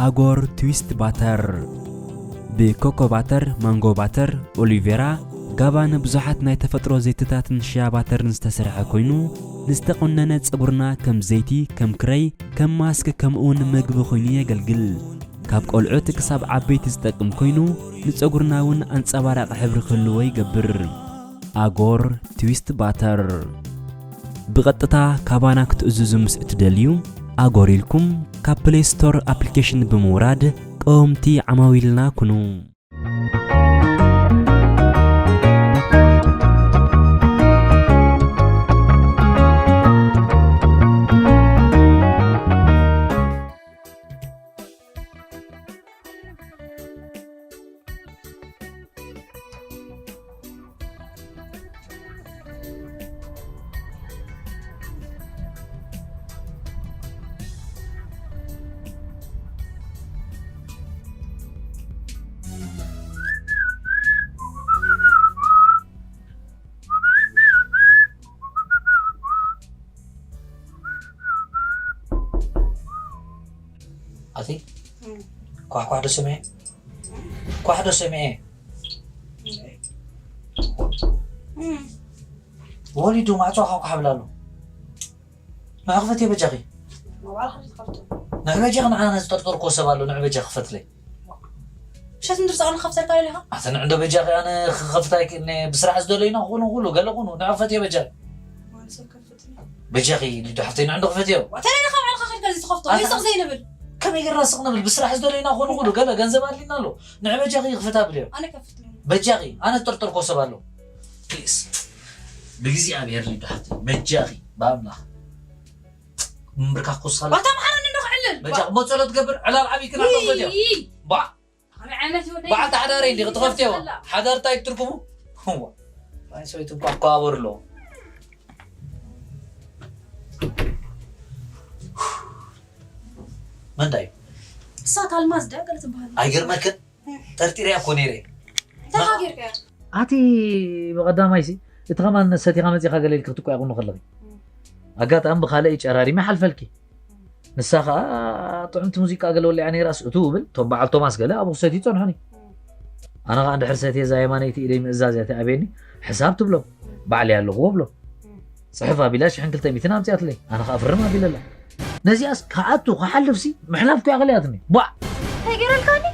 ኣጎር ትዊስት ባተር ብኮኮ ባተር፣ ማንጎ ባተር፣ ኦሊቬራ፣ ጋባን ብዙሓት ናይ ተፈጥሮ ዘይትታትን ሽያ ባተርን ዝተሰርሐ ኮይኑ፣ ንዝተቆነነ ጸጉርና ከም ዘይቲ፣ ከም ክረይ፣ ከም ማስክ፣ ከምኡውን ምግቢ ኮይኑ የገልግል። ካብ ቆልዑት ክሳብ ዓበይቲ ዝጠቅም ኮይኑ፣ ንጸጉርና እውን ኣንጸባራቂ ሕብሪ ክህልዎ ይገብር። ኣጎር ትዊስት ባተር። ብቐጥታ ካባና ክትእዝዙ ምስ እትደልዩ፣ ኣጎር ኢልኩም ካብ ፕሌይ ስቶር ኣፕሊኬሽን ብምውራድ ቀወምቲ ዓማዊልና ኩኑ። ኣቲ ኳሕኳሕ ዶ ሰሚዐ? ኳሕ ዶ ሰሚዐ? ወሊዱ ማዕጾ ኳሕኳሕ ብላ ኣሎ። ንዓ ክፈትዮ በጃኺ። ንዓ በጃኺ፣ ንዓና ዝጠርጠርኩዎ ሰብ ኣሎ፣ ንዓ በጃኺ ክፈትለይ። ሸት ምድር ጻዕና ከፍተልካ ኢልካ? ኣተ ንዕዶ በጃኺ ኣነ ክኸፍታ ኣይክእልኒ፣ ብስራሕ ዝደለዩና ክኾኑ ኩሉ፣ ገለ ኩኑ፣ ንዓ ክፈትዮ በጃኺ። በጃኺ ሊዱ ሓፍተይ ንዕዶ ክፈትዮ። ወተለለ ካብ ዓልካ ከድካ እዚ ትኸፍቶ፣ ኣታ ወይ ስቕ ዘይንብል። ከመይ ጌርና ስቕ ንብል? ብስራሕ ዝደለዩና ክኾኑ ኩሉ፣ ገለ ገንዘብ ኣድሊና ኣሎ። ንዓ በጃኺ ክፈታ ብልዮ። ኣነ ከፍትለኒ። በጃኺ፣ ኣነ ዝጠርጠርኩዎ ሰብ ኣሎ። ፕሊስ። ብእግዚኣብሔር ሊዱ ሓፍተይ፣ በጃኺ፣ ብኣምላኽ። ምንብርካኽ ኮስኻላ። ዋታ መሓረኒ እንዶ ክዕልል። በጃ እሞ ጸሎት ገብር፣ ዕላል ዓብይ ክና ይይ። ተፈትዮ። ባ። ከመይ ዓይነት ወደይ? በዓልቲ ሓዳረይ እንዲኺ ትኸፍትዮ። ሓዳር እንታይ ትርጉሙ? እዋ። ናይ ሰበይቱ እንኳ ኣከባበሩ ኣለዎ። መን እንታይ? እሳ ካልማዝ ድያ ገለ ትበሃል? ኣይገርመክን? ጠርጢረያ እኮ ነይረ። እንታይ ጌርካያ? ኣቲ ብቐዳማይሲ፣ እቲ ከማን ሰቲኻ መጺኻ ገለ ኢልኪ ክትቆያ ቁኑ ከለኺ። ኣጋጣሚ ብኻልእ ጨራሪመ ሓልፈልኪ። ንሳ ኸኣ ጥዕምቲ ሙዚቃ ገለ ወሊዓ ነይራስ እትው እብል፣ እቶም በዓል ቶማስ ገለ ኣብኡ ክሰትዩ ጸንሑኒ። ኣነ ኸኣ እንድሕር ሰትየ እዛ የማነይቲ ኢደይ ምእዛዝ እያ ትኣብየኒ፣ ሕሳብ ትብሎም፣ ባዕለይ ኣለኹዎ እብሎም። ጽሕፍ ኣቢላ ሽሕን ክልተ ሚእትን ኣምጺኣትለይ፣ ኣነ ኸኣ ፍርም ኣቢለላ። ነዚኣስ ክኣቱ ክሓልፍሲ ምሕላፍ እኮ እያ ከሊኣትኒ። ቧዕ! እንታይ ገይረልካኒ?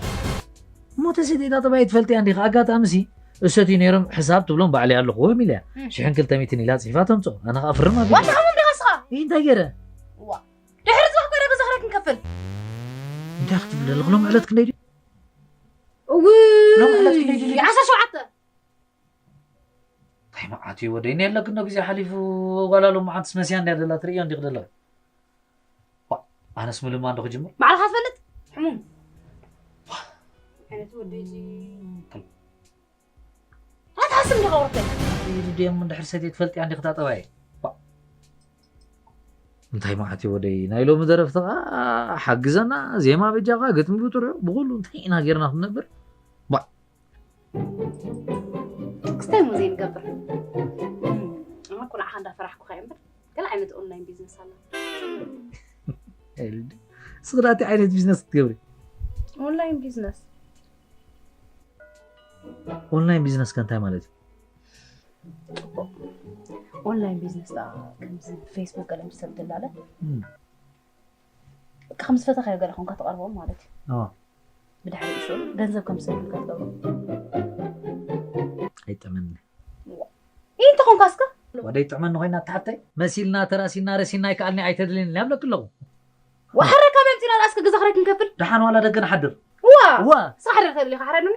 እሞ ተሰዲዳ ጠባይ ትፈልጥያ እንዲኻ? ኣጋጣሚሲ እሰትዩ ነይሮም፣ ሕሳብ ትብሎም ባዕለይ ኣለኹዎም ኢለያ። እም። ሽሕን ክልተ ሚእትን ኢላ ጽሒፋ ተምጽኦ። ኣነ ኸኣ ፍርም ኣቢለ። ዋታ ከምኡ እንዲኻ እስኻ? ኢይ፣ እንታይ ገይረ? ዋ። ድሕሪ ጽባሕ እኮ ኢና ገዛ ኽራይ ክንከፍል። እንታይ ክትብል ዘለኹ? ሎም ዕለት ክንደይ ድዩ? እውይ፣ ሎም ዕለት ክንደይ ድዩ? ዓሰርተ ሸውዓተ። እንታይ መዓት እዩ ወደይ? ነየለክን ዶ ግዜ ሓሊፉ? ጓል ሎም መዓንትስ መስያ እንድያ ደላ ትርእዮ እንዲኺ ደለኺ። ዋ፣ ኣነስ ምልማን ዶ ክጅምር? ባዕልኻ ትፈልጥ? ሕሙም። ዋ። ዓይነት ወደይ እዚ። ኣታ ሓስም እንዲኻ ወርተይ። ይድድየም እንድሕር ሰትየ ትፈልጥያ እንዲኺ ታጠባየ። ዋ። እንታይ መዓት እዩ ወደይ? ናይ ሎሚ ደረፍቲ ኸኣ ሓግዘና፣ ዜማ በጃኻ፣ ግጥሚ ብጥርሑ፣ ብኹሉ እንታይ ኢና ጌርና ክንነብር? ባ። ክስታይ ሙዜ ንገብር። እም፣ ኣነ እኮ ንዓኻ እንዳፈራሕኩኻ እየ እምበር፣ ገለ ዓይነት ኦንላይን ቢዝነስ ኣላ። ኤልዲ፣ እስኺ ዳኣ እንታይ ዓይነት ቢዝነስ ክትገብሪ? ኦንላይን ቢዝነስ። ኦንላይን ቢዝነስ ከ እንታይ ማለት እዩ? ጽቡቕ። ኦንላይን ቢዝነስ ደኣ ከምዚ ፌስቡክ ገለ ምስ ሰብ ትላለ፣ እም። በቃ ከም ዝፈተኻዮ ገለ ኮንካ ትቐርቦም ማለት እዩ። ኣዎ። ብድሕሪኡ ሽዑ ገንዘብ ከም ዝሰዱልካ ትገብሮ። ኣይጠመኒ። ዋ። ይህ እንተኾንካ እስከ? ወደይ ጥዕመኒ ኮይና ትሓተይ? መሲልና ተራሲና ረሲና ኣይከኣልኒ ኣይተድልኒ ይብለክ ኣለኹ። ወሓረ ካብ ኣምጺና ደኣ እስከ ገዛ ክራይ ክንከፍል? ደሓን ዋላ ደገ ንሓድር። ዋ! ዋ! እስኻ ሓደር ተብሊ ኢኻ ሓረዱኒ?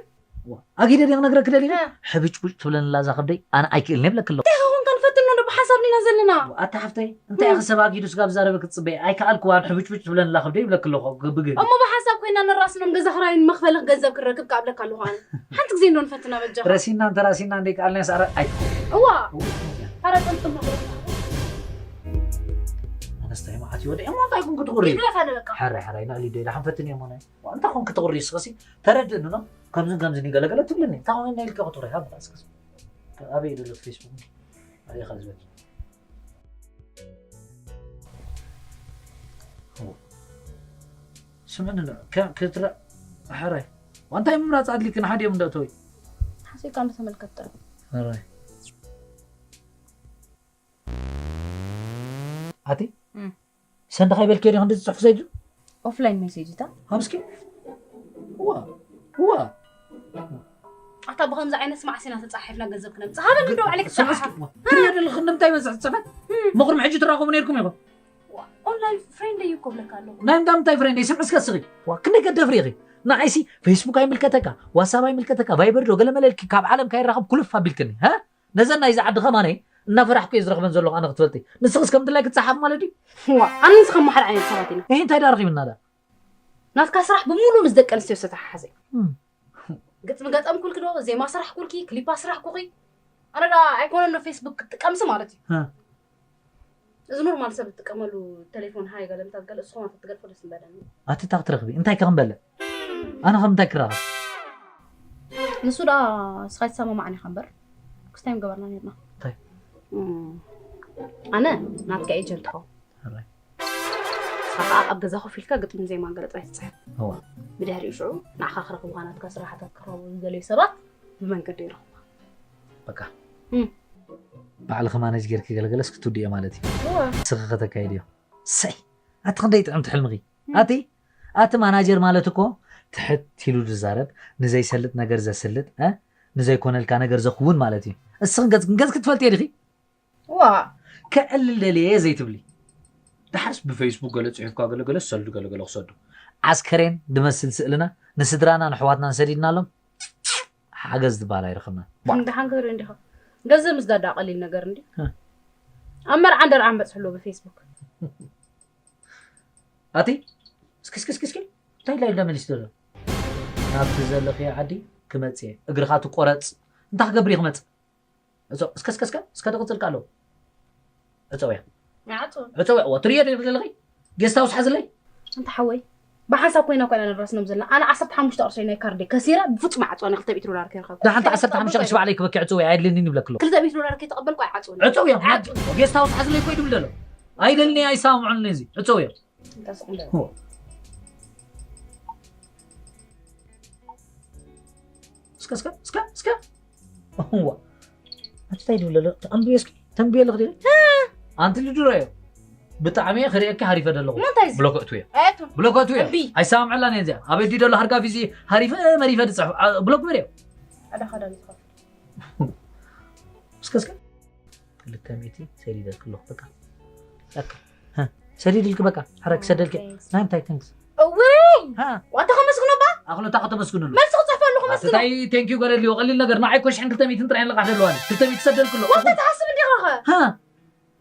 ዋ! ኣጊደ ድየ ክነግረክ ደሊኒ? እ። ሕብጭቡጭ ትብለኒ ኣላ እዛ ከብደይ፣ ኣነ ኣይክእልን እየ ይብለክ ኣለኹ። እንታይ ኾንካ ንፈትኖ እንዶ ብሓሳብ ዲና ዘለና? ዋ፣ ኣታ ሓፍተይ፣ እንታይ እ። ኢኺ ሰብ ኣጊዱ ስጋብ ዝዛረበ ክትጽበይ? ኣይከኣልኩዋን ሕብጭቡጭ ትብለኒ ኣላ ከብደይ ይብለክ ኣለኹ፣ ብግህድ። እሞ ብሓሳብ ኮይና ንራስኖም ገዛ ክራይን መኽፈሊ ገንዘብ ክንረክብ ክኣብለካ ኣለኹ ኣነ። ሓንቲ ግዜ እንዶ ንፈትና በጃኻ። ረሲና እንተ ራሲና እንደይ ከኣልናዮ ሰዓረ ኣይትኾን። እዋ! እዋ፣ እዋ። ሓረ ጥምጥም መኽፈሊ። ኣነስታይ መዓት ይወደ፣ እሞ እንታይ ኩን ክትቑሪ? ይግለፍ ኣለ በቃ። ሓራይ፣ ሓራይ፣ ናእሊ ዶ ኢላ ሓንፈትን እየ ሞነ። እንታይ ኮንክ ትቑሪ እስኸሲ? ተረድእኒ ኖ? ከምዝን ከምዝን ይገለገለ ትብልኒ። እንታይ ኮንክ ናይ ኢልካ ክትቑሪ? ሃብ እስከሲ። ኣበይ ደሎ ፌስቡክ? ኣበይ ኢኻ ዝበል? ኦ። እሺ፣ ስምዕኒ ዶ? ከ-፣ ክትረ-፣ ሕራይ። ዋንታይ ምምራጽ ኣድሊክ ንሓዲኦም እንዶ ተወይ? ሓሲብካ እንዶ ተመልከት ጥራይ። ሕራይ። ኣቲ? እም። ሰንደኻ ይበልክዮ ዲኹ እንዲ ዝጽሕፍ ሰይዱ? ኦፍላይን ሜሴጅ እታ? ሃምስኪ? እዋ። እዋ። ኣታ ብኸምዚ ዓይነት ስማዕ ሲና ተጻሒፍና ገንዘብ ክነምጽእ። ሃበኒ እንዶ ባዕለይ ስምዕስኪ? ክትጻሓፍ። እዋ። ትሪኦ ዘለኹ ንምንታይ ይበዝሕ ዝጽሕፈት? እም። ምኽሪ ሕጂ ትራኸቡ ነይርኩም ኢኹም። ዋ፣ ኦንላይን ፍሬንድ እዩ እኮ ብለካ ኣለኹ። ናይ ምንታይ ምንታይ ፍሬንድ እዩ? ስምዕስከ እስኺ። ዋ፣ ክንደይ ገደፍሪ ኢኺ? ንዓይሲ ፌስቡክ ኣይምልከተካ፣ ዋትሳፕ ኣይምልከተካ፣ ቫይበር ዶ ገለ መለ ኢልኪ ካብ ዓለም ካይራኸብ ኩልፍ ኣቢልክኒ። ሃ? ነዘን ናይዚ ዓዲ ከማነይ እናፈራሕኩ እየ ዝረኽበን ዘለኹ ኣነ ክትፈልጢ። ንስኽስ ከም ድላይ ክትሰሓብ ማለት ድዩ? ዋ፣ ኣነ ንስኻ መሓል ዓይነት ሰባት ኢና። እሄ እንታይ ዳ ረኺብና ዳ? ናትካ ስራሕ ብምሉኡ ምስ ደቂ ኣንስትዮ ዝተተሓሓዘ እዩ። እም። ግጥሚ ገጠምኩልኪ ዶ፣ ዜማ ስራሕኩልኪ፣ ክሊፕ ኣስራሕኩኺ? ኣነ ዳ ኣይኮነን ዶ ፌስቡክ ክትጥቀምሲ ማለት እዩ። ሃ። እዚ ኖርማል ሰብ ዝጥቀመሉ ቴሌፎን ሃይ ገለ ምታት ገለ እስኹም ኣንተ ትገድፎ ደስ ምበለኒ። ኣቲ ታኽ ትረኽቢ? እንታይ ከ ክንበልዕ? ኣነ ከም እንታይ ክራኸብ? ንሱ ደኣ ንስኻ ይሰማማዕኒ ኢኻ እምበር፣ ክስታይ ምገበርና ነርና። እንታይ? እም፣ ኣነ ናትካ ኤጀንት ኸው። ሕራይ። ንስኻ ኸዓ ኣብ ገዛ ኮፍ ኢልካ ግጥምን ዜማን ገለ ጥራይ ትጽሕፍ። እዋ። ብድሕሪኡ ሽዑ ንዓኻ ክረኽቡኻ ናትካ ስራሓታት ክረኽቡ ዝደለዩ ሰባት ብመንገዲ ይረኽቡኻ። በቃ። እም። ባዕልኺ ማኔጅ ጌርኪ ገለገለስ ክትውድእዮ ማለት እዩ። እዋ። ንስኺ ከተካይድዮ። ሰይ! ኣቲ ክንደይ ጥዕምቲ ሕልምኺ። እም። ኣቲ፣ ኣቲ ማናጀር ማለት እኮ ትሕት ኢሉ ዝዛረብ፣ ንዘይሰልጥ ነገር ዘስልጥ፣ እ? ንዘይኮነልካ ነገር ዘኽውን ማለት እዩ። እስኺ ገጽ-፣ ገጽኪ ትፈልጥዮ ዲኺ? ዋ። ከዕልል ደልየ ዘይትብሊ። ደሓርስ ብፌስቡክ ገለ ጽሒፍካ ገለገለ ሰልዱ ገለገለ ክሰዱ። ዓስከሬን ድመስል ስእልና ንስድራና ንሕዋትናን ሰዲድናሎም ሓገዝ ዝበሃል ኣይረኸብናን። ቧዕ። ደሓን ክትርኢ እንዲኻ። ገንዘብ ምስዳድ ደኣ ቀሊል ነገር እንድዩ። እ። ኣብ መርዓ እንደርዓ ንበጽሕ ኣለዎ ብፌስቡክ። ኣቲ፣ እስኪ፣ እስኪ፣ እስኪ፣ እስኪ፣ እንታይ ኢላ ኢልዳ መሊስ ዘሎ? ናብቲ ዘለኽዮ ዓዲ ክመጽእ እየ። እግርኻ ትቆረጽ። እንታይ ክገብር እየ ክመጽእ? እጾ-፣ እስከ፣ እስከ፣ እስከ፣ እስከ፣ ደቕጽልካ ኣለዎ። እጸውያ። ይዓጽው። እጸውያ። እዋ፣ ትርእዮ ዶ ዘለኺ? ጌስት ሃውስ ሓዝለይ? ኣንታ ሓወይ፣ ብሓንሳብ ኮይና እኮ ኢና ንራስኖም ዘለና። ኣነ ዓሰርተ ሓሙሽተ ቅርሺ ናይ ካርደይ ከሲረ፣ ብፍጹም ይዓጽወኒ፣ ክልተ ሚእቲ ዶላር ከይረኸብኩ። ደሓን እታ ዓሰርተ ሓሙሽተ ቅርሺ ባዕለይ ክበኪ ዕጽውያ፣ ኣየድልየንን ይብለኪ ኣለኹ። ክልተ ሚእቲ ዶላር ከይተቐበልኩ ኣይዓጽወኒ። እጸውያ። ጌስት ሃውስ ሓዝለይ እኮ እዩ ድብል ዘሎ። ኣይደልኒ፣ ኣይሰማምዑን ነዚ። እጸውያ። እንታይ ስቕ እንደ- ሆ። እስከ፣ እስከ፣ እስከ፣ እስከ። እዋ። ኣቲ እንታይ ድብል ኣሎ? ኣንብዮ እስኪ። ተንብዮ ኣለኽ ዲኺ? ኣንቲ ልድሮ እዮ። ብጣዕሚ እየ ክርእየኪ ሃሪፈ ደለኹ። እሞ እንታይ እዚ? ብሎክ እቱ እየ። ኣየቱ? ብሎክ እቱ እየ። እምቢ። ኣይሰማምዐላን እየ እዚኣ። ኣበይ ድዩ ደሎ ሃርጋፊ እዚ ሃሪፈ መሪፈ ድጽሕፍ። ኣ፣ ብሎክ ግበርዮ። ኣዳ ካዳ ዝኸፍል። እስከ፣ እስከ። ክልተ ሚእቲ ሰዲደልኪ ኣለኹ፣ በቃ። በቃ። ሃ፣ ሰዲድልኪ፣ በቃ። ሓረግ ሰደልኪ። ቴንክስ። ናይ ምንታይ ቴንክስ? እውይ! ሃ። ዋታ ከመስግኖ ባ? ኣኽሎ፣ እንታይ ከተመስግንሉ? መልሲ ክጽሕፈሉ ኣቲ ከመስግኖ። እንታይ ቴንክ ዩ ገለ ድልዮ? ቀሊል ነገር። ንዓይ እኮ ሽሕን ክልተ ሚእትን ጥራይ ኣለቓሕ ዘለዋኒ። ክልተ ሚእቲ ሰደልኪ ኣለኹ። ዋታ ትሓስብ እንዲኻ ኸ? ሃ።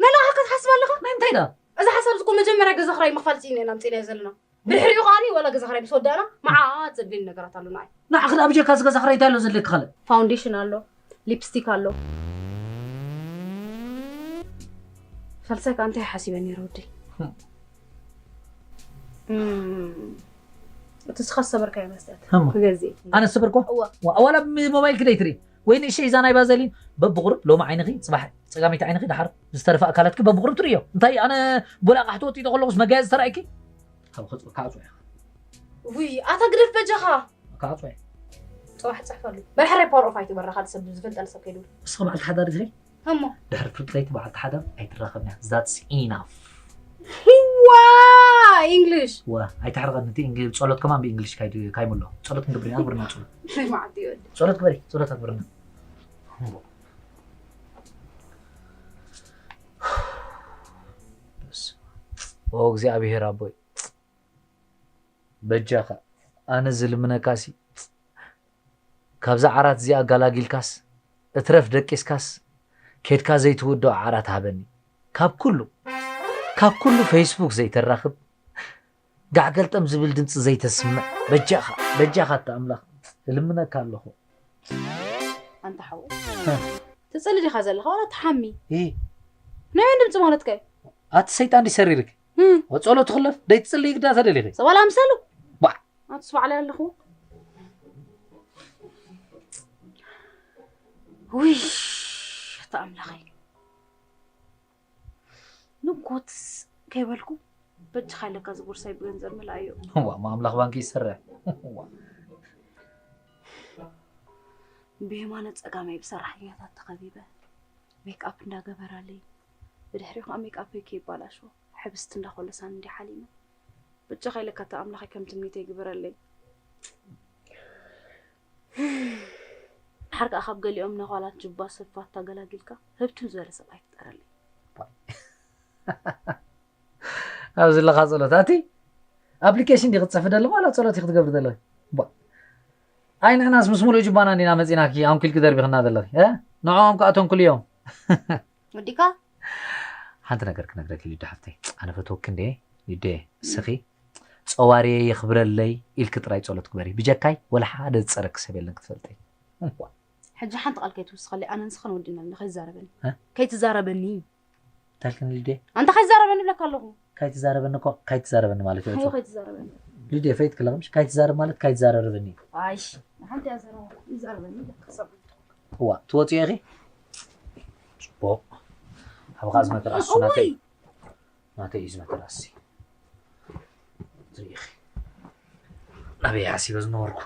መላኻ ክትሓስብ ኣለኻ? ናይ ምንታይ ዳ? እዚ ሓሳብ እዚ እኮ መጀመርያ ገዛ ክራይ ምኽፋል ጽኢና ኢና ኣምጺእናዮ ዘለና። ብድሕሪኡ ከዓኒ ዋላ ገዛ ክራይ ምስ ወዳእና መዓት ዘድልየኒ ነገራት ኣሎ ንዓይ። ንዓኺ ደኣ ብጀካ እዚ ገዛ ክራይ እንታይ ኣሎ ዘድልየኪ ካልእ? ፋውንዴሽን ኣሎ፣ ሊፕስቲክ ኣሎ። ሳልሳይ ከኣ እንታይ ሓሲበ ነይረ ወደይ? ህም። እም፣ እቲ እስኻ ዝሰበርካዮ መስትያት ህም። ክገዝእ። ኣነ ዝሰበርኩ? እዋ። ዋ-፣ ዋላ ብሞባይልኪ ደይትርኢ? ወይ ንእሽተይ እዛ ናይ ባዘሊን በብቑሩብ ሎሚ ዓይንኺ፣ ጽባሕ ጸጋመይቲ ዓይንኺ፣ ደሓር ዝተረፈ ኣካላትኪ በብቑሩብ ትርእዮ። እንታይ ኣነ ቦላቓሕ ተወጢጠ ከለኹስ መጋየጺ ተራእይኪ? ካብ ክጽ-፣ ክዓጽዎ እየ። ውይ፣ ኣታ ግደፍ በጃኻ። ክዓጽዎ እየ። ጽባሕ ጽሕፈሉ። በርሕራይ ፓወር ኦፍ ኣይትበራ፣ ካልእ ሰብ ዝፈልጠኒ ሰብ ከይድውል። ንስኺ በዓልቲ ሓዳር ዲኺ? እሞ? ድሕሪ ፍልጠይቲ በዓልቲ ሓዳር ኣይትራኸብን እያ። That's enough። ዋ፣ ኢንግሊሽ። ዋ፣ ኣይተሕርቐኒ፣ እቲ ኢንግ-፣ ጸሎት ከማን ብኢንግሊሽ ካይድ-፣ ካይምሎ። ጸሎት ክንገብር ኢና፣ ኣግብርና ጸሎት። ናይ መዓልቲ ይወዲ። ጸሎት ግበሪ፣ ጸሎት ኣግብርና። በስመ ኣብ። ኦ እግዚኣብሔር ኣቦይ፣ በጃኻ፣ ኣነ ዝልምነካሲ፣ ካብዛ ዓራት እዚኣ ኣጋላጊልካስ፣ እትረፍ ደቂስካስ፣ ኬድካ ዘይትውድኦ ዓራት ሃበኒ። ካብ ኩሉ፣ ካብ ኩሉ ፌስቡክ ዘይተራኽብ፣ ጋዕ ገልጠም ዝብል ድምፂ ዘይተስምዕ፣ በጃኻ፣ በጃኻ ኣታ ኣምላኽ፣ እልምነካ ኣለኹ። ኣንታ ሓወይ፣ እ። ትፅሊ ዲኻ ዘለኻ ዋላ ትሓሚ? እ። ናይ መን ድምፂ ማለትካ እዩ? ኣቲ ሰይጣን ድዩ ሰሪርክ? እ። ጸሎት ክለፍ፣ ደይትጽልይ ግዳ ተደሊኺ። ሰብ ዋላ ኣምሳሉ? ባዕ። ኣቱስ ባዕለይ ኣለኹ። ውይ፣ ኣታ ኣምላኸይ። ንጎትስ ከይበልኩ በጃኻ ኢለካ እዚ ቦርሳይ ብገንዘብ ምልኣዮ። ዋ ማምላኽ ባንኪ ይሰርሕ። ዋ ብየማነ ጸጋመይ ብሰራሕተኛታት ተኸቢበ፣ ሜክኣፕ እንዳገበራለይ፣ ብድሕሪ ከዓ ሜክኣፐይ ከይባላሾ ሕብስቲ እንዳኾለሳን እንዲ ሓሊመ። በጃኻ ኢለካ እታ ኣምላኸይ ከም ትምኒተይ ግበረለይ። ድሓር ከዓ ካብ ገሊኦም ነዃላት ጅባ ሰፋታ ገላጊልካ ህብትም ዝበለ ሰብኣይ ፍጠረለይ። ኣብዚ ለኻ ጸሎት ኣቲ ኣፕሊኬሽን ዲ ክትጽሕፊ ደለኹ ዋላ ጸሎት ክትገብሪ ደለኺ? ቧ። ኣይ ንሕናስ ምስ ሙሉእ ጅባና እንዲና መጺናኪ ኣንኩልኪ ደርቢኽና ዘለኺ እ ንዕኦም ከዓ ተንኩል እዮም። ወዲካ ሓንቲ ነገር ክነግረኪ ሊዱ ሓፍተይ ኣነ ፈትወኪ እንዴ ሊዱ ስኺ ጸዋርየ የኽብረለይ ኢልኪ ጥራይ ጸሎት ግበሪ ብጀካይ ወላ ሓደ ዝጸረኪ ሰብ የለን ክትፈልጠይ። ሕጂ ሓንቲ ቃል ከይትውስኸለይ ኣነ ንስኽን ወዲና ኣለና ከይትዛረበኒ እ? ከይትዛረበኒ ታልክን ሊዱ ኣንተ ከይትዛረበኒ ብለካ ኣለኹ ካይትዛረበኒ እኮ ካይትዛረበኒ ማለት እዩ ከይትዛረበኒ ሊዱ ፈይት ክለቕምሽ ካይትዛረብ ማለት ካይትዛረበኒ ኣይሽ ሓንቲ ያዘረባ ይዛረበኒ ብለካ ሰብ እዋ ትወፅዮ ኢኺ ፅቡቕ ኣብኻ ዝመተር ኣሱ ናተይ ናተይ እዩ ዝመተር ኣሲ ትርኢ ኢኺ ናበይ ዓሲበ ዝነበርኩ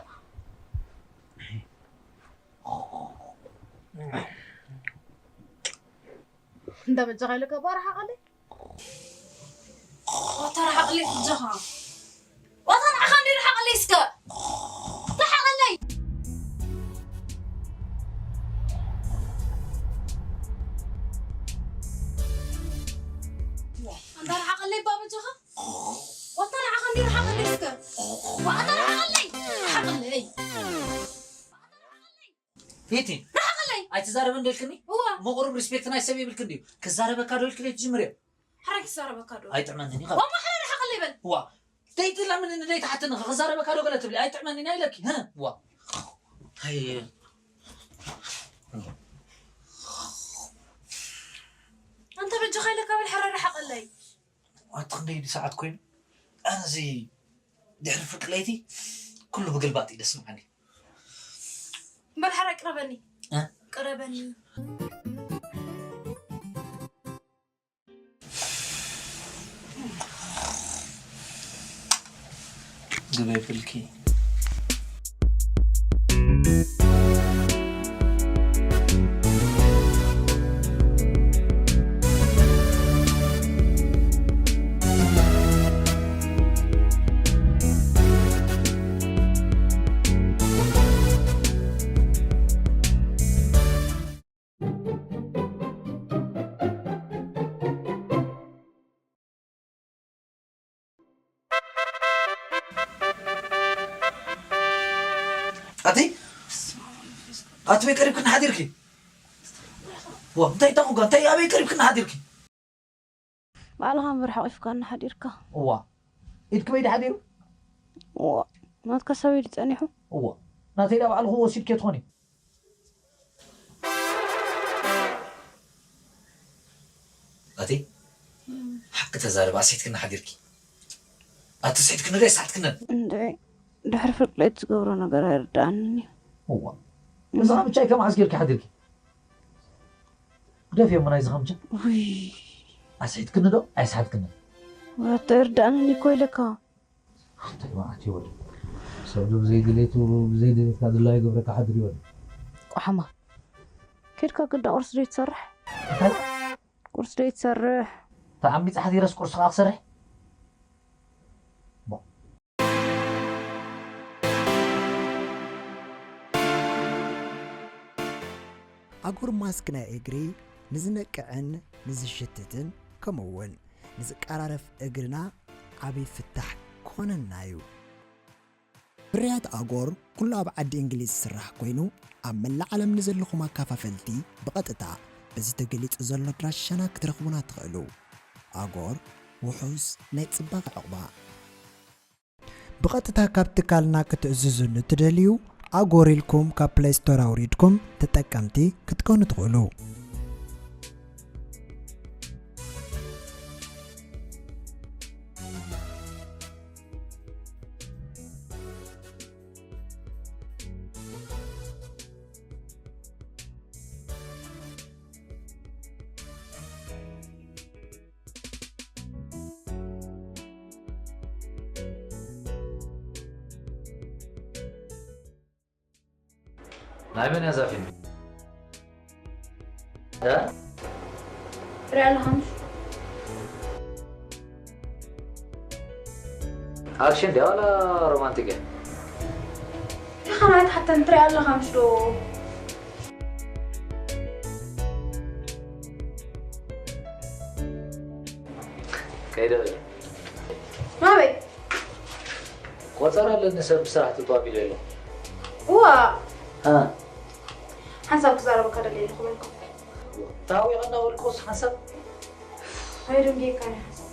እንዳ በጃኻ ኢለካ ባራ ሓቐለይ ዋታ ርሓቐለይ በጃኻ ዋታ ንዓኻ እንዲ ርሓቐለይ እስከ ርሓቐለይ እንዳ ርሓቐለይ ባ በጃኻ ዋታ ንዓኻ እንዲ ርሓቐለይ እስከ ዋታ ርሓቐለይ ርሓቐለይ ፊቲ ርሓቐለይ ኣይትዛረብ እንዶ ኢልክኒ እዋ መቑሩብ ሪስፔክት ናይ ሰብ ይብልክ እንድዩ ክዛረበካ ዶ ኢልክኒ ትጅምርዮ ሓራይ ክዛረበካ ዶ ኣይጥዕመንን እዩ ዋማ ሓራይ ርሓቐለይ በል ዋ ደይትላ ምን ንደይ ትሓትኒ ክዛረበካ ዶ ገለ ትብሊ ኣይጥዕመንን እያ ኢለኪ ህ ዋ ኣይ ኣንተ በጃኻ ኢለካ በል ሓራይ ርሓቐለይ ኣቲ ክንደይ ሰዓት ኮይኑ ኣነዚ ድሕሪ ፍርቂ ለይቲ ኩሉ ብግልባጥ እዩ ደስ ምዓኒ በል ሓራይ ቅረበኒ እ? ቅረበኒ ግበይ ብልኪ ኣቲ ኣቲ በይ ቀሪብክን ሓዲርኪ ዋ እንታይ ታኹጋ እንታይ ኣበይ ቀሪብክን ሓዲርኪ ባዕልኻ እምበር ሓቂፍካኒ ሓዲርካ እዋ ኢድኪ በይ ሓዲሩ እዋ ናትካ ሰብ ኢሉ ጸኒሑ እዋ ናተይ ዳ ባዕልኹ ወሲድኪ ትኾኒ ኣቲ ሓቂ ተዛረብ ኣስሒትክኒ ሓዲርኪ ኣቲ ስሒትክኒ ዶ ኣይስሓትክንን እንደ ድሕሪ ፍርቂ ለይቲ ዝገብሮ ነገር ኣይርዳኣንን እዩ እዋ እዛ ብቻይ ከመዓስ ጌርኪ ሓዲርኪ ግደፍ እዮም ናይዚ ከምቻ ውይ ኣስሒትክኒ ዶ ኣይስሓትክንን ወተ እርዳእንን እኮ ኢለካ እንታይ መዓት ይወል ሰብ ብዘይድሌቱ ብዘይድሌትካ ድላዩ ግብረካ ሓድር ይወል ቆሓማ ኬድካ ግዳ ቁርሲ ዶ ትሰርሕ እንታይ ቁርሲ ዶ ትሰርሕ ተዓሚፅ ሓዲረስ ቁርሲ ከዓ ክሰርሕ ኣጉር ማስክ ናይ እግሪ ንዝነቅዕን ንዝሽትትን ከምኡውን ንዝቀራረፍ እግርና ዓብዪ ፍታሕ ኮነና እዩ። ፍርያት ኣጎር ኩሉ ኣብ ዓዲ እንግሊዝ ዝስራሕ ኮይኑ ኣብ መላእ ዓለም ንዘለኹም ኣካፋፈልቲ ብቐጥታ በዚ ተገሊጹ ዘሎ ኣድራሻና ክትረኽቡና ትኽእሉ። ኣጎር ውሑስ ናይ ጽባቐ ዕቑባ። ብቐጥታ ካብ ትካልና ክትእዝዙ ንትደልዩ ኣጎር ኢልኩም ካብ ፕለይ ስቶር ኣውሪድኩም ተጠቀምቲ ክትኮኑ ትኽእሉ። ናይ መን እያ እዛ ፊልም? እ? ሪኣ ኣለኻ ምሽ? ኣክሽን ድያ ዋላ ሮማንቲክ እያ? ኢኻ ናይ ትሓተን ትሪኣ ኣለኻ ምሽ ዶ? ከይደ በለ። ናበይ? ቆጸራ ኣለኒ ሰብ ብስራሕ ትባቢለ ኣሎ። እዋ ሓንሳብ ክዛረበካ ደልየ ኣለኹ በልኩም። ታዊቐና ወልቆስ ሓንሳብ ኣይደንጌካኒ ሓንሳብ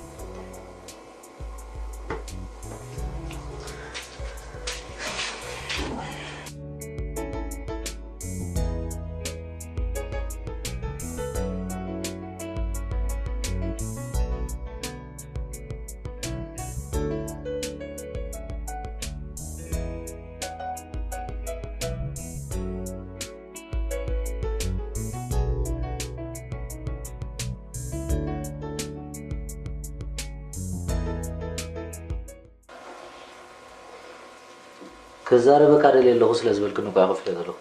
ክዛረበካ ደልየ ኣለኹ ስለ ዝበልክኒ እኳ ኮፍ ኢለ ዘለኹ።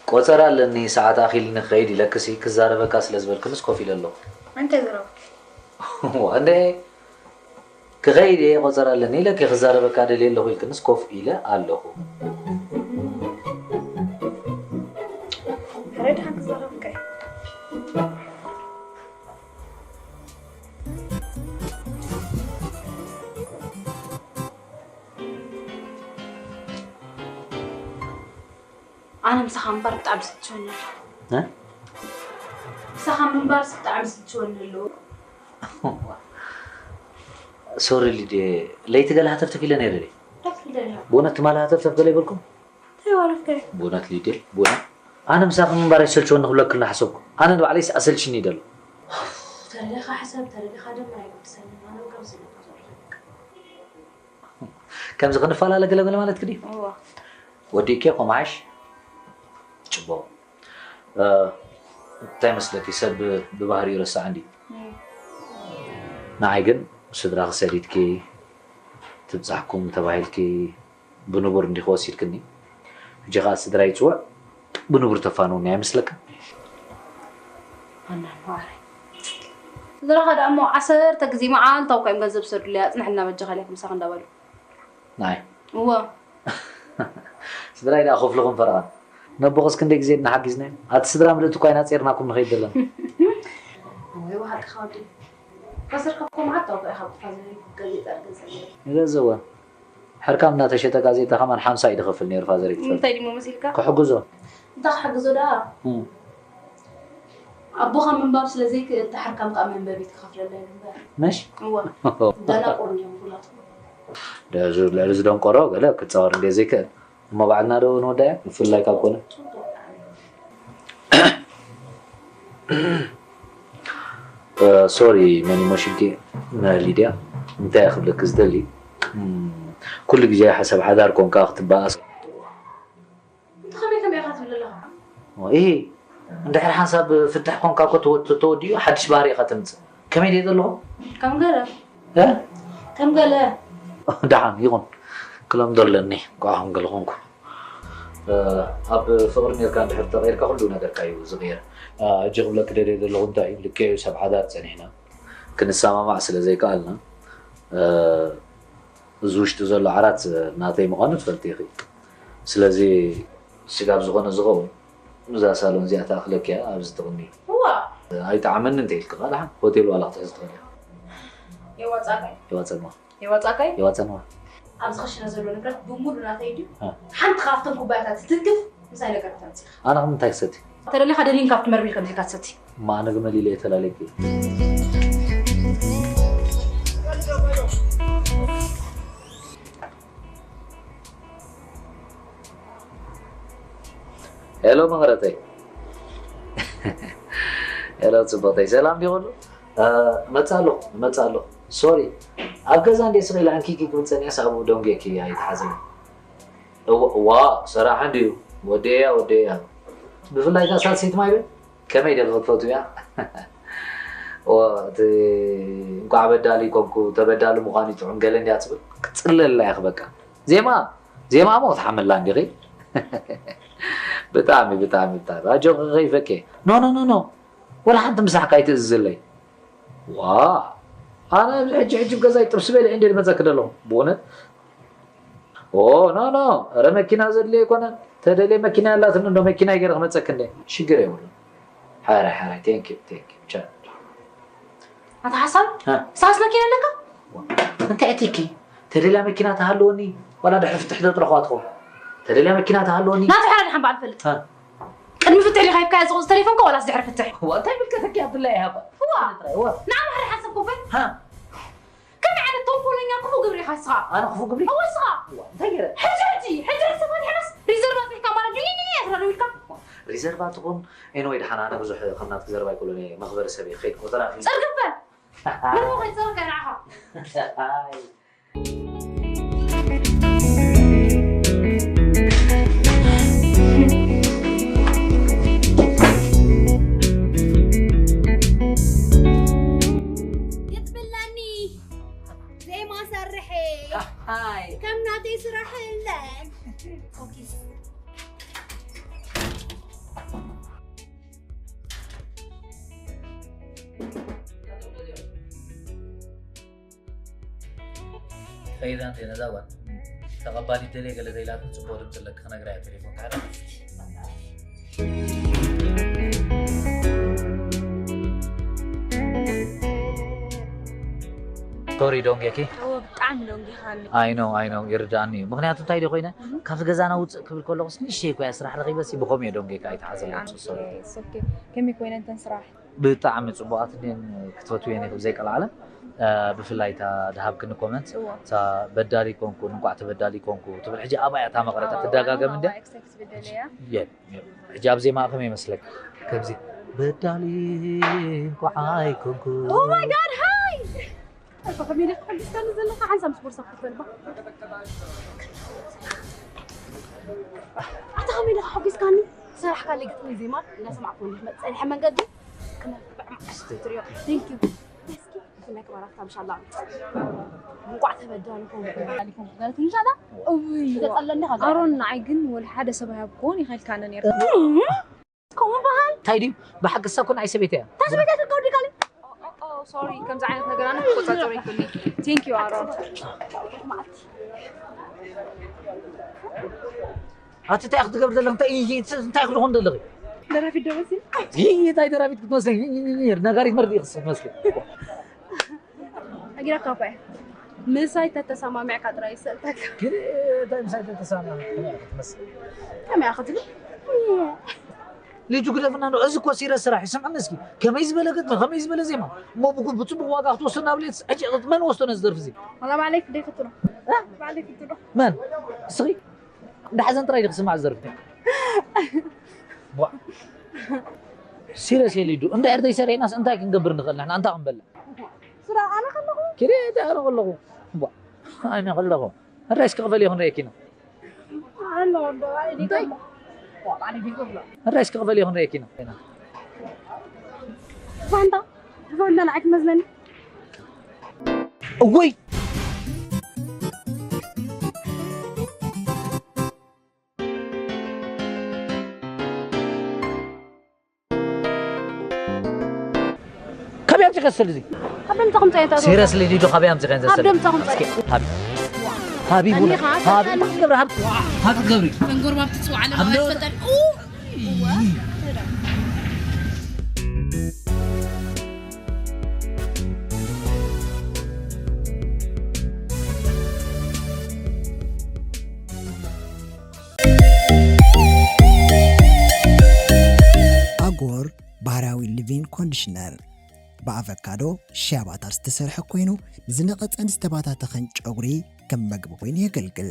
ቆጸራ ኣለኒ ሰዓት ኣኺልኒ ክኸይድ ኢለክሲ ክዛረበካ ስለ ዝበልክንስ ኮፍ ኢለ ኣለኹ። እንታይ ዘረባ? እንደ ክኸይድ እየ ቆጸራ ኣለኒ ኢለኪ ክዛረበካ ደልየ ኣለኹ ኢልክንስ ኮፍ ኢለ ኣለኹ። ሕረ ድሓን ክዛረበካ እየ። ኣነ ምሳኻ ምንባር ብጣዕሚ ስልችወኒ ኣሎ። እ? ምሳኻ ምንባርስ ብጣዕሚ ስልችወኒ ኣሎ። ሶሪ ሊድየ፣ ለይቲ ገለ ሃተፍተፍ ኢለ ነይረ ድየ? እንታይ ክልደላ? ብእውነት ትማሊ ሃተፍተፍ ገለ ይበልኩም? እንታይ ዋለፍከ? ብእውነት ሊድየ፣ ብእውነት ኣነ ምሳኺ ምንባር ኣይሰልችወኒ ክብለክልና ሓሰብኩ። ኣነ ንባዕለይስ ኣሰልችኒ ይደሎ። ተደሊኻ ሕሰብ፣ ተደሊኻ ደምር ኣይገድሰንን። ኣነ እውን ከምዚ ኢለ እኮ ዘለኹ። ከምዚ ክንፈላለ ገለመለ ማለት ክዲ እዋ። ወዲእኪ ኮማሽ ጽቡቕ። እ፣ እንታይ መስለኪ ሰብ ብባህሪኡ ረሳዕ እንዲ። ንዓይ ግን ስድራኺ ሰዲድኪ ትብጻሕኩም ተባሂልኪ ብንቡር እንዲኺ ወሲድክኒ። ሕጂ ኸኣ ስድራይ ይጽውዕ ብንቡር ተፋንውኒ ኣይመስለካ? ኣና ማዕረይ። ስድራኻ ደኣ እሞ ዓሰርተ ግዜ መዓልታዊ እኳ እዮም ገንዘብ ዝሰዱለይ፣ ኣጽንሕልና በጃኻ ኢለካ ምሳኻ እንዳበሉ። ንዓይ እወ። ስድራይ ደኣ ክፍልኹም ፈረቓን። ነቦኽስ ክንደይ ግዜ ኢና ሓጊዝናዮም? ኣቲ ስድራ ምልእቲ እኳ ኢና ጼርናኩም ንኸይድ ዘለና። ወይ ዋሃ ጥኻ ወዲ። ከስርካ እኮ መዓልታዊ እኳ ኢኻ ብፋዘሪ ገንዘብ ጸር ገንዘብ ነይሩ። ይገዝእወ። ሕርካም እናተሸጠ ጋዜጣ ከማን ሓምሳ እዩ ዝኸፍል ነይሩ ፋዘረይ ትፈልጥ። እንታይ ድሞ መሲልካ? ክሕግዞ። እንታይ ክሕግዞ ደኣ? እም። ኣቦኻ ምንባብ ስለ ዘይክእል፣ እታ ሕርካም ከኣ መንበቢት ክኸፍለላ እዩ እምበር። ምሽ? እወ። ደናቁር እዮም ኩላትኩም። ደዚ ልዕሊ ዝደንቆሮ ገለ ክጻወር እንደ ዘይክእል። እሞ ባዕልና ዶ ንወዳያ? ብፍላይ ካብ ኮነ። እ፣ ሶሪ መን ኢሞሽንኪ ሊድያ፣ እንታይ ክብለኪ ዝደሊ፣ እም፣ ኩሉ ግዜ ሓሳብ ሓዳር ኮንካ ክትበኣስ። እንተ ከመይ ከመይ ኢኻ ትብል ኣለኻ? ኦ፣ ኢሂ፣ እንድሕር ሓንሳብ ፍትሕ ኮንካ እኮ ተወ-፣ ተወዲኡ ሓድሽ ባህሪ ኢኻ ተምጽእ። ከመይ ድየ ዘለኹ? ከም ገለ። እ? ከም ገለ። ደሓን ይኹን። ክለምዶ ኣለኒ፣ እንኳዕ ከም ገለ ኮንኩ። እ፣ ኣብ ፍቕሪ ኔርካ እንድሕር ተቐይርካ ኩሉ ነገርካ እዩ ዝቕየር። እ፣ ሕጂ ክብለኪ ደልየ ዘለኹ እንታይ እዩ፣ ልክዕ እዩ፣ ሰብ ሓዳር ጸኒሕና ክንሰማማዕ ስለ ዘይከኣልና፣ እ፣ እዚ ውሽጢ ዘሎ ዓራት ናተይ ምዃኑ ትፈልጢ ኢኺ። ስለዚ ስጋብ ዝኾነ ዝኸውን እዛ ሳሎን እዚኣ ትኣኽለኪ እያ፣ ኣብዚ ትቕኒ። እዋ። ኣይጠዓመኒ እንተ ኢልኪ ከኣ ደሓን ሆቴል ዋላ ክትሕዚ ትኽእሊ ኢኺ። የዋጻካ እዩ። የዋጸንዋ። የዋጻካ እዩ። የዋጸንዋ። ኣብዚ ክሽነ ዘሎ ንብረት ብሙሉ ናተይ ድዩ? እ። ሓንቲ ካብቶም ኩባያታት ትትንክፍ ምሳይ ነገር ክትመጽእ ኢኻ። ኣነ ከም እንታይ ክሰቲ? ተደሊኻ ደሊንካ ኣብቲ መርቢል ከምዚ ኢልካ ትሰቲ። እማ ኣነ ግመል ኢለ እየ ተላለይኪ። ሄሎ መቐረተይ። ሄሎ ጽቡቕተይ፣ ሰላም ድዩ ኩሉ? እ፣ እመጽእ ኣለኹ፣ እመጽእ ኣለኹ። ሶሪ፣ ኣብ ገዛ እንድየ ስቕ ኢለ ኣንኪኪ ክብል ጸኒሐስ ኣብኡ ደንጒየኪ ኣይትሓዝኒ። እዋ፣ እዋ፣ ሰራሕን ድዩ? ወዲኤያ፣ ወዲኤያ። ብፍላይ እታ ሳልሰይቲ ማይ ቤት? ከመይ ዲኺ ክትፈትውያ? ኦ፣ እቲ እንቋዕ በዳሊ ኮንኩ፣ ተበዳሊ ምዃኑ ይጥዑም ገለ እንድያ ትብል። ክጽለላ ኢኺ በቃ። ዜማ፣ ዜማ እሞ ክትሓመላ እንዲኺ። ብጣዕሚ ብጣዕሚ ብጣዕሚ ኣጆኺ ከይፈኬ። ኖ ኖ ኖ ኖ፣ ወላ ሓንቲ ምሳሕካ ኣይትእዝዝለይ። ዋ፣ ኣነ ኣብዚ ሕጂ ሕጂ ገዛይ ጥብሲ በሊዐ እንደ ዝመፀኪ ዘለኹ ብእውነት። ኦ ኖ ኖ፣ ረ መኪና ዘድልየ ኣይኮነን። ተደልየ መኪና ያላትን እንዶ መኪና ይገረ ክመፀኪ እንደ ሽግር የብሉ። ሓራይ ሓራይ፣ ቴንክ ዩ ቴንክ ዩ። ቻ ኣታ ሓሳብ ሳስ መኪና ኣለካ? እንታይ እትኪ? ተደልያ መኪና ተሃልወኒ፣ ዋላ ድሕሪ ፍትሕ ተጥረኽዋ ትኸውን። ተደልያ መኪና ተሃልወኒ። ናቱ ሓራ ድሓን በዓል ፈልጥ። ቅድሚ ፍትሕ ዲኻ ሂብካያ ዝቑፅ ተሌፎንካ ዋላስ ድሕሪ ፍትሕ? እዋ እንታይ ምልከተኪ ኣብድላይ ሃባ። እዋ ንዓ ማሕሪ ሓሰብኩ በል። ሃ ከመይ ዓይነት ተንኮለኛ ክፉ ግብሪ ኢኻ ንስኻ? ኣነ ክፉ ግብሪ? እወ ንስኻ። እዋ እንታይ ገይረ? ሕጂ ሕጂ ሕጂ ሓሰብካ ድሕረስ ሪዘርቭ ኣጽኒሕካ ማለት ድዩ? ኒኒኒ ኣትረርብልካ። ሪዘርቭ ትኹን ኤንወይ ድሓን ኣነ ብዙሕ ከም ናትኪ ዘረባ ኣይኮሎን እየ መኽበሪ ሰብ እየ ክኸይድ ቆጸራ ኣኺሉ። ጸርግፈ ምንሞ ከይትጸርገ ንዓኻ። ኣይ ይጥብላኒ ዜማ ሰርሐ ኣይ ከም ናተይ ስራሕ የለን። ኦኬ። ከይዳ እንተ ነዛ ጓል ተቐባሊት ደልየ ገለ ተኢላትኒ ጽቡቕ ድምፂ ኣለኪ ክነግራ እያ ቴሌፎን ካዕዳ ሶሪ ዶንጌኪ እዎ ብጣዕሚ ደንጊኻኒ። ኣይኖ ኣይኖ ይርዳእኒ እዩ ምክንያቱ እንታይ ደ ኮይነ ካብቲ ገዛና ውፅእ ክብል ከለኩስ ንእሽተይ ኮያ ስራሕ ረኪበሲ ብከምኡ እየ ደንጌካ ኣይተሓዘለኩም ሶሪ ከመይ ኮይነ እንተን ስራሕ ብጣዕሚ ፅቡቃት እየን ክትፈትውየን ኢኹም ዘይቀልዓለም ብፍላይ እታ ድሃብክኒ ኮመንት እዎ። እታ በዳሊ ኮንኩ እንቋዕ ተበዳሊ ኮንኩ ትብል ሕጂ ኣባያ እታ መቕረታ ትደጋገም እንደ ኤክሰክስ ብደለያ የብ የብ። ሕጂ ኣብ ዜማ ከመይ ይመስለክ ከምዚ በዳሊ እንቋዕ ኣይኮንኩ Oh my god hi! ኣታ ከመይ ኢለ ክሕጉስካኒ ዘለካ ሓንሳብ ምስ ቦርሳ ክትበልባ ኣታ ከመይ ኢለ ክሕጉስካኒ ዝሰራሕካለይ ግጥሚ ዜማ እናሰማዕኩ እንዲህ መፀ ዝፀንሐ መንገዲ ክነብዕ መዓስ ትሪኦ thank you እስኪ ብፍላይ ክባራት ካብ ሻላ እንቋዕ ተበዳሊ ኮንኩ በዳሊ ኮንኩ ማለት እንሻላ እውይ ተጸለኒ ከዛ ኣሮን ንዓይ ግን ወላ ሓደ ሰብ ኣይሃብኩዎን ይኸልካነ ነርካ ከምኡ በሃል እንታይ ድዩ ብሓቂ እሳ ኮን ኣይሰበይተ እያ ታስበይታ ትልካ ወዲካለይ ሶሪ ከምዚ ዓይነት ነገር ኣነ ክቆፃፀሮ ይክእል ቴንክ ዩ ኣሮን ኣቲ እንታይ ክትገብር ዘለክ እንታይ እንታይ ክትኾን ዘለኺ ደራፊት ደበሲ እንታይ ደራፊት ክትመስለኝ ነጋሪት መርዲ ክስ ክትመስለኝ ነጊረካ እኮ እየ ምሳይ ተተሰማሚዕካ ጥራይ ይሰልጠካ ግን እንታይ ምሳይ ተተሰማሚዕካ ትመስል ከመይ ክትብል ልጁ ግደፍና ዶ እዚ እኮ ሲረስ ስራሕ ይስምዕኒ እስኪ ከመይ ዝበለ ግጥሚ ከመይ ዝበለ ዜማ እሞ ብጉ ብፅቡቅ ዋጋ ክትወስድ ናብ ሌት ሕጂ መን ወስዶ ነዚ ደርፊ እዚ ወላ ባዕለይ ክደ ይፍትኖ ባዕለይ ይፍትኖ መን እስኺ እንዳ ሓዘን ጥራይ ክስማዕ ዝደርፊ ሲረስ የሊዱ እንዳ ኤርተይ ሰሪሕናስ እንታይ ክንገብር ንኽእል ንሕና እንታይ ክንበልዕ ስራ ኣነ ከለኹ ኪደ እንታይ ኣረ ከለኹ ኣነ ከለኹ ሕራይ እስኪ ክፈል ይኹን ረኪና ኣሎ እንዶ እንታይ ሕራይ እስኪ ክፈል ይኹን ረኪና ፋንታ ፋንታ ንዓይ ትመስለኒ እወይ ካበይ ኣምፂ ከስል እዚ ኣብ ደም ተቕምፀ እየ ተእትዎ ሲረስ ሊዲ ዶ ካበይ ኣምፂ ከን ኣብ ደም ተቕምፀ ሃቢ ሃቢ ቡና እኒኻ ሃቢ ሰጠኒ። ገብሪ ሃቢ ሃቢ ገብሪ ፈንጎርባብ ትፅዋዕ ኣብ ለማለት ዶ- ፈጠን ኣጎር ባህርያዊ ሊቪን ኮንዲሽነር ብኣቨካዶ ሽያ ባታር ዝተሰርሐ ኮይኑ ንዝነቐጸን ዝተባታተኸን ጨጉሪ ከም መግቢ ኮይኑ የገልግል።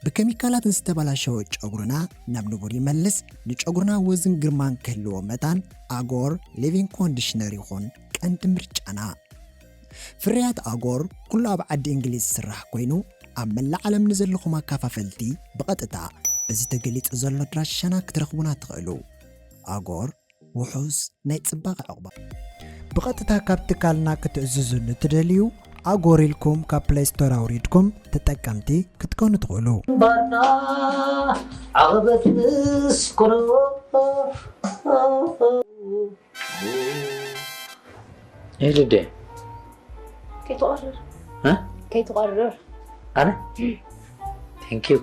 ብኬሚካላት ዝተበላሸወ ጨጉርና ናብ ንቡር ይመልስ፣ ንጨጉርና ወዝን ግርማን ክህልዎ መታን ኣጎር ሊቪን ኮንዲሽነር ይኹን ቀንዲ ምርጫና። ፍርያት ኣጎር ኩሉ ኣብ ዓዲ እንግሊዝ ዝስራሕ ኮይኑ ኣብ መላእ ዓለም ንዘለኹም ኣካፋፈልቲ ብቐጥታ በዚ ተገሊጹ ዘሎ ኣድራሻና ክትረኽቡና ትኽእሉ። ኣጎር ውሑስ ናይ ጽባቐ ዕቑባ። ብቐጥታ ካብ ትካልና ክትእዝዙ ንትደልዩ ኣጎር ኢልኩም ካብ ፕለይ ስቶር ኣውሪድኩም ተጠቀምቲ ክትኮኑ ትኽእሉ። ባርና ዓቐበት ምስ ኮኖ። ይልደ ከይትቆርር እ? ከይትቆርር ኣነ thank you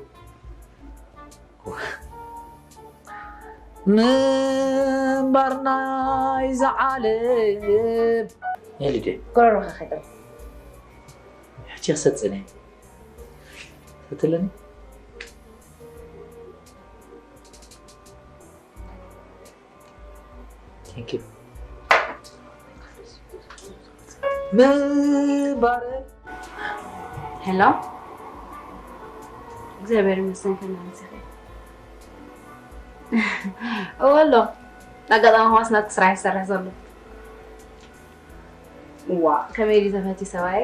ምንባር ናይ ዝዓለም ይልደ ጎረሮኻ ከይጠ ሕጂ ክሰፅን እየ ትትለኒ thank you ምንባር ሄሎ እግዚኣብሔር ይመስገን ከመይ ኣምሲኺ እወ ኣሎ ኣጋጣሚ ከማስ ናትኪ ስራሕ ይሰርሕ ዘሎ ዋ ከመይ ድዩ ተፈትዩ ሰብኣይ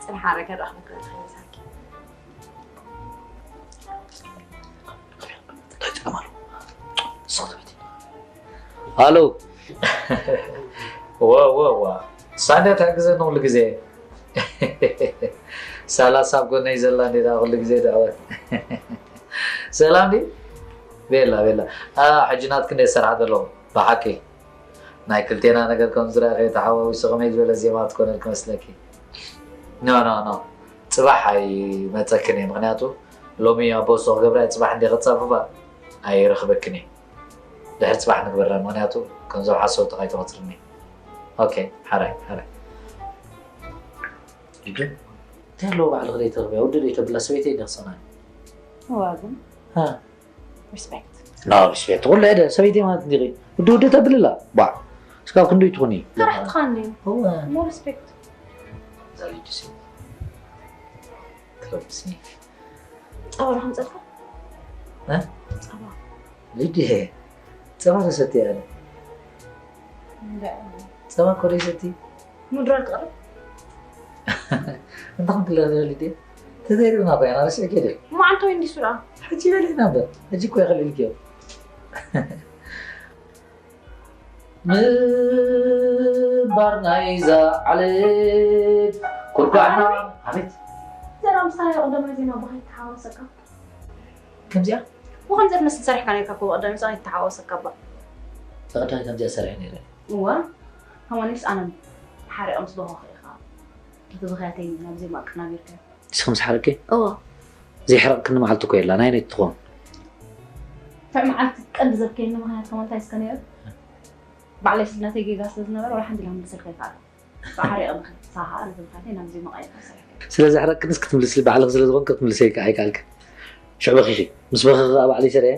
ፅንሓረ ከረኽበካ ንኽእል ምሳኪ ሃሎ ዋ ዋ ዋ ሳንዳ ታግዘ ነው ልግዜ ሳላ ሳብ ጎነይ ዘላ እንዴ ኩሉ ግዜ ደዕወት ሰላም ዲ ቤላ ቤላ ሕጂ ናትክ እንደ ሰርሓ ዘለኹ ብሓቂ ናይ ክልቴና ነገር ከም ዝረኣ ከይተሓዋዊሱ ከመይ ዝበለ ዜማ ትኮነልክ መስለኪ ኖ ኖ ኖ ፅባሕ ኣይመፀክን እየ ምክንያቱ ሎሚ ኣቦ ሶ ክገብራ እየ ፅባሕ እንደ ከፃፍፋ ኣይረኽበክን እየ ድሕሪ ፅባሕ ንግበራ ምክንያቱ ከምዞም ሓሰውቲ ከይተቆፅርኒ ኦኬ ሓራይ ሓራይ ሊዱ እንታይ ኣለዎ ባዕልኺ ዘይተርብያ ወዲ ዘይተብላ ሰበይተይ እንዲያ ክሰናኒ እዋ ግን ሃ ሪስፔክት ና ሪስፔክት ኩሉ ዕደ ሰበይተይ ማለት እንዲኺ ወዲ ወዲ ተብልላ ባዕ እስካብ ክንደይ ትኹኒ ተራሕትኻ እንዲ እወ ሞ ሪስፔክት እዛ ሊዱ ሲ ትለብስኒ ጸባ ዶ ከምፀልካ እ? ጸባ ሊዱ ጸባ ተሰትየ ኣነ ጸባ እኮ ዘይሰቲ ምድራር ትቐርብ እንታይ ከም ትለኒ ሊዱ ተዘይርብና ኮይና ረስዕኪ ደ መዓልቲ ወይ እንዲሱ ደኣ ሕጂ በለና እምበር ሕጂ እኮ ይኽልልክዮ ምንባር ናይዛ ዓለም ኩርኳዕና ኣቤት ዘራ ምሳሌ ቀዳማይ ዜማ ብኸይድ ተሓወሰካ ከምዚኣ ብኸምዚ ትመስል ሰሪሕካ ነርካ እኮ ቀዳማይ ዜማ ተሓወሰካ ባ ተቐዳሚ ከምዚኣ ሰሪሐ ነይረ እዋ ከማኒስ ኣነ ሓሪቐ ምስ በኸኹ ኢኻ እቲ ብኽያተይ ናብ ዜማ ኣቀናቢርካዮ ንስኺ ምስ ሓረቂ እዋ ዘይሕረቕክኒ መዓልቲ እኮ የላ ናይ ነይ ትኾን እንታይ መዓልቲ ቀንዲ ዘብከየኒ ምኽንያት ከማ እንታይ እስከ ነይሩ ባዕለይ ስድነተይ ጌጋ ስለ ዝነበረ ወላ ሓንቲ ኢላ ክምልሰልካ ይከኣል ፃዕሪ ቀንዲ ሳኻ ነዚ ምኽንያተይ ናብ ዜማ ቀይርካ ሰሪሐ ስለ ዘሕረቅክንስ ክትምልስሊ ባዕልኺ ስለ ዝኾንክ ክትምልሰይ ኣይከኣልክን ሽዑ በኺኺ ምስ በኺኺ ከዓ ባዕለይ ሰሪሐ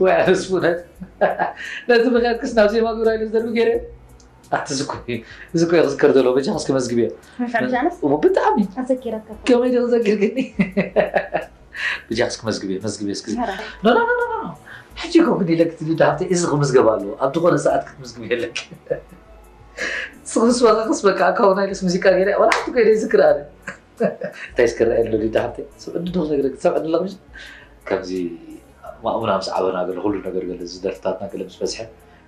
ወይ ኣነስ ብእውነት ነቲ ምኽንያት ክስ ናብ ዜማ ግብራ ኢሉ ዝደርቢ ገይረ ኣቲ ዝኮ እዚ ኮ ክዝከር ዘለዎ በጃ ክስከ መዝግብ እየ ምሻምሻነስ እሞ ብጣዕሚ ኣዘኪረካ ከመይ ዲኹ ዘኪርክኒ ብጃ ክስከ መዝግብ እየ መዝግብ እየ እስኪ ኖ ኖ ኖ ኖ ኖ ሕጂ ኮ ግን ኢለክ ትልዳ ሃብተ እዚ ክምዝገብ ኣለዎ ኣብ ዝኾነ ሰዓት ክትምዝግብ የለክ ስኹስ በቃ ክስ በቃ ኣካውና ኢለስ ሙዚቃ ገይረ ወላ ሓንቲ ኮይነ ይዝክር ኣነ እንታይ እስከ ረኣየኒ ሊዳ ሃብተይ? ሰብ ዕድል ዶ ክነግረኪ ሰብ ዕድል ለኽምሽ ከምዚ ማእሙና ምስ ዓበና ገለ ኩሉ ነገር ገለ እዚ ደርፍታትና ገለ ምስ በዝሐ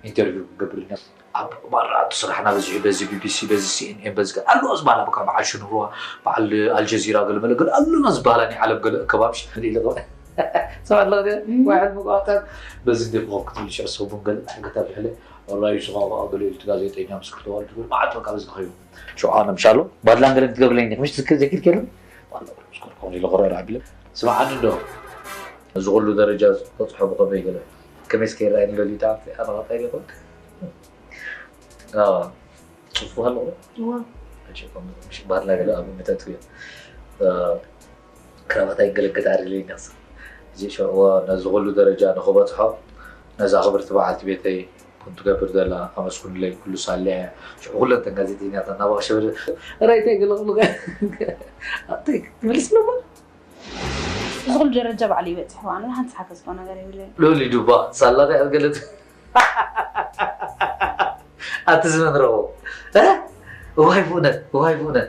ኢንተርቪው ክንገብር ኢና ኣብ ማራ እቲ ስራሕና በዚሑ በዚ ቢቢሲ በዚ ሲኤንኤን በዚ ገለ ኣለዋ ዝበሃላ በቃ በዓል ሽንሩዋ በዓል ኣልጀዚራ ገለ መለ ገለ ኣለና ዝበሃላ ናይ ዓለም ገለ ከባቢ ንርኢ ለኸ ሰብ ኣለኸ ዋሕድ ምቋጠር በዚ እንደ ኮፍ ክትብል ሽዑ ሰቡን ገለ ሕግታት ይሕለ ወላሂ ሽኻ ገለ ኢሉ እቲ ጋዜጠኛ ምስ ክልተ ዋልድ ገለ መዓት በቃ በዚ ከይዱ ሽውዓ ምሻሎ ባድላን ገለን ትገብርለይ እንዲኽ ምሽ ትዝክር ዘኪር ከሉ ከምዚ ኢለ ክረር ኣቢለ ስምዓኒ እንዶ እዚ ኩሉ ደረጃ ተፅሖ ብኸመይ ገለ ከመይ እስከ ይረኣየኒ ደሊታ ኣባኻታይ ይኹን ፅፉ ኣለኹ ባድላ ገለ ኣብ መተት ክራባት ኣይገለገት ኣድግለይ ነክስ እዚ ሸዋ ነዚ ኩሉ ደረጃ ንኽበፅሖ ነዛ ክብርቲ በዓልቲ ቤተይ ከም ትገብር ዘላ ኣመስኩንለይ ኩሉ ሳልያ ሽዑ ኩለን ተን ጋዜጠኛታት እናባቕሸ በለ ራይታይ ገለ ክብሉ ኣተይ ትመልስ ነበር እዚ ኩሉ ደረጃ ባዕሉ ይበፅሕ ዋኑ ሓንቲ ሓገዝኮ ነገር የብለይ ሎሊ ዱባ ሳላ ከይኣገለት ኣቲ ዝመንረቦ እዋይ ብእውነት እዋይ ብእውነት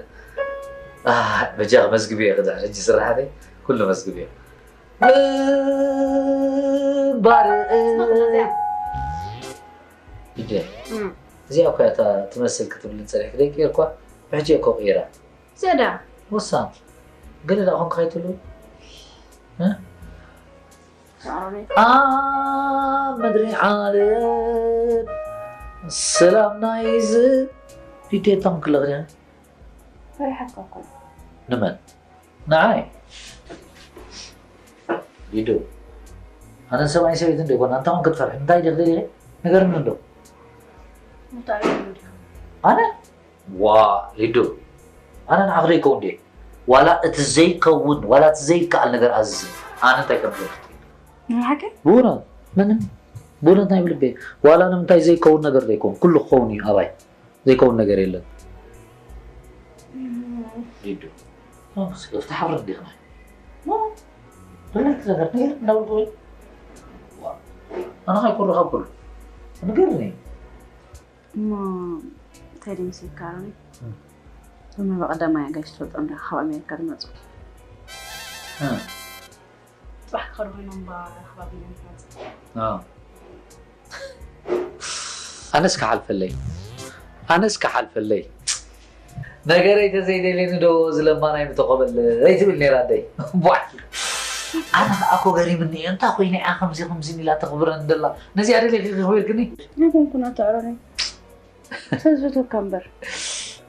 በጃ መዝግብ እየ ክድሕር ሕጂ ስራሕተይ ኩሉ መዝግብ እየ ምንባር እዚኣ እኮ እያ እታ ትመስል ክትብል ጸኒሕኪ ደቂ እኳ ብሕጂ እኮ ቀይራ። ዘዳ። ወሳን። ገለ ደኣ ኾንካ ከይትብሉ? እ? ኣሮነይ። ኣብ ምድሪ ዓለም ሰላም ናይ ዝ-፣ ሊድያ እንታይ ኾንክላ ክድያ? ፈሪሓካ እኮ። ንመን? ንዓይ? ሊዱ። ኣነ ሰብኣይ ሰበይትን ዶ ይኮን? ኣንታ ኾን ክትፈርሒ? እንታይ ዲኽ ደሊኺ? ንገርኒ እንዶ። እንታይ እዩ እንዲ? ኣነ? ዋ፣ ሊዱ። ኣነ ንዓኺ ዶ ይከውን ድየ? ዋላ እቲ ዘይከውን፣ ዋላ እቲ ዘይከኣል ነገር ኣዝዝ። ኣነ እንታይ ከም ዝብል? ንሓቂ? ብእውነት፣ ምንም። ብእውነት ናይ ብልቤ። ዋላ ንምንታይ ዘይከውን ነገር ዘይከውን። ኩሉ ክኸውን እዩ ኣባይ። ዘይከውን ነገር የለን። እም። ሊዱ። ኦ፣ ስለ ፍትሓ ፍርድ ዲኽና። ማ? ብልሕቲ ነገር ነገር እንዳበልኩ ወይ? ዋ። ኣነ ኸይ ኩሉ ካብ ኩሉ። ንገርኒ። እሞ እንታይ ድዩ ምስልካ ኣሮኒ? እም። እሞ በቐዳማይ ኣጋይሽ ትፈልጦም ዲኻ ካብ ኣሜሪካ ዝመጹ? እም። ጽባሕ ክኸዱ ኮይኖም ባ-፣ ከባቢና ይመጽእ። ኣዎ። ኣነስ ክሓልፈለይ። ኣነስ ክሓልፈለይ። ነገረይ ተዘይደልየኒ ዶ እዚ ለማናይ ምተቆበለይ ትብል ነይራ ኣደይ። ቧዕ። ኣነ ከኣ እኮ ገሪምኒ እዩ። እንታይ ኮይነ እያ ከምዚ ከምዚ ኢላ ተኽብረኒ ደላ? ነዚኣ ደሊኺ ክኽብርክኒ? ኣይኮንኩን ኣቶ ኣሮነይ። ስለ ዝፈትወካ እምበር።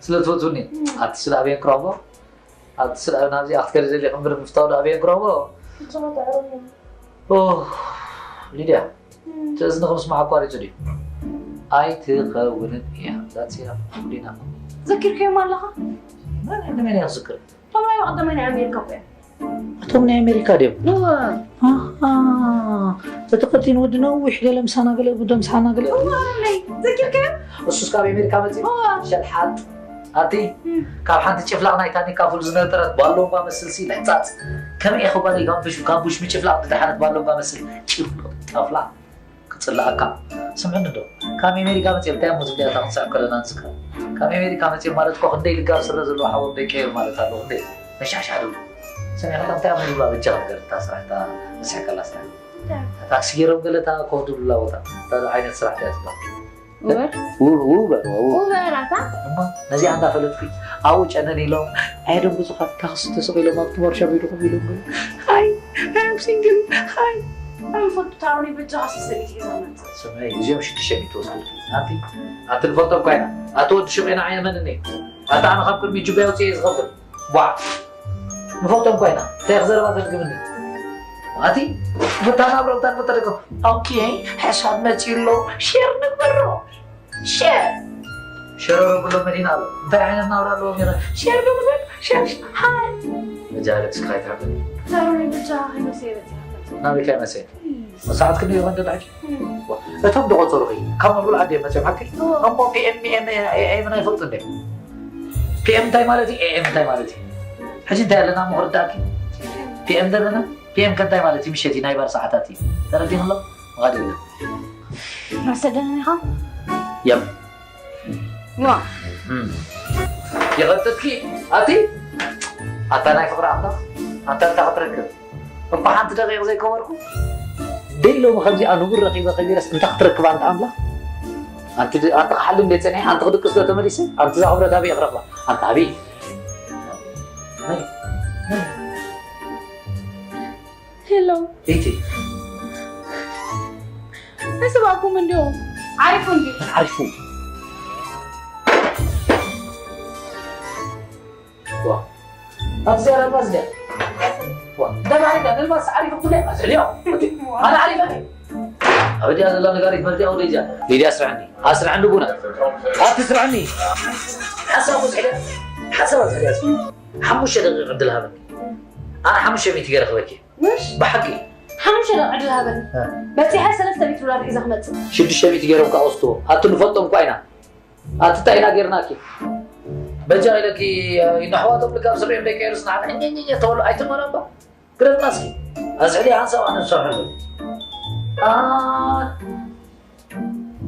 ስለ ትፈትውኒ? እም። ኣቲ ስለ ኣበየን ክረኽቦ? ኣቲ ስለ ናብዚኣ ክትከዲ ደሊኺ እምበር ምፍታው ዶ ኣበየን ክረኽቦ? ንስኻ ትዕረኒ። ኦ፣ ሊድያ፣ እም። እቲ እዝንኺ ምስማዕ ኣቋሪጹ ድዩ? ኣይትኸውንን እያ። ዛት ሲራ፣ ሊና። ዘኪርካዮም ኣለኻ? መን፣ ንመን እያ ክዝክር? እቶም ናይ ቀዳማይ ናይ ኣሜሪካ እኮ እዮም። እቶም ናይ ኣሜሪካ ድዮም? እወ። ኣሃ። እቲ ቀጢን ወዲ ነዊሕ ገለ ምሳና ገለ፣ ብዶ ምሳና ገለ። እወ፣ ኣረለይ። ዘኪርካዮ? እሱስ ካብ ኣሜሪካ መጺኡ? እወ። ሸልሓጥ። ኣቲ፣ እም። ካብ ሓንቲ ጭፍላቕ ናይ ታኒካ ፉል ዝነጠረት ባሎንጓ መስልሲ ልሕጻጽ። ከመይ ኢኺ ጓለይ ካብ ብሽ-፣ ካብ ቡሽ ምጭፍላቕ ዝደሓነት ባሎንጓ መስል ጭፍላቕ ጠፍላቕ። ክጽላኣካ። ስምዕኒ ዶ? ካብ ኣሜሪካ መጽዮም እንታይ እሞ ዝብልያ እታ ክንስዕብ ከለና ንስካ? ካብ ኣሜሪካ መጽዮም ማለት እኮ ክንደይ ልጋብ ስረ ዘለዎ ሓዎም ደቂ እዮም ማለት ኣሎ። ክንደይ መሻሻ ዶ? ሰሚዕካ እንታይ እሞ ዝብላ በጃ ነገር እታ ስራሕ እታ ንስሕቀላ ስራሕ። እንታይ? ታክሲ ገይሮም ገለ እታ ኮፍ ዝብሉላ ቦታ። እንታይ ዓይነት ስራሕ እያ ትባል? ኡበር? ው-፣ ውበር፣ ው-፣ ው-፣ ኡበር ኣታ? እሞ ነዚኣ እንዳፈለጥኩ ኣብኡ ጨነን ኢሎም ኣየደንግጹኻ። ታክሲ ተሰቒሎም ኣብቲ ዋርሻ ቤት ኮፍ ኢሎም ገለ። ሃይ፣ I am single፣ ሃይ። ኣይፈቱ ታሮኒ በጃኻ ሰበይቲ እየ ዘመንት። ስምዒ፣ እዚኦም ሽዱሽተ ሚእቲ ወስዱ። ኣንቲ፣ ኣንቲ ንፈልጦም እኳ ኢና። ኣቲ ወዲ ሹቕ ኢና ኣየመንኒ። ኣታ ኣነ ካብ ቅድሚ ጁባይ ኣውፅኤ ዝኸፍል። ቧዕ። ንፈልጦም እኳ ኢና። እንታይ ዘረባ ተድግምኒ? ኣቲ፣ ፍታና ብረውታን ፈጠደኩም። ኦኬ፣ ሕሳብ መፂኡ ኣሎ። ሼር ንግበሮ። ሸር! ሸረሮ ብሎ መዲና ኣሎ። እንታይ ዓይነት ናብራ ኣለዎም ይረ? ሸር ዶ ብሎ? ሸር፣ ሸር፣ ሃይ! መጃለትስ ካይትሓፍር። ዛሮኒ ብቻ ከይመሰለ በፂሓ። ናበይ ካይመሰለ? እም። ሰዓት ክንደይ ይኾን ደላ ሕጂ? እም። እቶም ዝቖጸሩኺ ካብ መብሉ ዓዲ እዮም መፅኦም ሓቂ? እዎ። እሞ ፒ ኤም፣ ኤ ኤም፣ ኤ ኤም ኣይፈልጡ እንደ? ፒ ኤም እንታይ ማለት እዩ? ኤ ኤም እንታይ ማለት እዩ? ሕጂ እንታይ ኣለና እሞ ክርዳእኪ? ፒ ኤም ዘለና? ፒ ኤም ከ እንታይ ማለት እዩ? ምሸት እዩ፣ ናይ ባር ሰዓታት እዩ። ተረዲእኽሎ? ምኻድ የለን። መሰደኒ ኢኻ? የም። ዋ። እም። የቐጥትኪ፣ ኣቲ? ኣታ ናይ ፍቕሪ ኣምላኽ፣ ኣታ እንታይ ክትረክብ? እኳ ሓንቲ ደቂቕ ዘይከበርኩ? ደይ ሎሚ ከምዚኣ ንቡር ረኺበ ከቢረስ እንታይ ክትረክብ ኣንታ ኣምላኽ? ኣንቲ ድ-፣ ኣንቲ ክሓልም ደይ ጸኒሐ፣ ኣንቲ ክድቅስ ዶ ተመሊሰ? ኣንቲ እዛ ክብረት ኣበይ ክረኽባ? ኣንቲ ኣበይ? መን? መን? ሄሎ። ቤቲ። ኣይሰማዕኩም እንዲኹም። ዓሪፉ እንዲ። ዓሪፉ። ዋ። ኣብዚ ኣልማዝ ድያ? ዋ። ደም ዓሪፋ፣ ኣልማዝ ዓሪፉ ኩሉ። ኣዝሕልዮ። ኣነ ዓሪፈ። ኣብ ድያ ዘላ ነጋሪት መርቲያ ወደ እዚኣ። ሊድያ ስርሐኒ። ኣስርሐኒ ቡና። ኣቲ ስርሐኒ። ሓሳብ ወስሕልያ። ሓሳብ ወስሕልያ። ሓሙሽተ ደቂቕ ዕድል ሃበኒ። ኣነ ሓሙሽተ ሚእቲ ገይረ ክበኪ። ምሽ? ብሓቂ። ሓሙሽተ ደቂቕ ዕድል ሃበኒ። እ። በጺሐ ሰለስተ ሚእቲ ዶላር ሒዘ ክመጽእ። ሽዱሽተ ሚእቲ ገይሮም ከኣ ወስድዎ። ኣቲ ንፈልጦም እኳ ኢና። ኣቲ እንታይ ኢና ገይርናኪ? በጃ ኢለኪ፣ ይነሕዋቶም ልጋብ ስሪኦም ደቂ ኤርስ ንዓና እኘኘኘ ተበሉ ኣይትመኖ እባ። ግደፍና እስኪ። ኣዝሕሊ ሓንሳብ ኣነ ዝሰርሐሉ። ኣ፣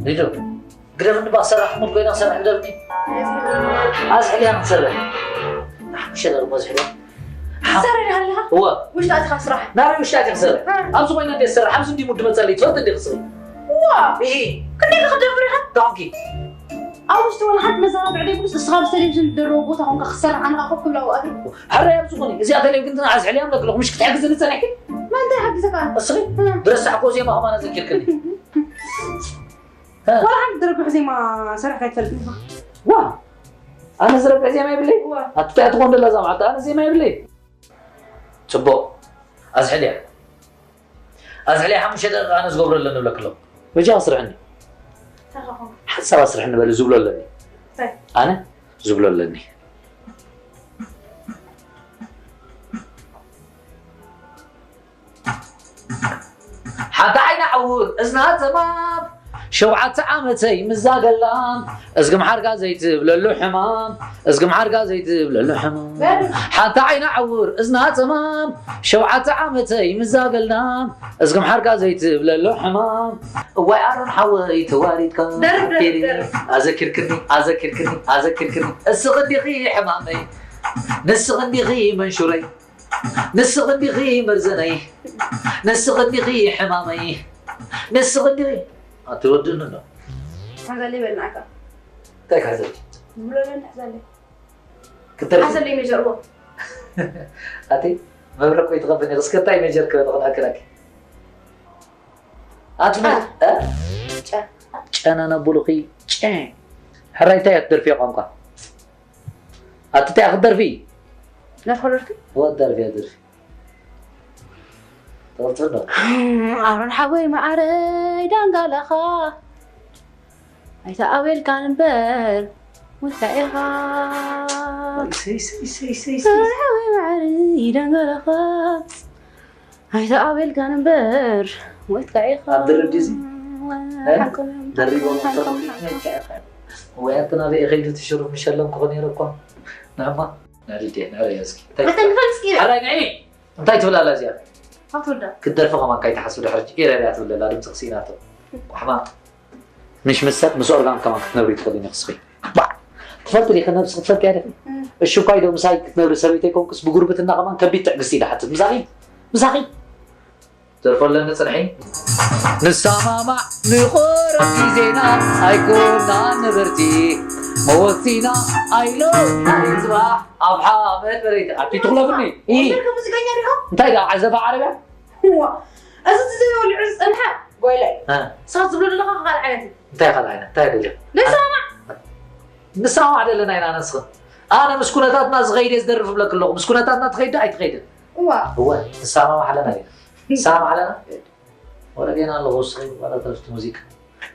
ሊዱ፣ ግደፍኒ እባ ክሰርሕ፣ ሙድ ኮይና ክሰርሕ ግደፍኒ። ኣዝሕሊ እያ ክትሰርሕ። ሓሙሽተ ደርሞ ኣዝሕሊ። ሓ-፣ ትሰርሕ ዲኻ ኣለኻ? እወ። ውሽጢ ኣቲኻ ስራሕ? ናበይ ውሽጢ ኣቲኻ ስራሕ? እ። ኣብዚ ኮይና እንዴ ትሰርሕ? ኣብዚ እንዲ ሙድ መጸለይ፣ ትፈልጥ እንዴ ክትስሪ? እዋ! ኢሂ። ክንደይ ክደብር ኢኻ? ዳንኪ። ኣብ ውሽጢ ዋላ ሓንቲ መዘናግዒ ዘይብሉስ፣ እስኻ ምስ ቴሌቪዥን ዝደረቦ ቦታ ኮንካ ክትሰርሕ፣ ኣነ ኸኣ ኮፍ ክብላ ኣብኡ ኣትየ። ሕራይ ኣብ ዝኾነ፣ እዚኣ ቴሌቪዥን ትንዓስ ሕልያ እምለክ ኣለኹ፣ ምሽ ክትሕግዝኒ ጸኒሕኪ? መን እንታይ ይሓግዘካ? እስኺ? እ። ዝረሳዕክዎ ዜማ ከማን ኣዘኪርክኒ። እ። ዋላ ሓንቲ ዝረብሕ ዜማ ሰሪሕካ ኣይትፈልጥን ኢኻ? ዋ! ኣነ ዝረብሕ ዜማ የብለይ? ዋ። ኣቲ እንታይ ትኾን ደላ እዛ መዓልቲ? ኣነ ዜማ የብለይ። ጽቡቕ። ኣዝሕልያ። ኣዝሕልያ ሓሙሽተ ደቂቃ ኣነ ዝገብሮ ኣለኒ እብለኪ ኣለኹ። በጃ ኣስርሕኒ። እንታይ ከ? ሓንሳብ ኣስርሕኒ በሊ ዝብሎ ኣለኒ። እንታይ? ኣነ ዝብሎ ኣለኒ። ሓንቲ ዓይና ዕውር እዝና ጸማም ሸውዓተ ዓመተይ ምዛ ገላም እዝጊ ምሓርካ ዘይትብለሉ ሕማም እዝጊ ምሓርካ ዘይትብለሉ ሕማም ሓንቲ ዓይና ዕውር እዝና ጸማም ሸውዓተ ዓመተይ ምዛ ገላም እዝጊ ምሓርካ ዘይትብለሉ ሕማም እዋይ ኣሮን ሓወይ ተዋሪድካ ደርፍ፣ ደርፍ፣ ደርፍ። ኣዘኪርክኒ ኣዘኪርክኒ ኣዘኪርክኒ እስኺ እንዲኺ ሕማመይ ንስኺ እንዲኺ መንሹረይ ንስኺ እንዲኺ መርዘነይ ንስኺ እንዲኺ ሕማመይ ንስኺ እንዲኺ ኣትወድኒ ዶ ሓዛለይ በልናካ እንታይ ክሕዘልኪ ዝብሎ ለን ሓዛለይ ክትደርፊ ሓዘለይ መጀርዎ ኣቲ መብረቅ ወይ ትቐብኒ እስከ እንታይ መጀር ክበል ክነኣክለኪ ኣቲ መ- እ? ጨ ጨና ነቡሉኺ ጨ ሕራይ እንታይ እያ ትደርፊ ቋንቋ ኣቲ እንታይ ክትደርፊ ደርፎ ደርፊ ወደርፊ ደርፊ ተወጥር ነው ኣሮን ሓወይ መዓረይ ዳንጋላኻ ኣይተኣቤልካን እምበር ወታ ኢኻ ኣሮን ሓወይ መዓረይ ዳንጋላኻ ኣይተኣቤልካን እምበር ወታ ኢኻ ኣብ ድርብ ድዚ ደሪቦም ወይ ኣንተ ናበይ ከይዱ ትሽሩፍ ምሸለምኩ ነይረ እኳ ንዕማ ናድዴ ናረያ እስኪ ሓራይ ንዒ እንታይ ትብል ኣላ እዚኣ ክትወዳ ክትደርፊ ከማን ካይትሓስብ ድሕሪ ኢረርያ ትብል ኣላ ድምፂ ክስኢናቶ ሕማቕ ምሽ ምስ ሰብ ምስ ኦርጋን ከማን ክትነብሪ ትኽእሊ ኢኺ ስኺ ትፈልጢ ዲኺ ነብሲ ክትፈልጥያ ዲኺ እሺ እኳ ኢዶ ምሳይ ክትነብሪ ሰበይተይ ኮንኩስ ብጉርብትና ከማን ከቢድ ትዕግስቲ ኢለ ሓትት ምሳኺ ምሳኺ ዘርፈለኒ ጽንሒ ንሰማማዕ ንቆረብ ግዜና ኣይኮና ነበርቲ መወቲና ኣይሎ ጽባሕ ኣብ ሓመድ መሬት ኣቲ ትኽለፍኒ እንታይ ዳ ዓዘባ ዓረብያ እዚ ትዘይወሊዑ ዝጸንሐ ጓይላይ ሳት ዝብሎ ዘለኻ ካልእ ዓይነት እንታይ ካልእ ዓይነት እንታይ ደለ ንሰማማዕ ንሰማማዕ ደለና ኢና ነስኽን ኣነ ምስ ኩነታትና ዝኸይደ ዝደርፍ ብለክ ኣለኹ ምስ ኩነታትና ትኸይደ ኣይትኸይድን እዋ እወ ንሰማማዕ ኣለና ኢና ንሰማማዕ ኣለና ወረዴና ኣለኹ ስኺ ዋላ ተረፍቲ ሙዚቃ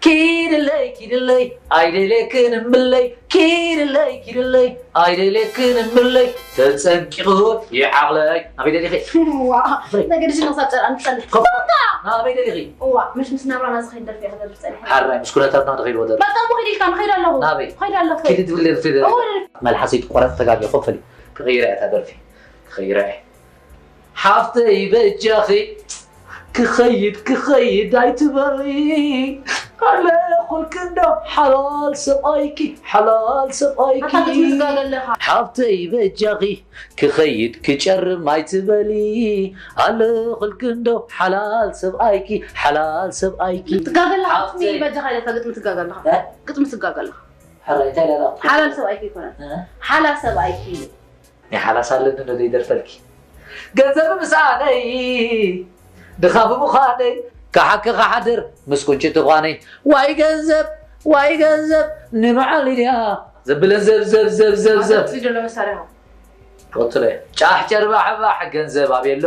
ኪድለይ ኪድለይ ኣይደልየክን እምብለይ ኪድለይ ኪድለይ ኣይደልየክን እምብለይ ተጸንቂቑ ይዓቕለይ ናበይ ደሊኺ ዋ ነገድሽ ንኽሳብ ጨርቃ ንትጸንሕ ናበይ ደሊኺ ዋ ምሽ ምስ ናብራና ዝኸይድ ደርፊ ክደርፍ ጸኒሐ ሓራይ ምስ ኩነታትና ተኸይድዎ ደርፊ በጣም ኺድ ኢልካ ንኸይድ ኣለኹ ናበይ ኸይድ ኣለኹ ኪድ ትብል ደርፊ ደርፊ መልሓሰይ ትቆረጥ ተጋግየ ኮፈሊ ክቕይራ እያ እታ ደርፊ ክቕይራ እየ ሓፍተይ በጃኺ ክኸይድ ክኸይድ ኣይትበሊ ኣለኹልኪ እንዶ ሓላል ሰብኣይኪ ሓላል ሰብኣይኪ ሓፍተይ በጃኺ ክኸይድ ክጨርም ኣይትበሊ ኣለኹልኪ እንዶ ሓላል ሰብኣይኪ ሓላል ሰብኣይኪ ትጋገላ ሓፍተይ በጃኻ ኢለካ ግጥሚ ትጋገላ ግጥሚ ትጋገላ ሓላል ሰብኣይኪ ይኮነ ሓላ ሰብኣይኪ ናይ ሓላስ ኣለኒ ዶ ዘይደርፈልኪ ገንዘብ ምሳነይ ድኻ ብምዃነይ ክሓኪ ክሓድር ምስ ቁንጭቲ ኳነይ ዋይ ገንዘብ ዋይ ገንዘብ ንመዓል ድያ ዘብለን ዘብ ዘብ ዘብ ዘብ ዘብ ዘሎ መሳርያ ቀጥሎ ጫሕ ጨርባሕባሕ ገንዘብ ኣበሎ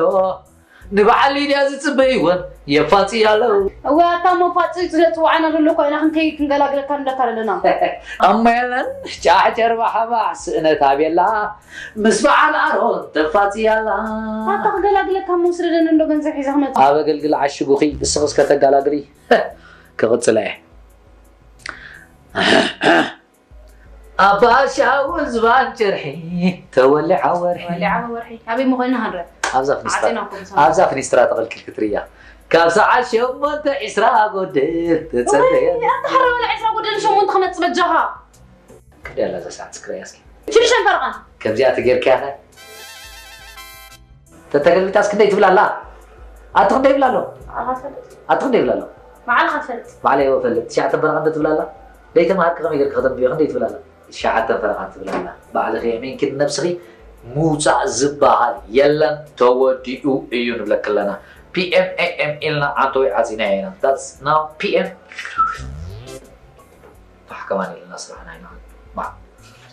ንበዓል ሊድያ ዝጽበይወን የፋጽያ ኣለዉ። እወ ኣታ መፋጽ ስለ ጽዋዕና ዘሎ እኮ ኢና ክንከይድ ክንገላግለካ ንብለካ ዘለና። እሞ የለን ጫሕ ጨርባሕባሕ ስእነት ኣቤላ ምስ በዓል ኣሮን ተፋጽያ ኣላ። ኣታ ክገላግለካ እሞ ስደደኒ እንዶ ገንዘብ ሒዘ ክመጽእ። ኣብ ኣገልግል ዓሽጉኺ እስኺ እስከ ተጋላግሊ ክቕጽላ እየ። ኣባ ሻውል ዝባን ጨርሒ ተወሊዓ ወርሒ ተወሊዓ ወርሒ ኣበይ ምኾይና ክንረ ኣብዛ ፍኒስትራ ኣብዛ ፍኒስትራ ተቐልቂልኪ ትርእያ ካብ ሰዓት ሸሞንተ ዒስራ ጎድል ተጸበየ ኣታ ሓራ ወላ ዒስራ ጎድል ሸሞንተ ክመጽእ በጃኻ ክንደይ ኣላ እዛ ሰዓት ስክራይ ኣስኪ ሽዱሽተ ፈረቓ ከምዚኣ ተጌርክያ ኸ ተተገልቢጣስ ክንደይ ትብል ኣላ ኣቲ ክንደይ ይብል ኣሎ ኣቲ ክንደይ ይብል ኣሎ ባዕልኻ ትፈልጥ። ባዕለይ እወ እፈልጥ። ትሽዓተ ፈረቓ እንዶ ትብል ኣላ? ደይተማሃርኪ ከመይ ጌርኪ ከተንብብዮ? ክንደይ ትብል ኣላ? ትሽዓተ ፈረቓ ትብል ኣላ። ባዕልኺ የሚንኪ ንነብስኺ ምውጻእ ዝበሃል የለን፣ ተወዲኡ እዩ ንብለኪ ኣለና። ፒ ኤም ኤ ኤም ኢልና ዓንተወይ ዓጺናዮ ኢና። That's now ፒ ኤም። ፋሕ ከማን ኢልና ስራሕና ኢና። ባ፣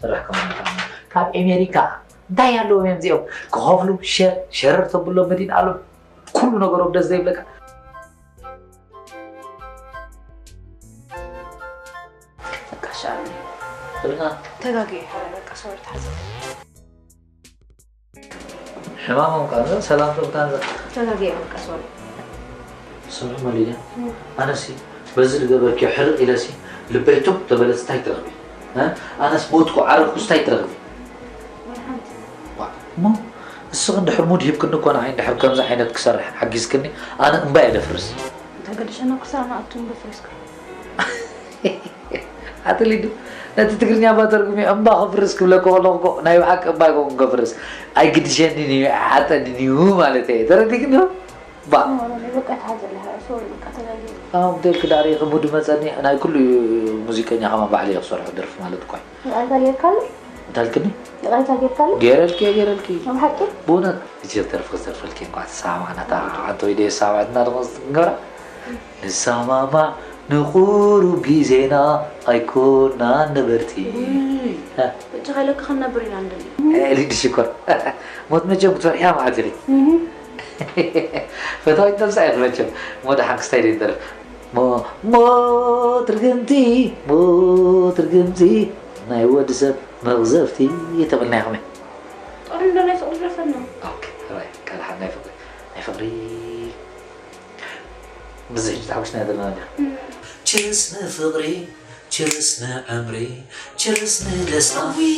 ስራሕ ከማን ኢልና። ካብ ኣሜሪካ እንታይ ኣለዎም እዮም እዚኦም? ክኸፍሉ ሸር፣ ሸረር ተብሎ መዲን ኣሎ። ኩሉ ነገሮም ደስ ዘይብለካ። በቃ ሻሚ። ብልና። ተጋግየ፣ በቃ ሶሪ፣ ተሓዘ። ሕማሞም ቃንዛ፣ ሰላምቶም ቃንዛ። ተጋግየ፣ በቃ ሶሪ። ስምዒ መሊድያ፣ እም። ኣነሲ በዚ ዝገበርክዮ ሕርቕ ኢለሲ ልበይ ቱም ተበለስ እንታይ ትረኽቢ? እ? ኣነስ ሞትኩ ዓረፍኩስ እንታይ ትረኽቢ? ወይ ሓንቲ። ዋ፣ እሞ እስኺ እንድሕር ሙድ ሂብክኒ እኮ ንዓይ እንድሕር ከምዚ ዓይነት ክሰርሕ ሓጊዝክኒ፣ ኣነ እምባ እየ ደፍርስ። ተገድሸና ክሳብ ንኣቱ እምባ ፍሪስካ። ኣቲ ሊዱ፣ ነቲ ትግርኛ እባ ተርጉሚ እምባ ክፍርስ ክብለካ ከለኹ እኮ ናይ ብሓቂ እምባ ኣይኮንኩን ከፍርስ። ኣይግድሸንን እዩ፣ ኣይሓጠንን እዩ ማለት እየ። ተረዲእክኒ ዶ? ባ። ኣዎ፣ በቃ ተሓዘለሃ፣ ሶሪ፣ በቃ ተጋግየ። ኣዎ፣ ብደልኪ ዳዕሪ ክሙድ መጸኒ፣ ናይ ኩሉ ሙዚቀኛ ከማን ባዕለይ እየ ክሰርሖ ደርፊ ማለት እኮ እዩ። ይቕሬታ ጌርካሉ? እንታይ ኢልክኒ? ይቕሬታ ጌርካሉ? ጌረልኪ እየ፣ ጌረልኪ። ብሓቂ? ብእውነት። እጅግ ተርፊ ክዘርፈልኪ እንኳዕ ተሰማማዕና፣ እታ ዓንተ ወይ ደየ ሰማዕትና ደሞ ንገብራ። ንሰማማዕ ንቁሩብ ግዜና ኣይኮናን ነበርቲ። ውይ፣ እ። በጃኻ ኢለካ ክንነብር ኢና ንደሊ። እ፣ ሊዲ ሽኮር። ሞት መቸም ክትፈርሕያ መዓት ኢኺ። እህ። ፈታዊት ነብሳ ኢኺ መቸም። እሞ ደሓን ክስታይ ደይንደርፍ። ሞ-፣ ሞት ርግምቲ፣ ሞት ርግምቲ፣ ናይ ወዲ ሰብ መቕዘፍቲ ተበልና ኢኹም። ጥዑም ዶ ናይ ፍቕሪ ደርፈና? ኦኬ፣ ራይት። ካልእ ሓደ ናይ ፍቕሪ፣ ናይ ፍቕሪ። ብዝሕ ተሓጒስና ዘለና ዲና። እም። ችርስ ንፍቕሪ፣ ችርስ ንዕምሪ፣ ችርስ ንደስታ። ውይ፣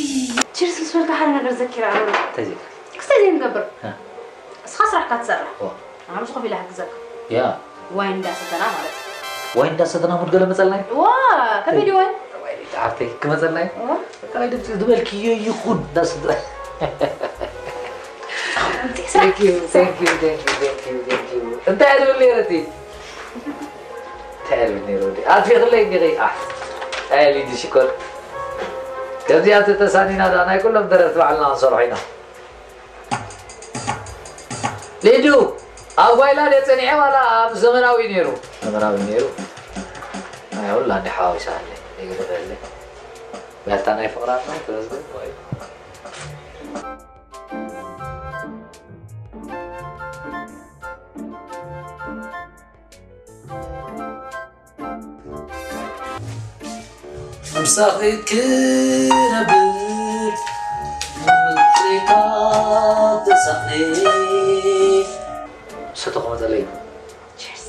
ችርስ ምስ በልካ ሓደ ነገር ዘኪረ ኣሮና። እንታይ ዘኪረ? ክስታይ ዘይንገብር። እ። እስኻ ስራሕካ ትሰርሕ። ዋ። ኣነ ምስ ኮፍ ኢለ ክሕግዘካ። ያ። ዋይን እንዳሰተና ማለት እዩ። ዋይን እንዳሰተና ሙድ ገለ መጸልና እዩ? ዋ፣ ከመይ ድዩ ዋይን? ዋይን እዩ፣ ሓፍተይ፣ ክመጸልና እዩ? ዋ። በቃ፣ ድምጺ ዝበልክዮ ይኹን፣ እንዳሰተ-፣ Thank you, thank you, thank you, thank you, thank you። እንታይ እየ ዝብል ነይረ እቲ? እንታይ እየ ዝብል ነይረ ወዲ? ኣጥፊእኽለይ እንዲኺ? ኣሕ፣ ኣይ ሊዲ ሽኮር። ከምዚኣ ተተሳኒና ደኣ ናይ ኩሎም ደረፍቲ ባዕልና ክንሰርሖ ኢና። ሊዱ፣ ኣብ ጓይላ ድየ ጸኒሐ ዋላ ኣብ ዘመናዊ ነይሩ? ዘመናዊ ነይሩ። ኣይ፣ ሁላ እንዲ ሓዋዊሳ ኣለይ፣ ይግርም ኣለይ። ያታ ናይ ፍቕራና ተመስገን ወይ። ምሳኺ ክነብር ምርጫኻ ተሳእነ። ሰተኹ መጸለይ። ቺርስ።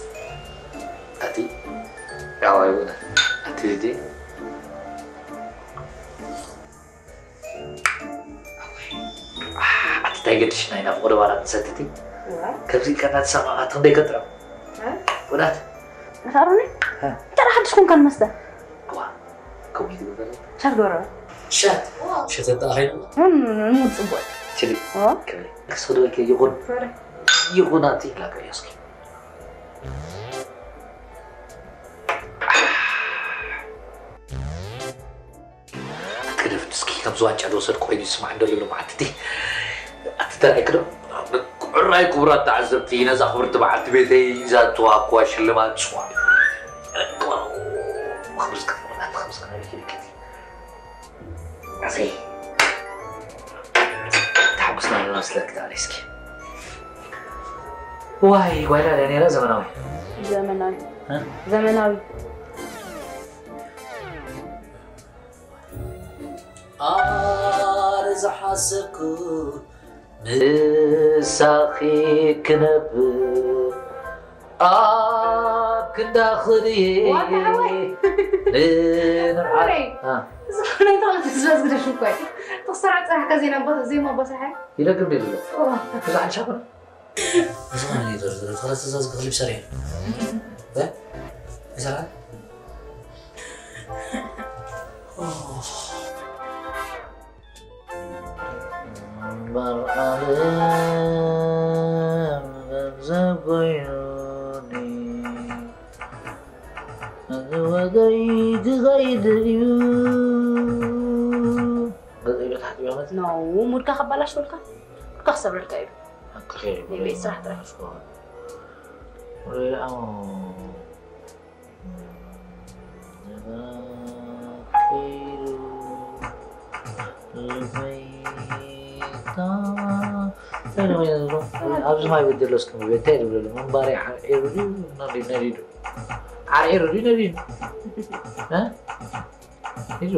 ኣቲ፣ ያው ኣይቡና። ኣቲ ልዲ። ኣቲ እንታይ ገድሽ ናይ ናፍቖ ደባራት ንሰትቲ? እዋ። ከምዚ ኢልካ እናተሰማማዕካ ክንደይ ከጥዕም? እ? ውዳት። ኣታ ኣሮኒ? እ? እንታይ ደኣ ሓድሽ ኮንካ ንመስተ? እዋ፣ ከምኡ እዩ ዝግበር። ሻት ገበረ። ሻት? ሸተት ደኣ ኸይኑ? እም፣ እም፣ ጽቡቕ። ችሊ። እዋ። ክብሪ። ክስኽዶ ኢልከ ይኹን። ክብሪ። ይኹን ኣቲ ኢላ ቀሪያ እስኪ። ኣትገደፍኒ እስኪ፣ ከምዚ ዋንጫ ዝወሰድኩ ኮይኑ ይስማዕ እንዶ ዝብሉ መዓልቲ እቲ፣ ኣቲ ተራእይኪ ዶ? ቁዕራይ ክቡራት ተዓዘብቲ፣ ነዛ ክብርቲ በዓልቲ ቤተይ ዛተዋኳ ሽልማት ጽዋዕ። ክብሪ እስከ ክብሪ ናትካ፣ ክብሪ እስከ ናበይ ኪድ ኪድ። ኣሰይ። ተሓጉስና ኣለና፣ ስለኪ ተኣለይ እስኪ። ዋይ፣ ጓይላ ድያ ነይራ ዘመናዊ? ዘመናዊ። እ? ዘመናዊ። ኣረ ዝሓሰብኩ ምሳኺ ክነብር ኣብ ክንዳኺ ድየ ዋታ ሓወይ። ንንብዓት፣ ሓወይ። አ። ዝኾነ ተቐልቲ ዝበዝግደ ሽኮር። ትኽስራ ጽናሕካ ዜና ባ-፣ ዜማ ባሳሓ። ይደግም ድየ ዘሎ? ኦ። ብዙሕ ሓንሻ ኮነ? ዝኾነ ድየ ዘሎ? ተኸለ ትእዛዝ ክኽልብ ሰሪሕ። እ? ይሰራል? ኦ። እምበር ዓለም ገንዘብ ኮይኑኒ። ዘይድ እዩ። ገዛ ኢሉ ተሓፂቡ መፅ። ኖ፣ ሙድካ ከባላሽወልካ፣ ሙድካ ክሰብረልካ እዩ። ኣክኸይ፣ ናይ ቤት ስራሕ ጥራሕ። ሪኣሞ። ኣብዚ ማይ በደሎ እስከ መበ እንታይ ዝብለሉ ምንባር ዓርዒሩ ድዩ ነዲ- ነዲዱ? ዓርዒሩ ድዩ ነዲዱ? እ? ሒዙ።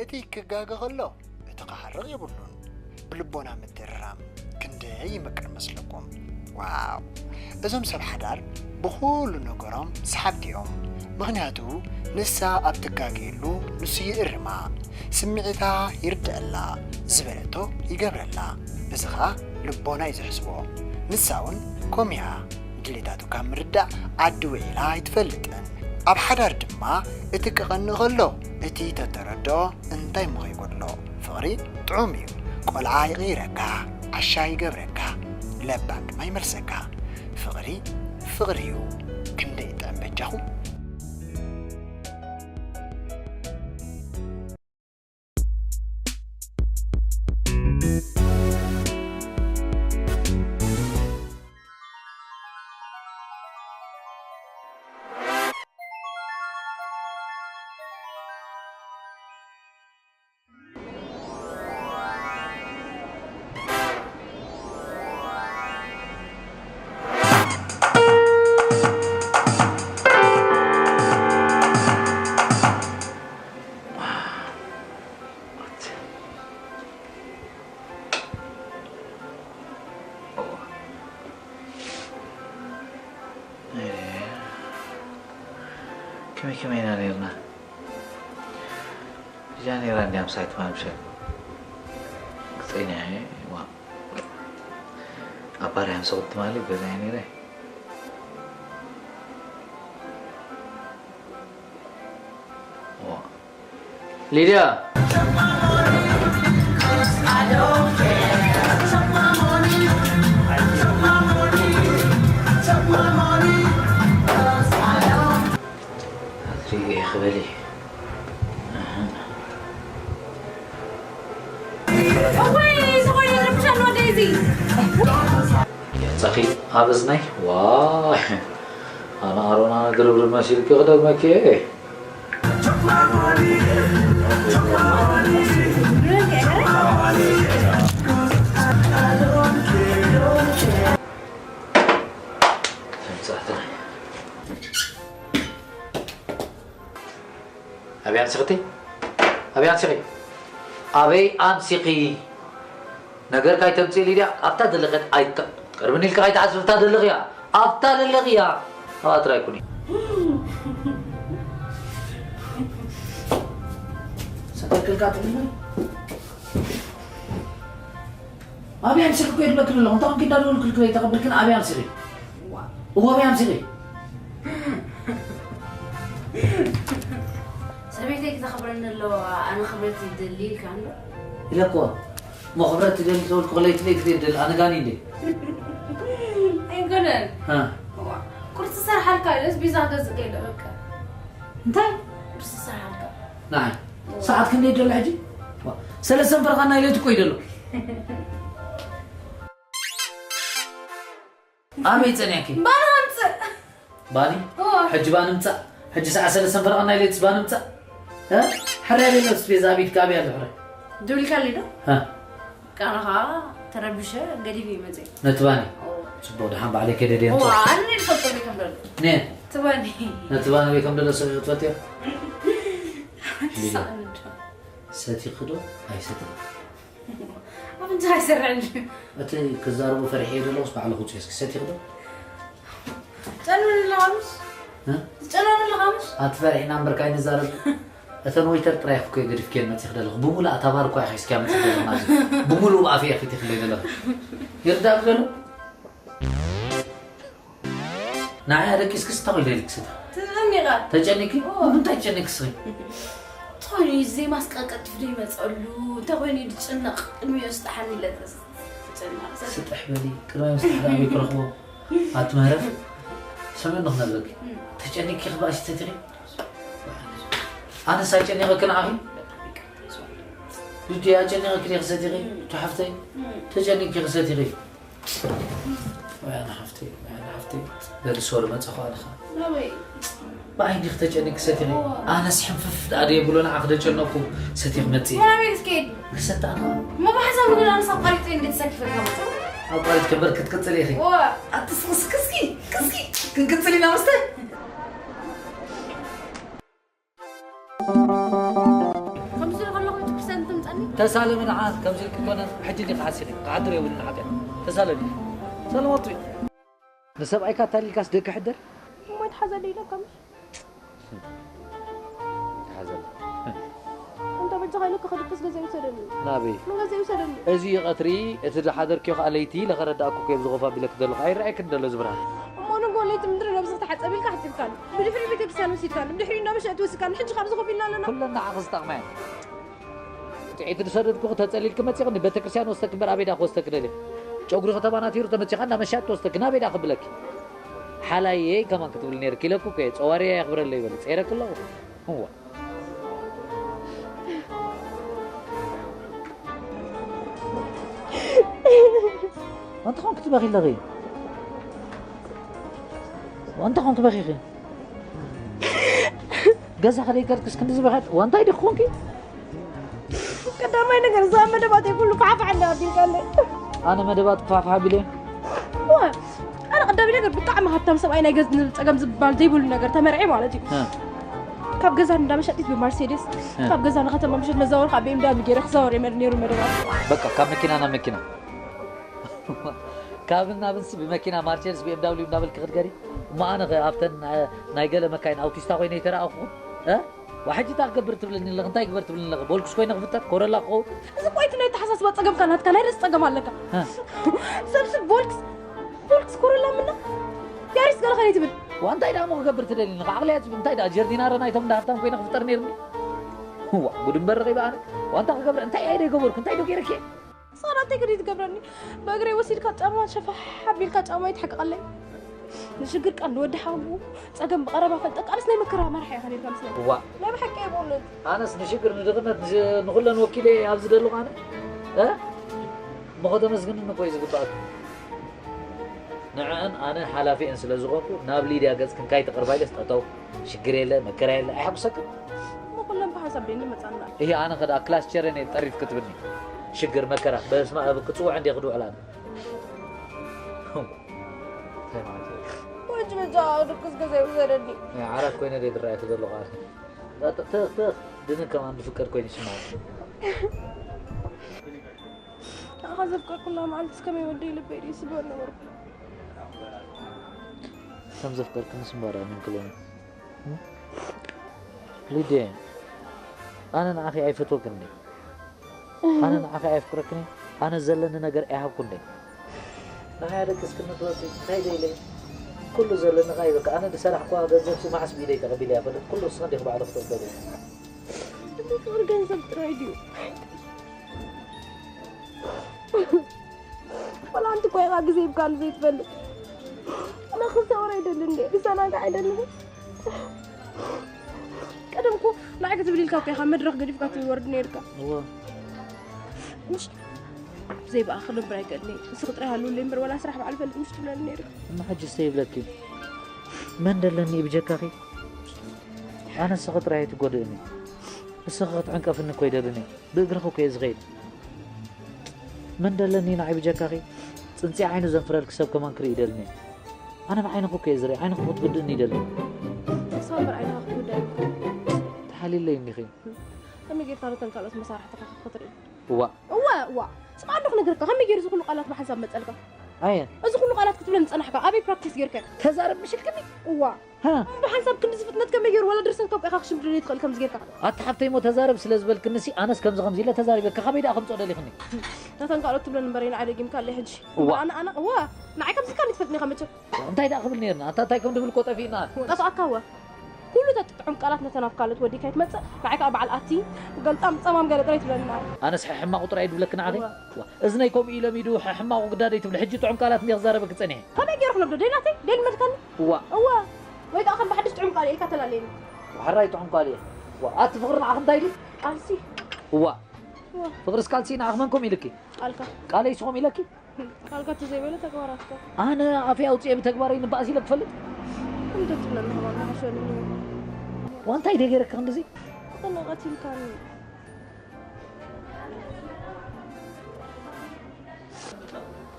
እቲ ክጋገ ከሎ እቲ ክሃርቕ የብሉን። ብልቦና ምትእርራም ክንደይ ይምቅር መስለኩም? ዋው! እዞም ሰብ ሓዳር ብኹሉ ነገሮም ሰሓብቲ እዮም። ምኽንያቱ ንሳ ኣብ ትጋገየሉ ንሱ ይእርማ፣ ስምዒታ ይርድኣላ፣ ዝበለቶ ይገብረላ። እዚ ኸኣ ልቦና እዩ ዝሕስቦ። ንሳ እውን ከምኡ እያ። ድሌታቱ ካብ ምርዳእ ዓዲ ውዒላ ኣይትፈልጥን። ኣብ ሓዳር ድማ እቲ ክቐንእ ከሎ እቲ ተተረድኦ እንታይ እሞ ከይጎድሎ። ፍቕሪ ጥዑም እዩ። ቆልዓ ይቕይረካ፣ ዓሻ ይገብረካ፣ ለባም ድማ ይመልሰካ። ፍቕሪ ፍቕሪ እዩ። ክንደይ ይጥዕም በጃኹም። ከመይ ከመይ ኢና ነርና? እዛ ነይራ እንድያ ምሳይ ትማሊ ምሸት። ግጸኛ እየ፣ ዋ። ኣብ ባርያ ምሰኹ ትማሊ ገዛ እየ ነይረ። ዋ። ሊድያ። ኣትሪ ክበሊ። እወይ፣ ዝኾነ ይረብሽ ኣሎ ወደይ እዚ። የንጸኺ ኣብ እዝነይ። ዋይ፣ ኣነ ኣሮና ግርብርብ መሲልኪ ክደግመኪ እየ። ኣበይ ኣምሲኽቲ? ኣበይ ኣምሲኺ? ኣበይ ኣምሲኺ? ነገር ካይተምጽእ ሊድያ፣ ኣብታ ዘለኸት ኣይተ-፣ ቅርብኒ ኢልካ ካይትሓስብ፣ ኣብታ ዘለኽያ፣ ኣብታ ዘለኽያ። ኣብኣ ጥራይ ኩኒ። ሰተክልካ ጥልሚ? ኣብይ ኣምሲኺ እኮ ይብለክን ኣለኹ። እንታይ ኮንኪ እንዳደወልኩልኪ ዘይተቐበልክን? ኣብይ ኣምሲኺ? እዋ፣ ኣብይ ኣምሲኺ? ሰበይተይ ክተኽብረኒ ኣለዋ፣ ኣነ ክብረት ይደሊ ኢልካ እንዶ? ኢለ እኮ። እሞ ክብረት ትደሊ ተበልኩ፣ ለይቲ ለይቲ ዘይትደሊ፣ ኣነ ጋኒ እንዴ? ኣይኮነን። እ። እዋ፣ ቁርሲ ሰርሓልካ ኢለስ ቢዛ ገዝእ ከይደ በቃ። እንታይ? ቁርሲ ሰርሓልካ። ንዓይ? ሰዓት ክንደይ ደሎ ሕጂ? ዋ፣ ሰለስተን ፈረቓ ናይ ለይቲ እኮ እዩ ደሎ። ኣበይ ጸኒዕኪ? ባና ኣምጽእ። ባኒ? እዋ። ሕጂ ባኒ ምጻእ። ሕጂ ሰዓት ሰለስተን ፈረቓ ናይ ለይቲ ባኒ ምጻእ። እ? ሕራይ ደሎ ስፔዛ ቤት ካበይ ኣሎ ሕራይ? ደውልካለይ ዶ? እ። ቃና ኸዓ ተረቢሸ ገዲፍ ይመጽእ። ነቲ ባኒ? እዋ። ጽቡቕ፣ ደሓን ባዕለይ ከይደ ድየ እዋ፣ ምጻእ። ኣነ ይፈልጦ ከም ደሎ። ነ? ትባኒ። ነቲ ባኒ ወይ ከም ደሎ ሰብ ትፈትዮ? ሰኣን ዶ? ሰቲኺ ዶ? ኣይሰቲኺ? ኣፍንጫ ኣይሰርሕን ድዩ? እቲ ክዛረቦ ፈሪሐ እየ ዘለኹስ ባዕሉ ክውፅእ እስኪ። ሰቲኺ ዶ? ጨንብር ኣለኻ ምሽ? እ? ጨንብር ኣለኻ ምሽ? ኣቲ ፈሪሕና እምበር ካይንዛረብ። እተን ወይተር ጥራይ እኮ ገዲፍክየን መፂኺ ዘለኹ። ብምሉእ ኣታ ባር እኮ ኢኺ እስኪ ኣምፅእ ዘለኹ ናብዚ። ብምሉእ ብኣፈይ ኢኺ ትኽለይ ዘለኹ። ይርዳእክ ዘሎ? ንዓይ ኣደቂስክስ እንታይ ኢለ ኢልክስ እታ? ተጨኒቐ። ተጨኒቂ? ኦ። ንምንታይ ትጨኒቂ እስኺ? እንታይ ኮይኑ እዚ ዜማስ ቀልቀልጢፉ ዶ ይመፀሉ? እንታይ ኮይኑ ድጭነቕ? ቅድሚኡ ስጣሓኒ ኢለ ተጨነቕ። ስጥሕ በሊ፣ ቅድማይ ምስ ተሓዳሚ ክረኽቦ። ኣቲ ምህረት፣ ሰሚዑ ንኽነግረኪ። ተጨኒቂ ክባእሲ ተትኺ? ኣነስ ኣይጨኒቐክን ዓኺ? ልጅ ኣጨኒቐኪ ዲኺ ሰቲኺ? እቱ ሓፍተይ፣ ተጨኒቂ ክሰቲኺ? ወይ ኣነ ሓፍተይ፣ ወይ ኣነ ሓፍተይ። በሊ ሶሪ መጸኹ ኣለኻ። ናበይ? ብዓይ ዲኺ ተጨኒቂ ሰቲኺ? ኣነስ ሕንፍፍ ደኣ ድየ ብሎ ንዓኺ ደጨነቕኩ ሰቲኺ መጺእ። ናበይ ክትከይድ? ክሰቲ ኣነ። እሞ ብሓሳብ ግን ኣነስ ኣቋሪፀ እንዴት ሰኪፈካ መጸ? ኣቋሪጽ ከበር ክትቅጽል ኢኺ። ዋ። ኣትስክስክስኪ፣ ክስኪ፣ ክንቅጽል ኢና መስተ። ከምዚ ኢሉ ከለኹ ቤተክርስትያን ትምጻኒ? ተሳለሚ ንዓ፣ ከምዚ ኢልኪ ኮነ፣ ሕጂ ዲኺ ሓሲኺ፣ ክሓድር የብሉን ሓጢኣት። ተሳለሚ። ሰላም ኣውፅኢ። ንሰብኣይካ ኣታሊልካስ ደቂ ሕደር? እሞ ይትሓዘለይ ኢለካ ምሽ? ይትሓዘለይ። እንተ በጃኻ ኢለካ ከድቅስ ገዛ ይውሰደኒ። ናበይ? ንገዛ ይውሰደኒ። እዚ ቀትሪ እቲ ዝሓደርክዮ ከኣ ለይቲ ኢለ ከረዳእኩ እኮ እየ ብዚ ኮፍ ኣቢለኪ ዘለኹ። ኣይረኣየክን ደሎ እዚ ብርሃን። እሞ ንግሆ ለይቲ ምድሪ ነብስኻ ተሓጸብ ኢልካ ሓጺብካኒ። ብድሕሪኡ ቤተክርስትያን ወሲድካኒ። ብድሕሪኡ እንዳ መሸጥቲ ወሲድካኒ። ሕጂ ካብዚ ኮፍ ኢልና ኣለና። ኩለን ንዓኺ ዝጠቕማ እየን። ጥዒቲ ዝሰደድኩኺ ተጸሊልኪ መጺኺ ንቤተክርስትያን ወስደኪ እምበር ኣበይ ደኣ ክወስደኪ ደልየ? ጨጉሪ ከተባናቲሩ ተመጺኻ እንዳ መሻጥ ትወስደኪ ናበይ ደኣ ክብለኪ? ሓላየይ ከማን ክትብል ነይርኪ ኢለኩ እኮ እየ። ጸዋርያ የኽብረለይ በሊ። ጸይረኪ ኣለኹ። እዋ። ኣንታ ኾንክ ትበኺ ኣለኺ? ኣንታ ኾንክ በኺኺ? ገዛ ከደይ ከድክስ ክንዲ ዝበኸት ዋንታይ ዲኺ ኾንኪ? ቀዳማይ ነገር እዛ መደባተይ ኩሉ ፋሕፋሕ እንዳ ኣቢልካለይ። ኣነ መደባት ክፋሕፋሕ ኣቢለ? ዋ፣ ኣነ ቀዳሚ ነገር ብጣዕሚ ሃብታም ሰብኣይ ናይ ገዝ ጸገም ዝበሃል ዘይብሉ ነገር ተመርዒ ማለት እዩ። እ። ካብ ገዛ እንዳ መሸጢት ብማርሴዴስ፣ እ። ካብ ገዛ ንከተማ ምሸት መዛወሪ ካብ ቢኤምዳብሊው ገይረ ክዛወር እየ መድ-፣ ነይሩ መደባት። በቃ ካብ መኪና ናብ መኪና። ካብን ናብንስ ብመኪና ማርሴዲስ ቢኤምዳብሊው እንዳበልኪ ክትገሪ። እሞ ኣነ ኸ ኣብተን ናይ፣ ናይ ገለ መካይን ኣውቲስታ ኮይነ ይተረኣኹ? እ? ዋ ሕጂ እንታይ ክገብር ትብለኒ ኣለኺ? እንታይ ግበር ትብለኒ ኣለኺ? ቦልክስ ኮይነ ክፍጠር? ኮረላ ክኸውን? እዚ እኮ እቲ ናይ ኣተሓሳስባ ጸገምካ ናትካ ናይ ርእሲ ጸገም ኣለካ። እ። ሰብሲ ቦልክስ፣ ቦልክስ ኮረላ ምና ያሪስ ገለ ከደይ ትብል። ዋ እንታይ ደኣ እሞ ክገብር ትደልኒ? ዓቕሊ ኣጽቢ እንታይ ደኣ ጀርዲናረ ናይቶም እንዳ ሃብታም ኮይነ ክፍጠር ነይርኒ? ዋ ጉድ እምበር ረኺበ ኣነ። ዋ እንታይ ክገብር? እንታይ እየ ደይገበርኩ? እንታይ ዶ ገይረኪ? ሳራ እንታይ ከደይ ትገብረኒ? ብእግረይ ወሲድካ ጫማ ሸፋሕ ኣቢልካ ጫማ ይትሕቅቐለይ። ንሽግር ቃል ንወዲ ሓዉ ጸገም ብቐረባ ፈልጠካ ኣነስ ናይ መከራ መራሒ ኢኻ ነርካ መስለኒ። ዋ ናይ ብሓቂ እየ ብእውነት። ኣነስ ንሽግር ንድኽነት ንሽ-፣ ንኹለን ወኪለ ኣብዚ ዘለኹ ኣነ እ? እሞ ከተመስግንኒ እኮ እዩ ዝግባኣካ። ንዕአን ኣነ ሓላፊአን ስለ ዝኾንኩ ናብ ሊድያ ገጽክን ካይተቕርባ ኢለስ ጠጠው። ሽግር የለ መከራ የለ ኣይሓጉሰክን። እሞ ኩለን ብሓንሳብ ደይኒ መጻና። ይሄ ኣነ ከዳ ክላስ ቸረን እየ ጠሪፍ ክትብልኒ ሽግር መከራ በስማ ክጽውዕ እንደ ክድውዕላ እንታይ ማለት እዩ? ወጅ በጃ ድቅስ ገዛ ይውሰደኒ። ዓራት ኮይነ ደ ዝረኣየኩ ዘለኹ ኣነ። ትኽ ትኽ ድንን ከማን ዝፍቀድ ኮይኑ ይስምዓኒ። ንዓኻ ዘፍቀርኩላ መዓልትስ ከመይ ወደይ ልበይ ድዩ ስግበ ነበርኩ። ከም ዘፍቀርክንስ እምበር ኣሚንክሎኒ። ሊድየ ኣነ ንዓኺ ኣይፈትወክን ድየ? ኣነ ንዓኺ ኣየፍቅረክን እየ? ኣነ ዘለኒ ነገር ኣይሃብኩን ደይ። ንሃያ ደቂ እስክኒ ትወፅእ እንታይ ደይለ? ኩሉ ዘለኒ ኸዓ ይበቃ። ኣነ ዝሰራሕኳ ገንዘብ ሲ መዓስ ብኢደይ ተቐቢለ እያ ፈልጥ። ኩሉ ንስኻ እንዲኻ ባዕልኻ ትቕበሎ። እዚ ፍቕሪ ገንዘብ ጥራይ ድዩ? ወላ ሓንቲ እኮ ኢኻ ግዜ ሂብካኒ ዘይትፈልጥ። ኣነ ክሰወር ኣይደልን ድየ? ክሰናጋዕ ኣይደልን። ቀደም እኮ ንዓይ ክትብል ኢልካ እኮ ኢኻ መድረኽ ገዲፍካ ትወርድ ነይርካ። እወ። ምሽ ብዘይ ብኣኺ ክነብር ኣይክእልን እየ። ንስኺ ጥራይ ሃልውለይ እምበር ዋላ ስራሕ ባዕሉ ፈልጥ ምሽ ትብለኒ ነይርካ። እሞ ሕጂ እስተ ይብለኪ። መን ደለኒ ብጀካኺ? ኣነ ንስኺ ጥራይ ኣይትጎድእኒ። ንስኺ ክትዕንቀፍኒ እኮ ይደልን እየ። ብእግርኺ እኮ እየ ዝኸይድ። መን ደለኒ ንዓይ ብጀካኺ? ጽንጺ ዓይኑ ዘንፍረልኪ ሰብ ከማን ክርኢ ይደልን እየ። ኣነ ብዓይንኺ እኮ እየ ዝርኢ፣ ዓይንኺ ክትጉድእኒ ይደሊ። ተስፋ እምበር ዓይንኻ ክትጉዳእ ኣይብልካን። ተሓሊለይ እንዲኺ። ከመይ ጌርካ ነተን ካልኦት መሳርሕትኻ ክትርኢ? እዋ። እዋ፣ እዋ። ስማዕ እንዶ ክነግረካ፣ ከመይ ጌሩ እዚ ኩሉ ቃላት ብሓንሳብ መጸልካ? ኣየን። እዚ ኩሉ ቃላት ክትብለኒ ጸናሕካ፣ ኣበይ ፕራክቲስ ጌርካ? ተዛረብ ምሽ ኢልክኒ? እዋ። ሃ። ብሓንሳብ ክንድዚ ፍጥነት ከመይ ጌሩ ወላ ድርሰት ካብ ቃኻ ክሽምድደኒ ትኽእል ከምዚ ጌርካ? ኣታ ሓብተይ እሞ ተዛረብ ስለ ዝበልክንሲ ኣነስ ከምዚ ከምዚ ኢለ ተዛሪበ፣ ካበይ ደኣ ከምጽኦ ደሊኽኒ? ነተን ካልኦት ትብለን እምበር ንዓይ ደጊምካለይ ሕጂ። እዋ። ኣነ፣ ኣነ፣ እዋ፣ ንዓይ ከምዚ ኢልካኒ ትፈልጥኒ ኢኻ መቸም። እንታይ ደኣ ክብል ነይርና? ኣታ እንታይ ከም ድብል እኮ ጠፊእና። ጠፍኣካ እወ። ኩሉ ተጥዑም ቃላት ነተን ኣብ ካልኦት ወዲእካ ይትመጽእ፣ ንዓይ ከኣ በዓል ኣቲ፣ ገልጣም ጸማም ገለ ጥራይ ትብለኒ ንዓይ። ኣነስ ሕማቕ ጥራይ ድብለኪ ንዓኺ? እወ። ዋ፣ እዝነይ ከምኡ ኢለ ሚዱ ሕማቕ ግዳደይ ትብሊ፣ ሕጂ ጥዑም ቃላት እንዲየ ክዛረበኪ ጸኒሐ። ከመይ ገይሩ ክነብዶ? ደይ ናተይ? ደይ ልመድካኒ? እዋ። እዋ። ወይ ከኣ ከም ብሓድሽ ጥዑም ቃል ኢልካ ተላለየኒ። ዋሕራይ ጥዑም ቃል እየ። ዋ፣ ኣቲ ፍቕሪ ንዓኺ እንታይ ድዩ? ቃልሲ። እዋ። እዋ። ፍቕርስ ቃልሲ ንዓኺ መን ከምኡ ኢልኪ? ቃልካ። ቃለይ ስኹም ኢለኪ? ቃልካ ተዘይበለ ተግባራትካ። ኣነ ኣፈይ ኣውፅኤ ብተግባረይ ንባእስ ኢለ ክፈልጥ? እንደ ትብለኒ ከማን ንሓሸኒ። ዋ፣ እንታይ ደይ ገይረኪ ክንድዚ? ኣነ ቀቲልካኒ።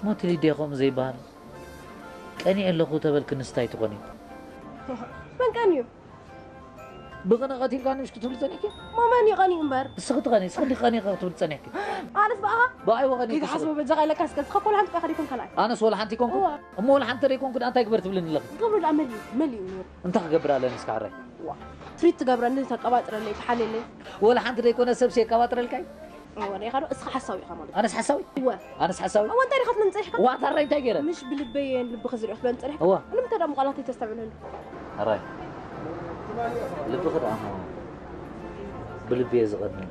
ሞት ሊድያ ከምኡ ዘይበሃል። ቀኒኤ ኣለኹ ተበልክንስ እንታይ ትኾኒ? መን ቀንዩ? ብቕነ ቀቲልካኒ ምሽ ክትብሊ ጸኒሕኪ? ማ መን እዩ ቀኒኡ እምበር? እስኺ ትቐኒ፣ እስኺ እንዲኺ ቀኒኺ ክትብሊ ጸኒሕኪ። ኣነስ ብኣኻ? ብኣይ ወቐኒ ከይትሓስቦ በጃኻ ኢለካ እስከ፣ እስኻ እኮ ወላ ሓንቲ እኳ ኢኻ ደይኮንካ ንዓይ። ኣነስ ወላ ሓንቲ ኣይኮንኩ? እዋ። እሞ ወላ ሓንቲ ደይኮንኩ ደኣ እንታይ ግበር ትብልኒ ኣለኺ? ክገብሮ ደኣ መን እዩ? መን እዩ ነይሩ? እንታይ ክገብር ኣለኒ እስከ ሕራይ? ዋ። ትሪት ትገብረኒ፣ ተቀባጥረለይ፣ ትሓልየለይ። ወላ ሓንቲ ደይኮነ ሰብሲ የቀባጥረልካ እዩ? እወ፣ ርኢኻ ዶ? እስኻ ሓሳዊ ኢኻ ማለት እዩ። ኣነስ ሓሳዊ? እወ። ኣነስ ሓሳዊ? እወ፣ እንታይ ዲኻ ትብለኒ ጸኒሕካ? እዋ፣ ኣታ ሕራይ እንታይ ገይረ? ምሽ ብልበይ እየን ልብኺ ዝሪኦ ትብለኒ ጸኒሕካ? እወ። ንምንታይ ደኣ ቃላተይ ተስተብዕለሉ? ሕራይ። ልብኺ ደኣ እሞ ብልቢ እየ ዝቐንእ።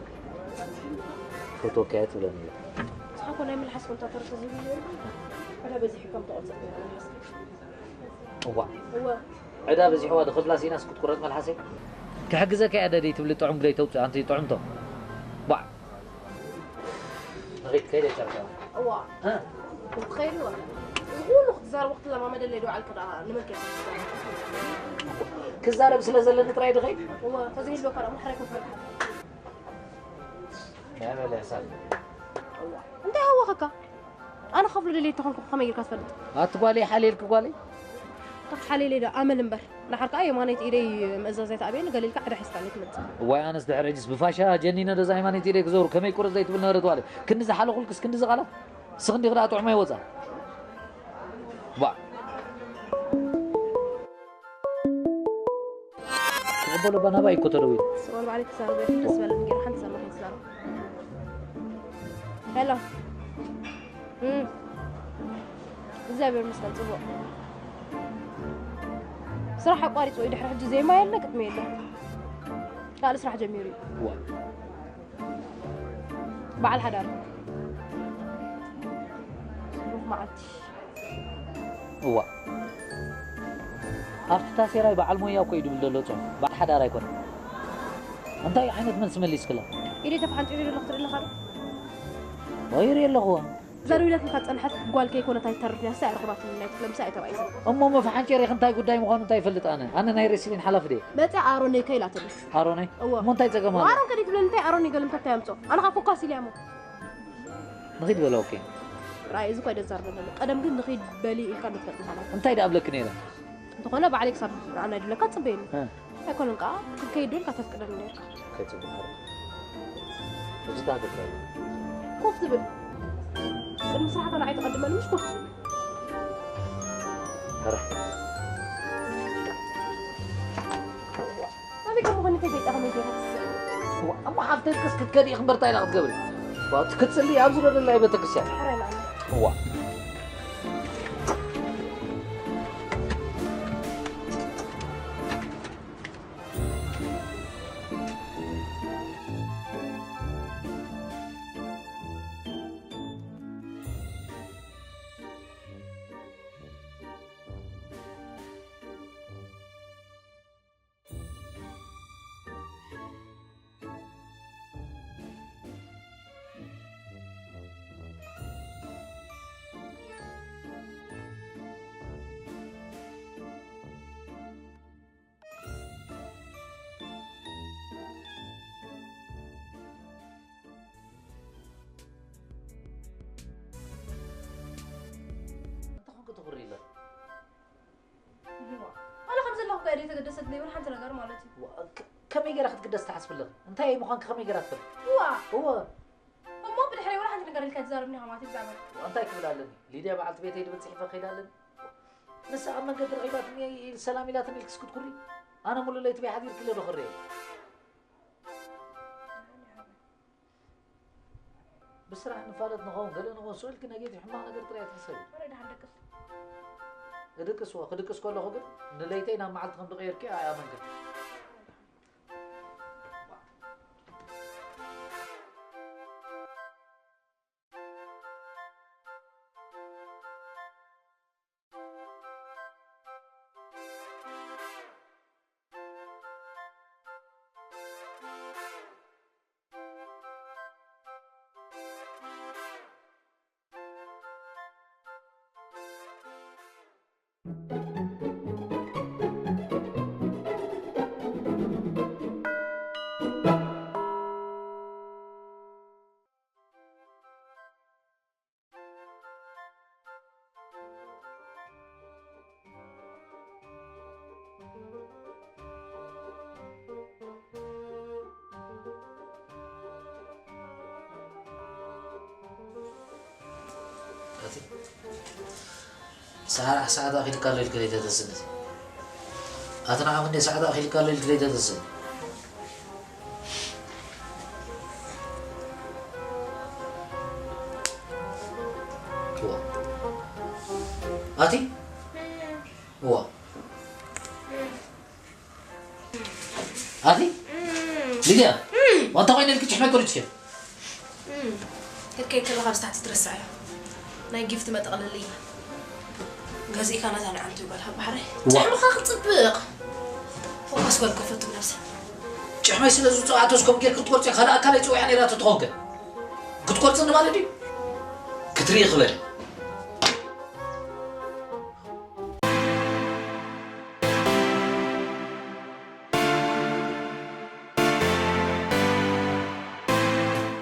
ፈትወካ እየ ትብለኒ እያ። ንስኻ እኮ ናይ ምልሓስ ኮንታ ተረፈ ዝብል ነይሩ። ዕዳ በዚሑ ከም ተቐጽዕ ነይሩ ምልሓስ። እዋ። እወ። ዕዳ በዚሕዋ ዶ ክብላ ሲናስ ክትቁረጽ መልሓሰይ? ክሕግዘካ እያ ደደይ ትብሊ ጥዑም ግደይ ተውጽእ ኣንቲ ጥዑምቶ። ባዕ። ንኺድ ከይደ ጨርሻ። እዋ። እ? ክትኸይድ እዋ። እዚ ኩሉ ክትዛረብ ክትለማመደለይ ዶ ዓልካ ደኣ ንመን ከይትዛረብ? ክዛረብ ስለ ዘለኒ ጥራይ ድኸይድ? እዋ፣ ተዘይህልወካ ደኣ ምሕራይ ከፍለካ። ናይ መለያ ሳሚ። እንታይ ሃወኸካ? ኣነ ክኸፍሎ ደልየ እንተኾንኩ ከመይ ጌርካ ትፈልጥ? ኣቲ ጓለይ፣ ሓልየልኪ ጓለይ። ካብ ሓልየለይ ዶ ኣመል እምበር። ደሓር ከኣ የማነይቲ ኢደይ ምእዛዝ ኣይትኣብየኒ፣ ገለ ኢልካ ዕዳ ሒዝካለይ ትመጽእ። እዋይ፣ ኣነስ ድሕሪ ሕጂስ ብፋሻ ጀኒነ ዶ እዛ የማነይቲ ኢደይ ክዘውር ከመይ ቁርጽ ዘይትብል ነበረት ጓለይ። ክንዲ ዝሓለኹልክስ ክንዲ ዝቓላት። ስኽ እንዲኺ ደኣ ጥዑም ኣይወጻ። ባ። ተቐበሎ ባናባ ይኮተለዊ። ስቕ በል ባዕለይ ክዛረብ እየ። ደስ በለኒ ገይሩ ሓንቲ ዘመን ከይትዛረብ። ሄሎ። እም። እግዚኣብሔር ይመስገን ጽቡቕ። ስራሕ ኣቋሪጹ እዩ። ድሕሪ ሕጂ ዜማ የለ፣ ግጥሚ የለ። ካልእ ስራሕ ጀሚሩ እዩ። ዋ። በዓል ሓዳር። ጽቡቕ መዓልቲ። እዋ። ኣብቲ ታሴራይ በዓል ሞያ እኮ እዩ ድብል ዘሎ ጽሑፍ። በዓል ሓዳር ኣይኮነን። እንታይ ዓይነት መልሲ መሊስክላ? ኢደይ ተፈሓንጢሩ ዘሎ ክትርኢ ኣለኻ ዶ? ይርኢ ኣለኹ። እዛ ደዊላትልካ ዝጸንሐት ጓል ከይኮነት ኣይተርፍን እያ። ንሳ እያ ረኽባትኒ ናይ ክፍለ ምሳይ ኣይተባኢሰን። እሞ መፈሓንጨሪኺ እንታይ ጉዳይ ምዃኑ እንታይ ይፈልጥ ኣነ? ኣነ ናይ ሬስሊን ሓላፊ ድየ? መጽያ ኣሮነይ ከ ኢላትኒ። ኣሮነይ? እወ። እሞ እንታይ ጸገም ኣሎ? ኣሮን ከ ደይትብለኒ እንታይ ኣሮነይ ገለ ምከታይ ኣምጽኦ? ኣነ ካብ ኮኳስ ኢለ እያ እሞ። ንኺድ በሎ፣ ኦኬ። ራእይ እዚ እኮ ኣይደዛርበን ዘሎ። ቀደም ግን ንኺድ በሊ ኢልካ ንትፈልጥ ምዃና። እንታይ ደኣ እብለኪ ነይረ? እንተኾነ ባዕለይ ክሳብ ንኣና ይድለካ ጽበየኒ። እ። ኣይኮነን ከኣ፣ ክንከይድ ዶ ኢልካ ተፍቅደኒ ነይርካ? ከይጽበ፣ ሕራይ። ሕጂ እንታይ ክትገብር? ኮፍ ትብል። ቅድሚ ስራሕካ ንዓይ ተቐድመኒ፣ ምሽ ኮፍ ትብል። ሕራይ። ኣበይ ከም ምኾነ እንተይ ገይጣ ከመይ ገይራ ትስእ? እዋ፣ እሞ ሓፍተይ ክስ ክትከዲ ኢኺ እምበር እንታይ ኢላ ክትገብሪ? ዋ፣ እቲ ክትጽሊ ኣብዚ ዶ ደላ ቤተክርስትያን? እዋ። እንታይ ኮንክ ትኹሪ ኢለ? እዋ፣ ኣነ ከም ዘለኹ እኮ እየ ዘይተገደሰትለይ እውን ሓንቲ ነገር ማለት እዩ። ዋ፣ ከ-፣ ከመይ ገይራ ክትግደስ ትሓስቢ ኣለኺ? እንታይ ምዃንኪ ከመይ ገይራ ትፈልጥ? እዋ። እወ። እሞ ብድሕሪ ወላ ሓንቲ ነገር ኢልካ ትዛረብኒ ኢኻ ማለት እዩ ብዛዕባ እንታይ ክብል ኣለኒ? ሊድያ በዓልቲ ቤተይ ድብል ጽሒፈ ከይዳ ኣለኒ? ንሳ ኣብ መንገዲ ረኺባትኒ እየ ሰላም ኢላትኒ ኢልክስ ክትኩሪ? ኣነ ሙሉእ ለይቲ በይ ሓዲርኪ ኢለ ዶ ክርኢ? ብስራሕ ንፋለጥ ንኸውን፣ ገለ ንኸውን፣ ስቕ ኢልኪ ነጌቲቭ ሕማቕ ነገር ጥራይ ኣይትሕሰቢ። ወረ ደሓን ደቅስ። ክድቅስዎ፣ ክድቅስ ከለኹ ግን ንለይተይ ናብ መዓልቲ ከም ዝቐየርኪ ኣይኣመንክን። ኣቲ፣ ሰዓት፣ ሰዓት ኣኺልካ ኣሎ ኢልካ ለይተተስእን። ኣቲ፣ ንዓኹም እንደ ሰዓት ኣኺልካ ኣሎ ኢልካ ለይተተስእን። እዋ። ኣቲ? እዋ። ኣቲ? ሊድያ? ዋንታ ኮይነ ኢልኪ ጭሕመይ ቆሪፅኪ? እም፣ ክትከይድ ከለኻ ብስታሕቲ ትረስዓዮ። ናይ ጊፍት መጠቕለሊ ገዚእካ ነታ ንዓንቱ ይበልሃ ባሕረይ። ዋ። ጭሕምኻ ክጽብቕ። ፎከስ በል ከፈቱ ነብሰ። ጭሕመይ ስለ ዝውፅእ ኣቶስ ከም ጌርኪ ክትቆርፂ ካልእ ኣካለይ ፅዊዓ ነይራ ተትኾንከ? ክትቆርፅኒ ማለት ድዩ? ክትርኢ ክበል።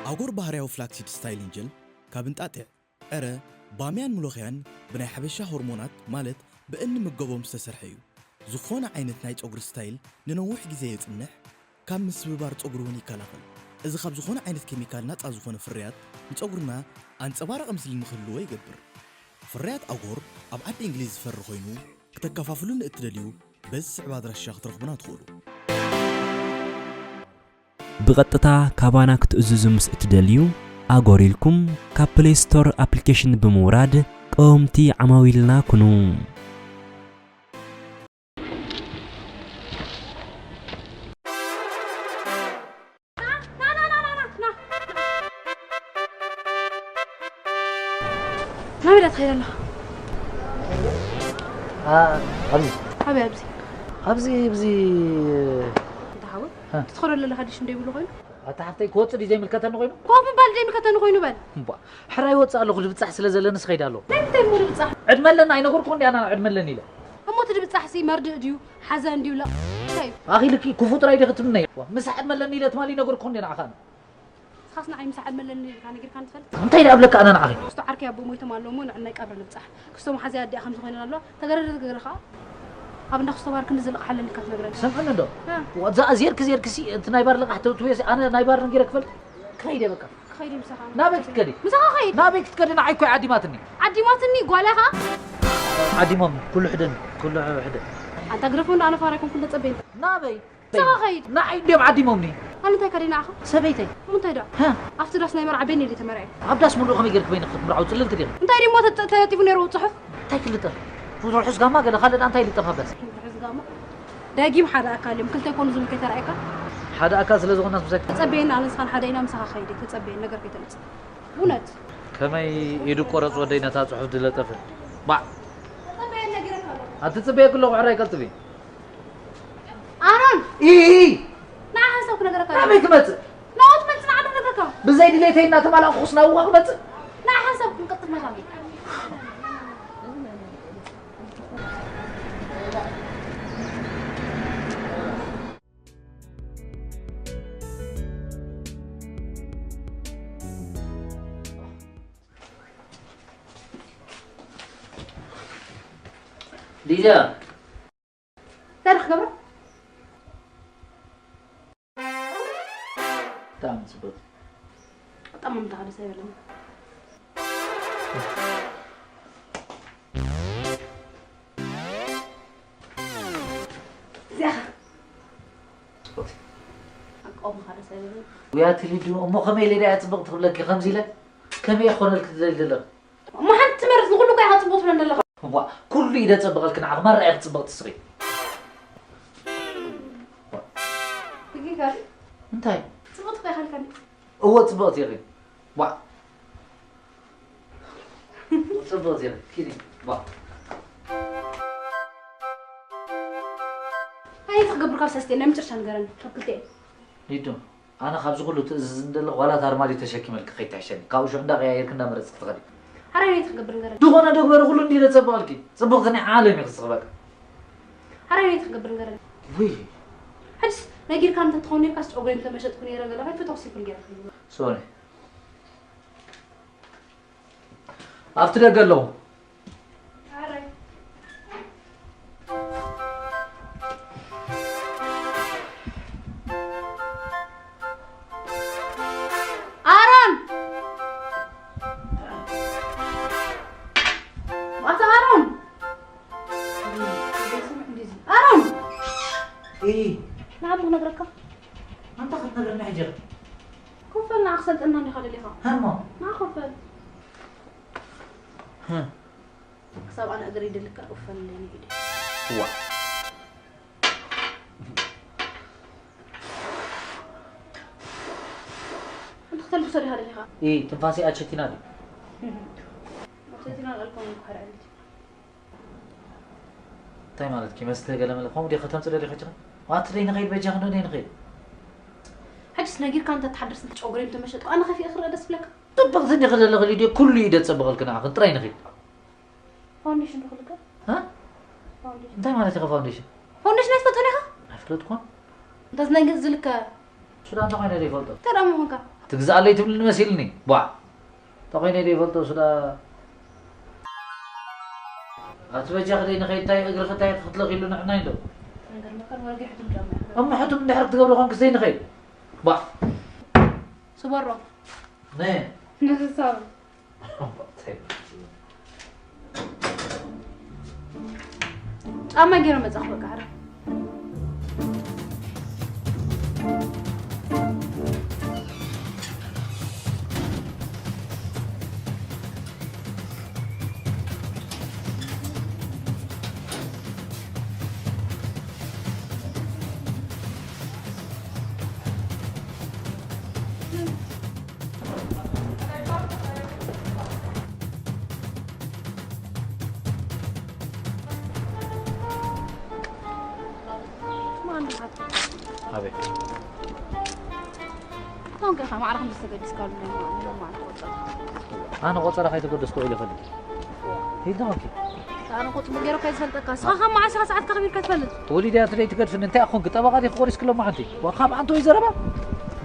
ኣጎር ባህርያዊ ፍላክሲድ ስታይሊንግ ጀል ካብ እንጣጢዕ፣ ዕረ፣ ባምያን ምሎኽያን ብናይ ሓበሻ ሆርሞናት ማለት ብእንምገቦም ዝተሰርሐ እዩ። ዝኾነ ዓይነት ናይ ጸጉሪ ስታይል ንነዊሕ ግዜ የጽንሕ፣ ካብ ምስብባር ጸጉሪ እውን ይከላኸል። እዚ ካብ ዝኾነ ዓይነት ኬሚካል ናጻ ዝኾነ ፍርያት ንጸጉርና ኣንጸባራቒ ምስሊ ንክህልዎ ይገብር። ፍርያት ኣጎር ኣብ ዓዲ እንግሊዝ ዝፈሪ ኮይኑ፣ ክተከፋፍሉ ንእትደልዩ በዚ ዝስዕብ ኣድራሻ ክትረኽቡና ትኽእሉ። ብቐጥታ ካባና ክትእዝዙ ምስ እትደልዩ፣ ኣጎር ኢልኩም ካብ ፕሌይ ስቶር ኣፕሊኬሽን ብምውራድ ቀወምቲ ዓማዊልና ኩኑ። ና፣ ና፣ ና፣ ና፣ ና፣ ና። ናበይ ዳ ትኸይድ ኣለኻ? ኣ፣ ኣብዚ። ኣበይ ኣብዚ? ኣብዚ፣ ኣብዚ። እንተ ሓወይ፣ እ። እቲ ትኸዶ ዘለኻ ድሽ እንደይብሉ ኮይኑ? ኣታ ሓፍተይ፣ ክወጽእ ድዩ ዘይምልከተኒ ኮይኑ? ኮፍ ምባል ዘይምልከተኒ ኮይኑ በል። እምቧ፣ ሕራይ ወጽእ ኣለኹ፣ ድብጻሕ ስለ ዘለኒ ስኸይድ ኣለኹ። ናይ ምንታይ እሞ ድብጻሕ? ዕድመ ኣለና፣ ኣይነገርኩ እንዲ ኣና ዕድመ ኣለኒ ኢለ። እሞ እቲ ድብጻሕሲ መርድእ ድዩ? ሓዘን ድዩ ለቕ-? እንታይ እዩ? ኣኺ ልኪ ክፉእ ጥራይ ዲኺ ትምነይ? ዋ፣ ምሳሕ ዕድመ ኣለኒ ኢለ ትማሊ ነገርኩ እንዲ ንዓኻ። ንስኻስ ንዓይ ምሳሕ ዕድመ ኣለኒ ኢልካ ነጊርካኒ ትፈልጥ? እንታይ ደኣ እብለካ ኣነ ንዓኺ? ክስቶ ዓርከይ ኣቦ ሞይቶም ኣለዉ እሞ ንዕናይ ቀብሪ ንብጻሕ። ክስቶ መሓዘይ ኣዲኣ ከም ዝኾይነን ኣለዋ። ተገረደ ተገረኻ ኣብ እንዳ ክስቶ ባር ክንዲ ዝልቕ ሓለኒ ኢልካ ትነግረኒ። ስምዕኒ እንዶ? እ። ወዛ ዜርክ ዜርክሲ እቲ ናይ ባር ልቓሕ ትብትብዮሲ ኣነ ናይ ባር ነጊረ ክፈልጥ? ክኸይድ እየ በቃ። ክኸይድ እዩ ምሳኻ። ናበይ ክትከዲ? ምሳኻ ኸይድ። ናበይ ክትከዲ? ንዓይ እኮ እዩ ዓዲማትኒ። ዓዲማትኒ ጓላ ኢኻ? ዓዲሞም ኩሉ ሕደን፣ ኩሉ ሕደ። ኣንታ ግረፎ እንዳ ኣነ ፋራ ኣይኮንኩን ተጸበይኒ። ናበይ? ምሳኻ ኸይድ። ንዓይ እንድዮም ዓዲሞምኒ። ኣነ እንታይ ከደይ ንዓኻ? ሰበይተይ። ንምንታይ ደኣ? ሃ? ኣብቲ ዳስ ናይ መርዓ ቤት ነይረ ተመርዐ። ኣብ ዳስ ሙሉእ ከመይ ጌርክ በይንኺ ክትምርዓው ጽልልቲ ዲኺ? እንታይ ደሞ ተጠ-፣ ተለጢፉ ነይሩ ጽሑፍ? እንታይ ክልጠፍ? ብዙሕ ርሑስ ጋማ ገለ ካልእ ደኣ እንታይ ይልጠፍ ኣብ ዳስ? ርሑስ ጋማ? ደጊም ሓደ ኣካል እዮም። ክልተ ይኮኑ ዝብል ከይተራእየካ? ሓደ ኣካል ስለ ዝኾናስ ምሳይ ተጸበየኒ፣ ኣነ ንስኻን ሓደ ኢና፣ ምሳኻ ከይደ። ተጸበየኒ፣ ነገር ከይተምጽእ። እውነት። ከመይ ኢዱ ቆረጽ ወደይ ነታ ጽሑፍ ዝለጠፈ? ባዕ። ተጸበየኒ፣ ነጊረካ ኣለኹ። ኣትጽበየኪ ኣለኹ፣ ሕራይ ቀልጥፊ። ኣሮን! ኢሂ! ንዓ ሓንሳብ ክነግረካ ኣለኹ። ናበይ ክመጽእ? ናብኡ ትመጽእ፣ ንዓ ዶ ክነግረካ። ብዘይ ድሌተይ እናተማላእኩስ ናብኡ ክመጽእ? ንዓ ሓንሳብ ክንቀጥል መታን። ሊድያ። እንታይ ደኣ ክገብራ? ብጣዕሚ ጽቡቕ። ኣጠማምታኻ ደስ ኣይበለኒ። እዚኣ ኸ? ጽቡቕ። ኣቃውማኻ ደስ ኣይበለኒ። ውይ ኣቲ ሊዱ፣ እሞ ከመይ ኢለ ድያ ጽብቕቲ ክብለኪ ከምዚ ኢለ? ከመይ እየ ክኾነልኪ ትደሊ ዘለኺ? እሞ ሓንቲ ትመርጽ ንኹሉ እኮ ኢኻ ጽቡቕ ትብለኒ ዘለኻ። እዋ፣ ኩሉ ኢደ ጸብቐልኪ ንዓኺ ማራ ኢኺ ጽብቕቲ ስኺ። ዋ። ትግርኛ እንታይ? ጽብቕቲ እኮ ኢኻ ኢልካኒ። እወ፣ ጽብቕቲ ኢኺ። ዋ። ጽብቕቲ ኢኺ። ኪዲ። ዋ። እንታይ ክትገብር ካብ ሰስቴ ናይ መጨረሻ ንገረኒ፣ ካብ ክልቲኤን። ሊዱ፣ ኣነ ካብዚ ኩሉ ትእዝዝ እንደለኹ ዋላ እታ ኣርማድዮ ተሸኪመልኪ ከይትሕሸኒ። ካብኡ ሽዑ እንዳቀያየርኪ እንዳመረጽኪ ትኸዲ። ሓራይ እንታይ ክገብር ንገረኒ? ዝኾነ ዶ ግበሪ፣ ኩሉ እንዲለ ጸብቐልኪ። ጽብቕቲ ናይ ዓለም ኢኺ ዝስኺ በቃ። ሓራይ እንታይ ክገብር ንገረኒ? ውይ። ሕጅስ ነጊርካ እንተ ትኸውን ነርካስ ጨጉረይ ምተመሸጥኩ ነይረ ገለ ከይፈተኹስ ይኹን ገይረ ክህልዎ። ሶሪ። ኣብቲ ደገ ኣለዉ። ሓራይ። ኣሮን! ኣታ ኣሮን! ኣሮን! እይ! ንዓም ክነግረካ። ኣንታ ክትነግረና ሕጂ? ኮፈል ንዓ ክሰልጠና እንዲኻ ደሊኻ? ሃሞ? ንዓ ኮፈል። ሃ። ክሳብ ኣነ እግሪ ድልካ እፈለኒ ኢደ። ዋ። እንተ ክተልብሶ ዲኻ ደሊኻ? ኢ፣ ትንፋሰይ ኣቸቲና ድዩ? ኣቸቲና ኣልኮል እኮ ሓደ ዓይነት እዩ። እንታይ ማለትኪ? መስተ ገለ መለ ከምኡ ዲኻ ከተምጽእ ደሊኻ ጭራ? ዋት ደይ ንኸይድ በጃ ክንዶ ደይ ንኸይድ? ሕጅስ ነጊርካ እንተ ተሓድርስ እንተ ጨጉረይ እንተ መሸጥኩ ኣነ ከፊኤ ክረአ ደስ ብለካ? ጽብቕቲ እንዲኺ ዘለኺ ሊድዮ፣ ኩሉ እዩ ደጸብቐልኪ ንዓኽን ጥራይ ንኺድ። ፋውንዴሽን ዶ ክልከ? እ? ፋውንዴሽን። እንታይ ማለት ኢኻ ፋውንዴሽን? ፋውንዴሽን ኣይትፈልጦን ኢኻ? ኣይፈለጥኩን። እንተ ዝነግር ዝልከ? ሱዳን እንታይ ኮይነ ዘይፈልጦ? እንታይ ደኣ ምዃንካ? ትግዛኣለይ ትብልኒ መሲልኒ። ቧዕ። እንታይ ኮይነ ዘይፈልጦ ሱዳ-? ኣቲ በጃ ክደይ ንኸይድ እንታይ እግሪ ክታይ ክትለኽ ኢሉ ንሕናይ እንዶ። ነገር መከር ወርጊ ሕቱም ጫማ። እሞ ሕቱም እንድሕር ክትገብሮ ኮንክስ ዘይንኸይድ። ቧዕ። ስበሮ። ነ። ንስሳብ። ጫማ ገይረ መጻኹ በቃ፣ ሕረ። ማን ድኻ? ኣቤት። ታንከ ኸ ማዕረ ክንዲ ዝተገድስካሉ ናይ ማዕረ፣ ናይ ማዕረ ቆጸራ። ኣነ ቆጸራ ከይተገደስኩ ኢለ ፈልጥ። ሂድና ኦኬ። ኣነ ቁጽሪ ገይረ ከይዝፈልጠካ። እስኻ ካብ መዓስ ኢኻ ሰዓትካ ከቢርካ ትፈልጥ? ወሊድ እያ ትለይ ትገድፍኒ። እንታይ ኣኾንክ? ጠበቓ ዲኺ ቆሪስኪ ሎማዓንቲ? ዋ፣ ካብ ኣንተ ወይ ዘረባ?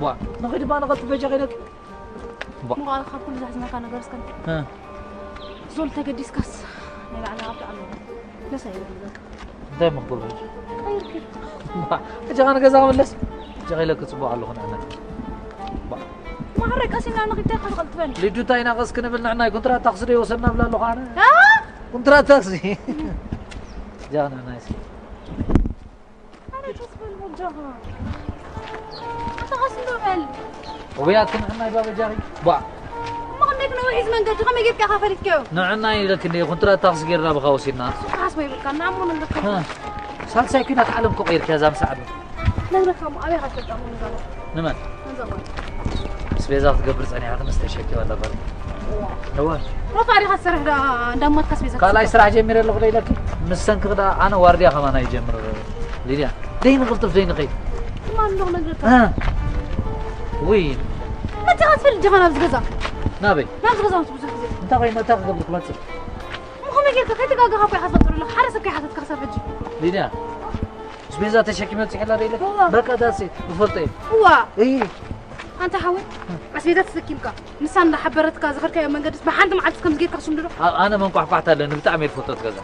ዋ፣ ንኺድ እባ ንቐልጢ በጃ ከይደኪ። ዋ። እሞ ካብ ኩሉ ዘሕዝነካ ነገር እስከ እ። ዞል ተገዲስካስ ናይ ላዕሊ ኣብ ላዕሊ ደስ ኣይብል በቃ። እንታይ እሞ ክገብር ሕጂ? ቀይርኪ። ዋ፣ ሕጂ ኸዓ ንገዛ ክምለስ? ሕጂ ኸይለኪ ጽቡቕ ኣለኹ ንዕና። ዋ። ማዕረ ቀስ ኢልና ንኺድ እንታይ ኢኻ ትቐልጥፈኒ? ልዱ እንታይ ኢና ቀስ ክንብል ንዕና? ኮንትራት ታክሲ ዶ ይወሰድና እብላ ኣለኹ ኣነ? እ? ኮንትራት ታክሲ። ጃና ናይስ። ኣረ ተስበል ወጃኻ። ተኻስ እንዶ በል። ወይ ኣቲ ንዕናይ ባበጃኺ። ቧዕ። እሞ ከመይ ክንውሒዝ መንገዲ ከመይ ጌርካ ኢኻ ፈሊጥካዮ? ንዕናይ ኢለኪ እንደ ኮንትራት ታክሲ ጌርና ብኻ ወሲድና። እሱ ክሓስቦ ይብልካ፣ እና እሞ ንብልካ። እ። ሳልሳይ ኲናት ዓለም እኮ ቀይርካ እዛ ምሳዕ ኣሎ። ነግረካ እሞ ኣበይ ኢኻ ትፈልጣ እሞ ንዛ ጓል? ንመን? ንዛ ጓል። ኣስቤዛ ክትገብር ጸኒሓ ክንስ ተሸኪማ ኣላ ጓል። እዋ። እዋ። ሮፋ ዲኻ ትሰርሕ ዳ-፣ እንዳማትካ ኣስቤዛ ካልኣይ ትሰርሕ? ስራሕ ጀሚረ ኣለኹ ዶ ኢለኪ? ምስ ሰንኪ ክዳ ኣነ ዋርድያ ከማን ኣይጀምር ሊድያ። ደይ ንቕልጥፍ ደይ ንኸይድ። ትማሊ እንዶ ክነግረካ። እ። ውይ። መጺኻ ትፈልጥ ዲኻ ናብዚ ገዛ? ናበይ? ናብዚ ገዛ መጽእ ብዙሕ ግዜ። እንታይ ኮይኑ፣ እንታይ ክገብር ክመጽእ? እሞ ከመይ ጌርካ ከይተጋገኻ እኮ ኢኻ ትፈጥር ኣለኻ። ሓደ ሰብ ከይሓተትካ ክሳብ ሕጂ። ሊድያ፣ ኣስቤዛ ተሸኪመ በጺሐ ኣላ ዶ ኢለኪ? እዋ። በቃ that's it፣ እፈልጦ እየ። እዋ። እይ። ኣንታ ሓወይ፣ ኣስቤዛ ተሰኪምካ፣ ንሳ እንዳሓበረትካ ዝኸድካዮ መንገድስ ብሓንቲ መዓልቲ ከምዚ ጌርካ ክትሽምድዶ? ኣ-፣ ኣነ መንቋሕቋሕታ ኣለኒ፣ ብጣዕሚ እየ ዝፈልጦ እቲ ገዛ።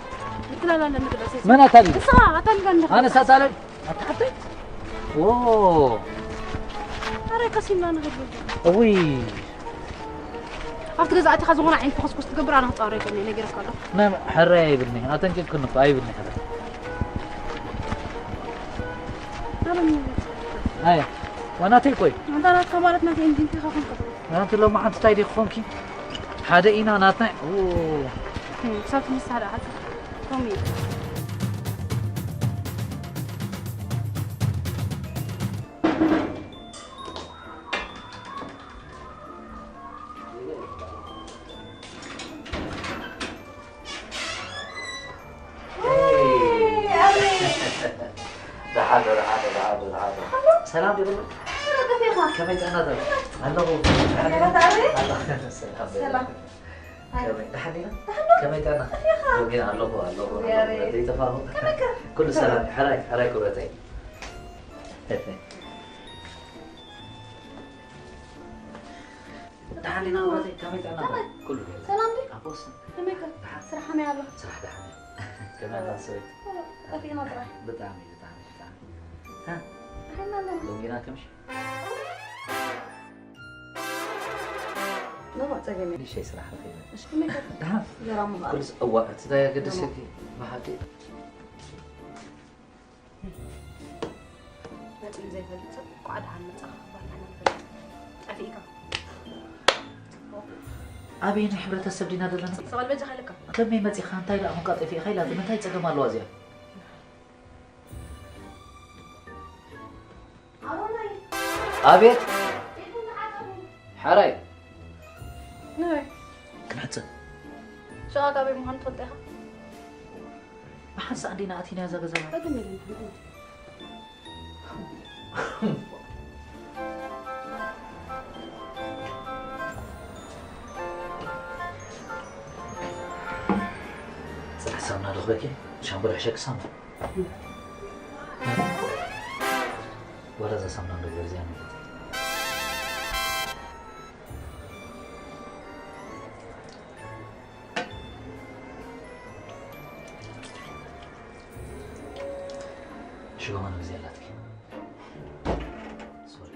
ምትላል ኣለኒ ግዳ ሴት። መን ኣታሊሉ? ንስኻ ኣታሊልካ ኣለኻ። ኣነስ ኣታልል? ኣታ ሓተይ? ኦ። ኣረ፣ ቀሲምና ንኸይድ በጃ። እውይ። ኣብቲ ገዛ ኣቲኻ ዝኾነ ዓይነት ተኾስኩስ ትገብር፣ ኣነ ክጻወር ኣይክእልን እየ፣ ነጊረካ ኣለኹ። ናይ ሕራይ ኣይብልኒ፣ ኣጠንቂቕክኒ እኮ፣ ኣይብልኒ ሕራይ። ኣረ፣ ኣየ፣ ዋናተይ ቆይ። ኣንታ ናትካ ማለት ናተይ እንዲንካ ኢኻ ኮንካ። ናቲ ሎማዓንቲ እንታይ ዲኺ ኾንኪ? ሓደ ኢና ናትና። ኦ። እም፣ ክሳብ ትንሳእ ደኣ ሓቂ። ከምኡ እዩ። ደሓን ዶ፣ ደሓን ዶ፣ ደሓን ዶ፣ ደሓን ዶ። ሰላም ዶ ይብሉ? ሰላም፣ ከመይ ኢኻ? ከመይ ጥዕና ዶ? ኣለኹ። ሰላም ዶ? ኣለኹ። ሰላም። ሰላም። ከመይ፣ ደሓን ዲና? ደሓን ዶ? ከመይ ጥዕና? ከመይ ኢኻ? ሎሚን ኣለኹ፣ ኣለኹ፣ ኣለኹ። እግዚኣብሔር። ዘይጠፋኹ። ከመይ ከ? ኩሉ ሰላም። ሕራይ፣ ሕራይ ክብረተይ። ደሓን ዲና ወደይ፣ ከመይ ጥዕና? ከመይ? ኩሉ ገለ። ሰላም ድዩ? ኣቦስ? ከመይ ከ? ደሓን። ስራሕ ከመይ ኣሎ? ስራሕ ደሓን እዩ። ከመይ ኣላ ሰበይቲ? ኦ፣ ጠፊእና ጥራሕ። ብጣዕሚ፣ ብጣዕሚ፣ ብጣዕሚ። ሃ? ደሓን ኣለና። ሎሚና ከምሽ? ኖ፣ ጸገም የለን። ንእሽተይ ስራሕ ረኺበ። እሺ፣ ከመይ ከ? ደሓን። እንጀራ ምብላዕ። ኩሉስ፣ እዋ፣ እቲ እንታይ ኣገደሰኪ? ብሓቂ። መጺኡ ዘይፈልጥ ሰብ፣ እንኳዕ ደሓን መጻኻ ክበሃል ንፈልጥ። ጠፊእካ። ኣበየናይ ሕብረተሰብ ዲና ዘለና? ሰቐል በጃ ካለካ። ከመይ መጺኻ? እንታይ ደኣ ኾንካ ጠፊእኻ? ኢላ፣ እንታይ ጸገም ኣለዋ እዚኣ? ኣቤት። ሓራይ። ናይ። ክንሕጽብ። ሸቓ ካበይ ምዃኑ ትፈልጦ ኢኻ? ብሓንሳእ እንዲና ኣቲና እዛ ገዛና። ጸገም የለን። ጽናሕ ሳሙና ዶ ክበኪ? ሻምፖ ዶ ሕሸኪ ሳሙና? ዋላ እዛ ሳሙና ዶ ገዚኣ ንብለቲ? ሽጎማ ነው እዚህ ያላትኪ። ሶሪ።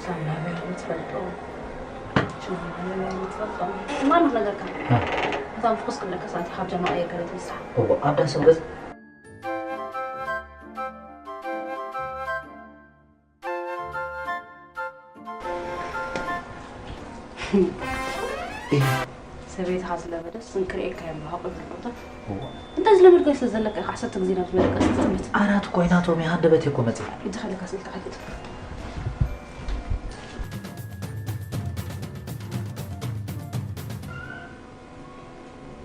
ሳሙና ቤት የምትፈልጠው፣ ሽጎማ ቤት የምትፈልጠው። ማን ነገርካ? እ። እዛ ፍኩስ ክብለካ ሰዓት ካብ ጃማ ቀየር ከለ ትንሳ። እዎ፣ ኣብ ዳስ ገዝ ሰበይትኻ ዝለመደስ እንክርእየካ እዮም ብሃቑ ይብሉ ቦታ። እዋ። እንታይ ዝለመድካዮ ስለ ዘለካ ኢኻ ዓሰርተ ግዜ ናብዚ መደቀሲ ትጥምት? ኣራት ኮይናቶም እየ ሃንደበት እኮ መጺኣ። ሕጂ ከለካ ስልካ ከይትጥምት።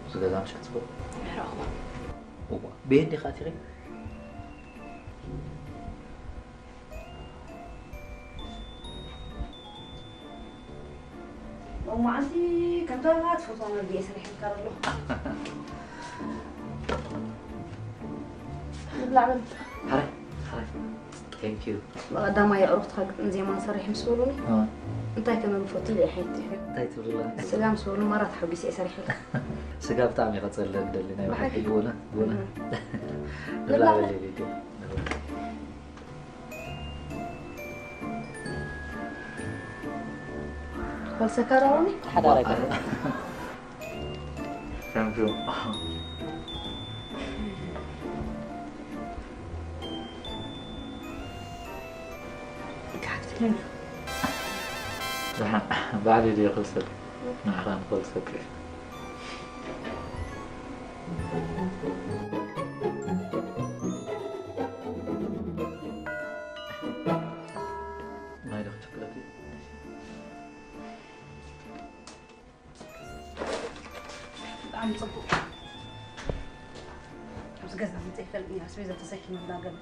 እዚ ገዛ ምሽ ክጽብቕ? ምሕራቑ። እዋ። ብየን ዲኻ ኣቲኺ? ሎማዓንቲ ከምታ ትፈትዋ መግቢ እየ ሰሪሐልካ ዘለኹ። ንብላዕ በል። ሓራይ፣ ሓራይ። Thank you። ብቐዳማይ ኣዕሩኽትኻ ግጥም ዜማን ሰሪሕ ምስ በሉኒ፣ ኣዎ። እንታይ ከመን ፈቱ ኢለ እየ ሓይቲ። እንታይ ትብልላ? ስጋ ምስ በሉ ማራ ተሓጒሰ እየ ሰሪሐልካ። ስጋ ብጣዕሚ እየ ከጸልለኒ ደሊ ናይ ብሓቂ። ብሓቂ። ቡና፣ ቡና። እህ። ንብላዕ ንብላዕ በል በል። ሊሊ። ወልሰካ ዳውኒ? ሓዳር ኣይኮነን። Thank you። ደሓን ባዕለይ ድየ ክልሰት? ንዓኻ ንኽልሰት። ማይ ዶ ክትፍለጥ እዩ? ብጣዕሚ ጽቡቕ። ኣብዚ ገዛ መጸ ይፈልጥኒ፣ ኣስቤዛ ተሰኪመ እንዳገለ።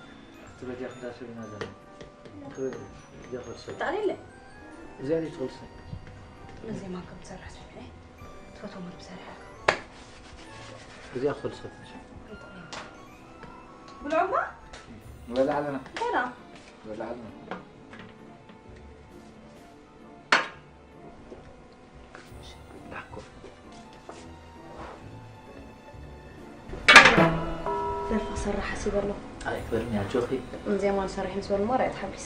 ትበጃ ክንዳ ሰቢና ዘላ። ትበጃ፣ እዚኣ ክልሰት። ታሪለ። እዚኣ ልጅ ትኽልሰት። ነዚ ማንከም ትሰርሕ ሰብሒ። ትፈትዎ ምግቢ ሰሪሓ። እዚኣ ክልሰት። ብልዑ እባ። ንበልዕ ኣለና። ገና። ንበልዕ ኣለና። ላኮ። ደርፊ ክሰርሕ ሓሲበ ኣለኹ። ኣይ፣ ክበርኒ ኣጆኺ። ዜማ ንሰርሕ ምስ በሉ እሞ ራእየ ተሓጒሰ።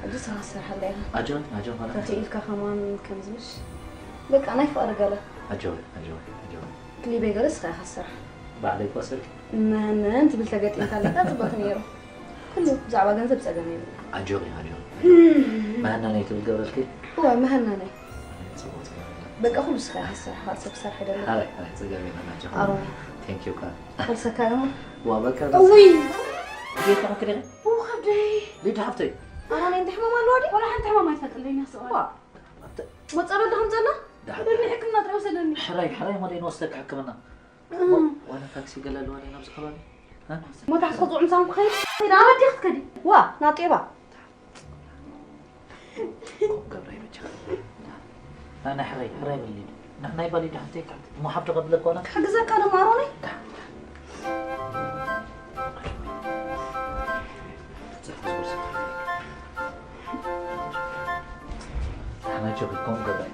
ሕጂ ስኻ ክሰርሓላ ኢኻ። ኣጆኺ፣ ኣጆኺ ማለት ተኽኢልካ ከማን ከምዚ ምሽ። በቃ ናይ ፍቕሪ ገለ። ኣጆኺ፣ ኣጆኺ፣ ኣጆኺ። ክሊበይ ገለ ስኻ ኢኻ ትሰርሕ። ባዕለይ እኮ ስርቂ። መሃነን ትብል ተገጢምካ ኣለካ፣ ጽቡቕ ነይሩ። ኩሉ ብዛዕባ ገንዘብ ጸገም የብሉ። ኣጆኺ፣ ኣጆኺ። መሃናነይ ትብል ገብረልኪ? እዋ፣ መሃናነይ። ጽቡቕ፣ ጽቡቕ። በቃ ኩሉ ስኻ ኢኻ ትሰርሕ፣ ካልእ ሰብ ክሰርሕ ኣይደለኹን። ሓራይ፣ ሓራይ፣ ጸገም የለን፣ ኣጆኺ። ኣሮን። Thank you፣ ካ። ከልሰካ እሞ። ዋ፣ በቃ፣ እውይ! ጌታ፣ ክደ? እው፣ ከብደይ። ሊድ ሓፍተይ። ኣሮን፣ እንታይ ሕማም ኣለዋ ድዩ? ወላ ሓንቲ ሕማም ኣይትፈልጥለይ፣ እያ ስቕ በል። ዋ። ወጸ በል ድኹም ዘላ? ደሓን። ደልኒ ሕክምና ጥራይ ውሰደኒ። ሕራይ፣ ሕራይ፣ ወደ ንወስደካ ሕክምና። እም። ወ-፣ ዋላ ታክሲ ገለ ኣለዋ ድያ ናብዚ ከባቢ? እ? ሞታ ክትቆጽዑ ምሳኹም ክኸይድ? ወዲኽ ክትከዲ? ዋ፣ ናጤባ። ገብረ ይበጃ። ናይ፣ ናይ ሕራይ፣ ሕራይ በሊ። ንሕናይ ባሊ ደሓን ተይካት። እሞ ሓፍቲ ከብለካ ዋላ? ክሕግዘካ ዶ ማሮነይ? ኣነ ጆክ ኮም ገባይ።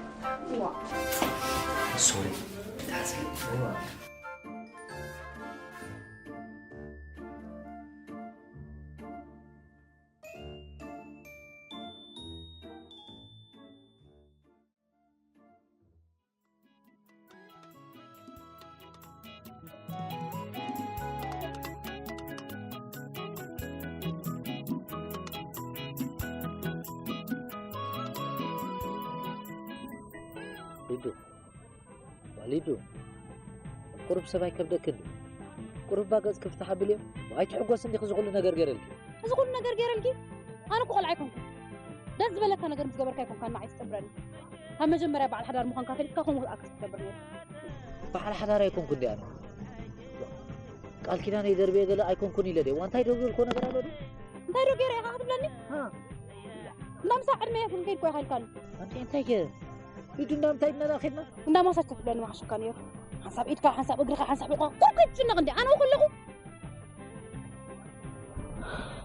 ዋ። ሶሪ። ሊዱ፣ ዋ ሊዱ፣ ቁሩብ ሰብ ኣይከብደክን ድዩ? ቁሩብ ባ ገጽ ክፍትሕ ኣብልዮ። ኣይትሕጎስ እንዲኺ እዚ ኩሉ ነገር ገይረልኪ። እዚ ኩሉ ነገር ገይረልኪ? ኣነ እኮ ቆልዓ ኣይኮንኩን። ደስ ዝበለካ ነገር ምስ ገበርካ ኣይኮንካን ንዓይ ትጽብረኒ። ካብ መጀመርያ በዓል ሓዳር ምዃንካ ፈሊጥካ ከምኡ ክትኣክስ ትገብር ነይሩ። በዓል ሓዳር ኣይኮንኩን ድየ ኣነ? ቃል ኪዳነይ ደርብየ ገለ ኣይኮንኩን ኢለ ድየ? ዋ፣ እንታይ ዶ ዝበልክዎ ነገር ኣሎ ድዩ? እንታይ ዶ ገይረ ኢኻ ክትብለኒ? ሃ። እንዳ ምሳሕ ዕድመ የፍልከይ እኮ ኢኻ ኢልካኒ። ኣንቲ እንታይ ገይረ? ኢዱ እንዳ ምንታይ ኢድና ዳ ኸድና? እንዳ ማሳጅ ተፍለኒ ምሓሸካ ነይሩ። ሓንሳብ ኢድካ፣ ሓንሳብ እግርኻ፣ ሓንሳብ ሕቖኻ፣ ኩሉ ከይትጭነቕ እንዲ ኣነ ከለኹ።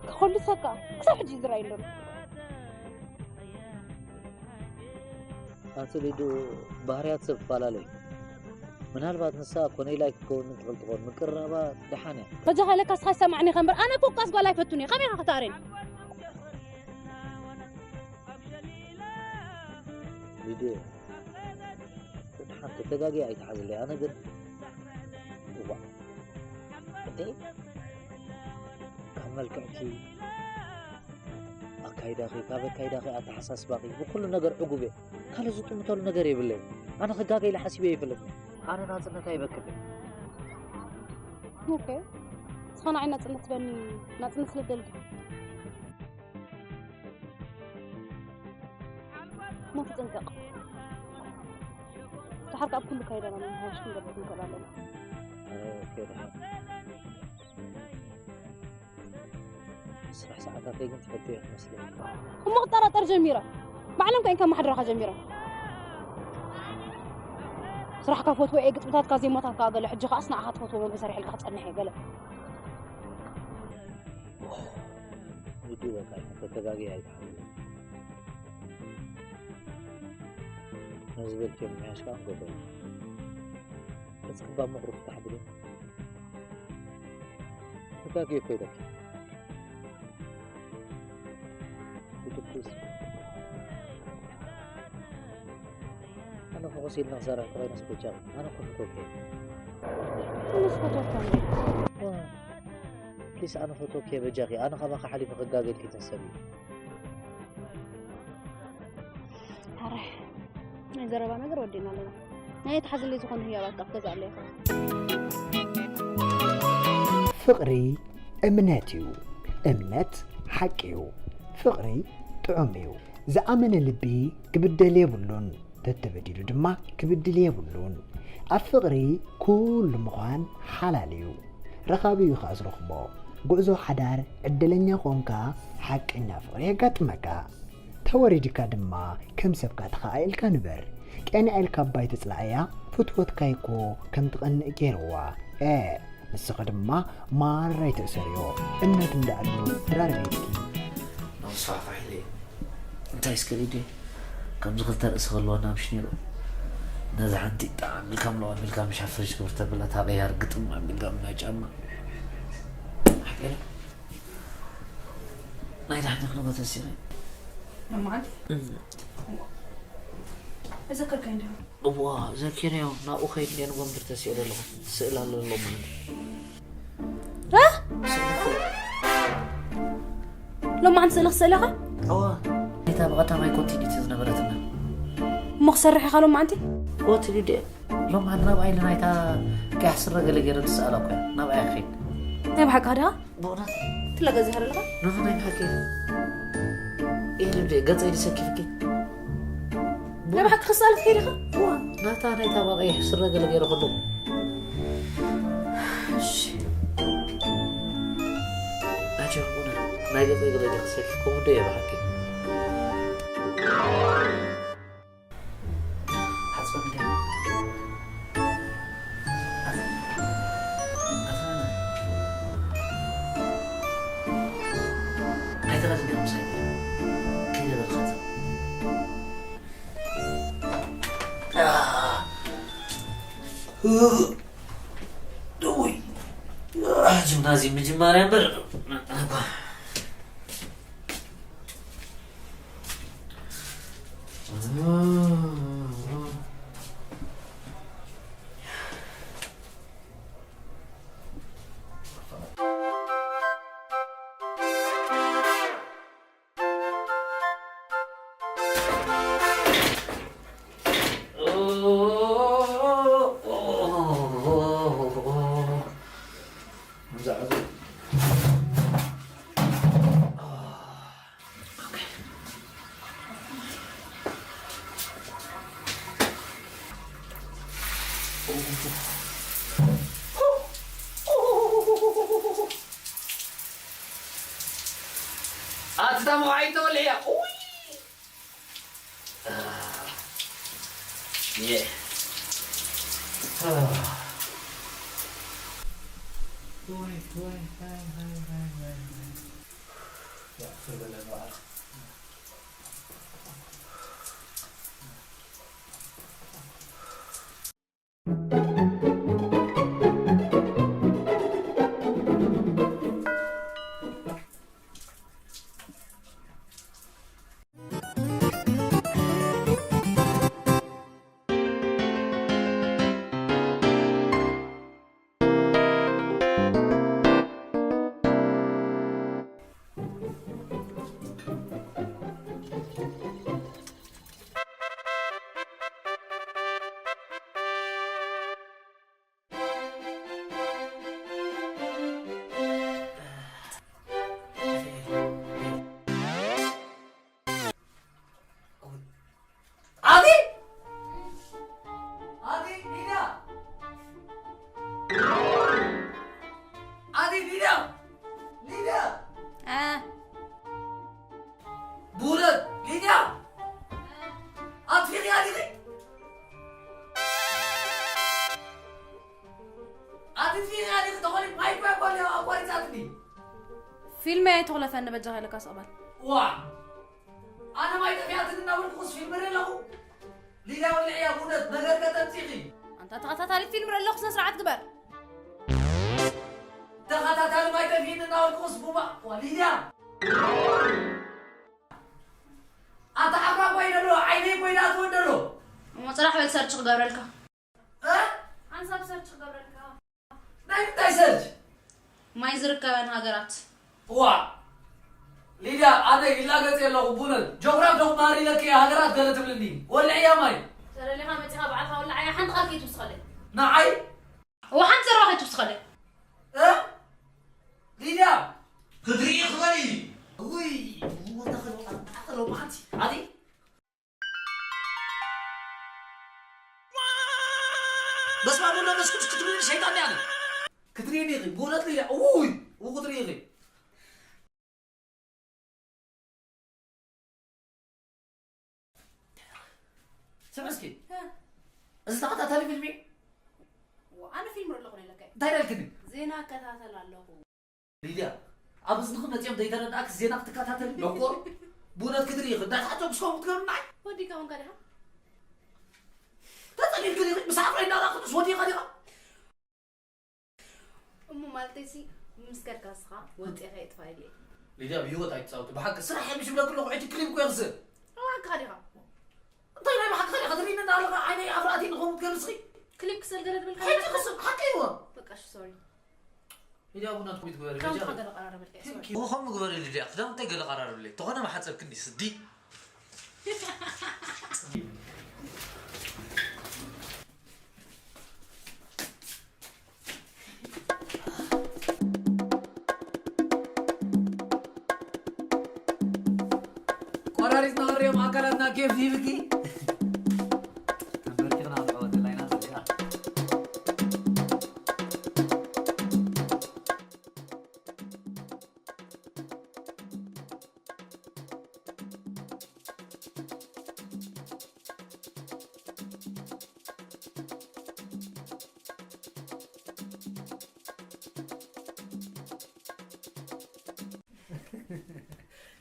ክኸልሰካ ክሳብ ሕጂ እዩ ዝረኣይ ኣሎ። ኣቲ ሊዱ፣ ባህርያት ሰብ ይፈላለ እዩ። ምናልባት ንሳ ኮነይላይ ክትከውን ምን ትኽእል ትኾን፣ ምቅርራባ ደሓን እያ። በጃኻ ለካ እስኻ ይሰማዕኒ ኢኻ እምበር፣ ኣነ ኮካስ ጓል ኣይፈቱን እየ። ከመይ ኢኻ ከተኣርየኒ? ሊዱ፣ ደሓን ተተጋግየ ኣይትሓዝለይ። ኣነ ግን፣ እዋ፣ እንዴ፣ ካብ መልክዕኪ፣ ኣካይዳኺ፣ ካብ ኣካይዳኺ፣ ኣተሓሳስባኺ፣ ብኩሉ ነገር ዕጉብ እየ። ካልእ ዝጥምተሉ ነገር የብለይን። ኣነ ክጋገ ኢለ ሓሲበ ኣይፈልጥን። ኣነ ናጽነት ኣይበክልን። ኦኬ። ንስኻ ንዓይ ናጽነት ትደኒ፣ ናጽነት ስለ ትደሊ። እሞ ተጠንቀቕ። ደሓር ከኣ ኣብ ኩሉ ካይዳና ምምሕያሽ ክንገብር ንኽእል ኣለና። ኣረ፣ ኦኬ፣ ደሓን። ስራሕ ሰዓታተይ ግን ትፈልጥዮ ኢኺ መስለኒ። እሞ ክጠራጠር ጀሚረ። ባዕሎም ከ ከመሓድራኻ ጀሚረ። ስራሕካ ፈትዎ እየ፣ ግጥምታትካ፣ ዜማታትካ ገለ፣ ሕጂ ከኣስ ንዓኻ ትፈትዎ መግቢ ሰሪሐልካ ክጸንሕ እየ ገለ። ንዱ በቃ፣ ተተጋግየ ኣይትሓዝን። ነዚ በልክዮ ምምሕያሽ ከኣ ንገብሮ። ገጽኪ እባ ምቕሩብ ፍታሕ ብለይ። ተጋግየ እኮ ኢለኪ። ብድኩስ። ኣነ ፈኾስ ኢልና ክሰርሕ ተኾይነስ በጃኺ። ኣነ እኮ ፈትወኪ እየ። ኣነስ ፈትወካ እንዴ? ዋ፣ ፕሊስ፣ ኣነ ፈትወኪ እየ በጃኺ። ኣነ ካባኺ ሓሊፈ ክጋገ ኢልኪ ተሕሰቢ። ዘረባ ነገር ወዲእና ኣለና። ናይ ተሓዝለይ ዝኾኑ ህያባት ካብ ገዛ ኣለይ። ፍቕሪ እምነት እዩ። እምነት ሓቂ እዩ። ፍቕሪ ጥዑም እዩ። ዝኣመነ ልቢ ክብደል የብሉን። ተተበዲሉ ድማ ክብድል የብሉን። ኣብ ፍቕሪ ኩሉ ምዃን ሓላል እዩ። ረኻቢ እዩ ኸኣ ዝረኽቦ። ጉዕዞ ሓዳር ዕድለኛ ኾንካ ሓቀኛ ፍቕሪ የጋጥመካ። ተወሪድካ ድማ ከም ሰብካ ተኸኣኢልካ ንበር። ቄንዕ ኢልካ ኣባይ ተጽላእያ፣ ፍትወትካ እኮ ከም ትቐንእ ገይርዋ። ኤ፣ ንስኺ ድማ ማራ ኣይትእሰርዮ። እምነት እንዳኣሉ ድራር ቤትኪ። ነብስኻ ፋሕ ኢለ። እንታይ እስከ ሊድዮ? ከምዚ ክልተ ርእሲ ክህልወና ምሽ ነይሩ። ነዛ ሓንቲ ጣዕም ኢልካ ምለዋ ኣቢልካ ምሽ ኣብ ፍሪጅ ክብር ተብላ፣ እታ ቅያር ግጥም ኣቢልካ ምና ጫማ። ሓቂ ኢለ። ናይ ዳሕኒ ክንጎተሲ ኢለ። መዓልቲ? እም። እዘከርከ እንዲሁ። እዋ፣ ዘኪረዮ፣ ናብኡ ከይድ እንዲየ ንጎምድር ተሲኦ ዘለኹ። ስእል ኣሎ ኣሎ ማለት። እ? ስእል እኮ። ሎማዓንቲ ስእሊ ክስእል ኢኻ? እዋ፣ እታ ብቐዳማይ ኮንቲኒቲ ዝነበረትና። እሞ ክሰርሕ ኢኻ ሎማዓንቲ? እዋ፣ ትልዲ። ሎማዓንቲ ናብኣ ኢለ ናይታ ቀያሕ ስረ ገለ ገይረ ዝስኣላ እኮ እያ። ናብኣ እያ ክኸይድ። ናይ ብሓቂ ዲኻ? ብእውነት? ትለገ ዝሃር ኣለኻ? ንሱ ናይ ብሓቂ እዩ። ይህ ልምዲ ገጸይ ድሰኪፍኪ። ናይ ብሓቂ ክሳል ክትከይድ ኢኻ? እዋ፣ ናታ ናይታ ብቐይሕ ስረ ገለ ገይረ ከለኹ። እሺ። ኣጆ፣ ብእውነት ናይ ገጸይ ገለ ድሰኪፍ ከምኡ ዶ እየ ብሓቂ? ሓጽበ እንዴ? ኣይተቐድም ምሳይ። ከይደ በልኻት። ውይ። ጂምናዚየም ምጅማርያ እምበር። ኣቲ ታሞ ኣይተወልዕያ። ኡይ። የ። ኡይ፣ ኡይ፣ ኡይ፣ ኡይ፣ ኡይ፣ ኡይ። ያ፣ ክብለና። ኣቲ! ኣቲ ሊድያ! ኣቲ ሊድያ! ሊድያ! እ። ብእውነት ሊድያ! ኣጥፊእኽያ ዲኺ? ኣጥፊእኽያ ዲኺ? ተኾኒ ማይ እኮ ኣቋሪጻትኒ። ፊልመይ ኣይትኹለፈኒ በጃኻ ኢለካ ስቕ በል። ዋእ! ኣነ ማይ ጠፊኣትኒ እናበልኩስ ፊልም ርኢ ኣለኹ። ሊድያ ወልዕያ፣ ብእውነት ነገር ከተምጺኺ። ኣንታ ተኸታታሊ ፊልም ርኢ ኣለኹ፣ ስነ ስርዓት ግበር። ተኸታታሊ ማይ ጠፊእኒ እናበልኩስ ቡባ፣ ዋ፣ ሊድያ። ኣታ ዓፍራ ኮይነ ኣሎ፣ ዓይነይ ኮይነ ኣትወ ኣሎ። እሞ ጽራሕ በል ሰርች ክገብረልካ። እ? ሓንሳብ ሰርች ክገብረልካ። ናይ ምንታይ ሰርች? ማይ ዝርከበን ሃገራት። እዋ፣ ሊድያ፣ ኣነ ይላገጽ ኣለኹ፣ ቡነት። ጆግራፍ ዶ ክመሃር ኢለኪ እየ ሃገራት ገለ ትብልኒ። ወልዕያ ማይ። ደሊኻ መጺኻ ባዕልኻ ውላዕ እያ፣ ሓንቲ ቃል ከይትውስኸለይ። ንዓይ? እወ፣ ሓንቲ ዘረባ ከይትውስኸለይ። እ? ሊድያ! ክትርኢ ክበሪ! ውይ፣ ወታ ከሎ፣ ከሎ፣ መዓንቲ። ኣቲ? በስመ አብ ወወልድ ወመንፈስ ቅዱስ ክትብሊ ሸይጣን እያ። ክትርእየኒ ኢኺ፣ ብእውነት ሊድያ። ውይ፣ እው ክትርኢ ኢኺ። ስምዒ እስኪ። እ። እዚ ተኸታታሊ ፊልም እዩ? ዋ፣ ኣነ ፊልም ርኢ ኣለኹ ኢለካ። እንታይ ኢልክኒ? ዜና እከታተል ኣለኹ። ሊድያ፣ ኣብ እዝንኺ መጺኦም ዘይተረድኣክ ዜና ክትከታተሊ ደንቆሮ? ብእውነት ክትርኢ ኢኺ። እንታይ ትሓቶም ክስከሙ ክትገብርና? ወዲእካ ኮንካ ዲኻ? ተጸሊልክኒ ኢኺ? ምስ ዓፍራ እንዳራኽብስ ወዲእኻ ዲኻ? እሞ ማለተይሲ ምስ ከድካ ንስኻ ወጺእኻ የጥፋ ኢለ። ሊድያ፣ ብህይወት ኣይትጻወቲ። ብሓቂ ስራሕ እየ ምሽ ብለኪ ኣለኹ። ሕጂ ክሊፕ እኮ የኽስር። ብሓቅኻ ዲኻ? እንታይ ናይ ብሓቅኻ ዲኻ? ትርእይኒ ኣለኻ? ዓይነይ ኣፍራእቲ ንኸም ትገርዝኺ? ክሊፕ ክሰል ገለ ድበልካ ሕጂ ኣለካ? ክስር፣ ሓቂ እይዎ። በቃ እሺ፣ ሶሪ። ሊድያ፣ ቡና ትኩይ ትግበሪ፣ ክዳውንትኻ በጃ። ገለ ቀራረበልካ እየ፣ ሶሪ። ቴንክ ዩ። ወኸም ምግበሪ ሊድያ፣ ክዳውንተይ ገለ ቀራረብለይ። ተኾነ መሓጸብክኒ ስዲ። ቆራሪጽና ወርዮም ኣካላትና ኬፍ ይብኪ። ተንበርኪኽና ንዕወት ላይና ዘዚኣ።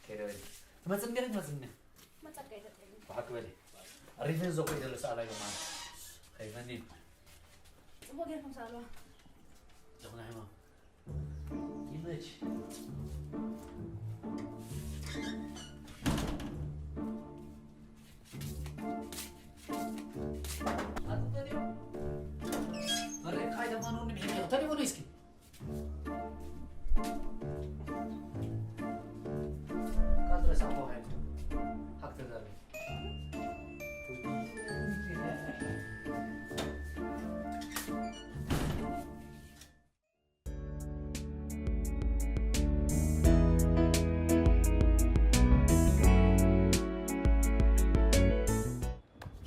ከይደ በሊ። ትመጽእ እንዲኻ፣ ትመጽእ እንዲኻ። መጸካ ይፈጥረኒ። ብሓቂ በሊ። ሪቨን ዘኮ ይደለ ሰኣላ ኢሎ ማለት። ከይፈኒ። ጽቡቕ ጌርኩም ሰኣልዋ። ጀግና ሕማም። ይመች። ኣቶ ተዲዮ። መሬት ቃይ ደማኑ ንምሕን ተዲዮ ነው እስኪ።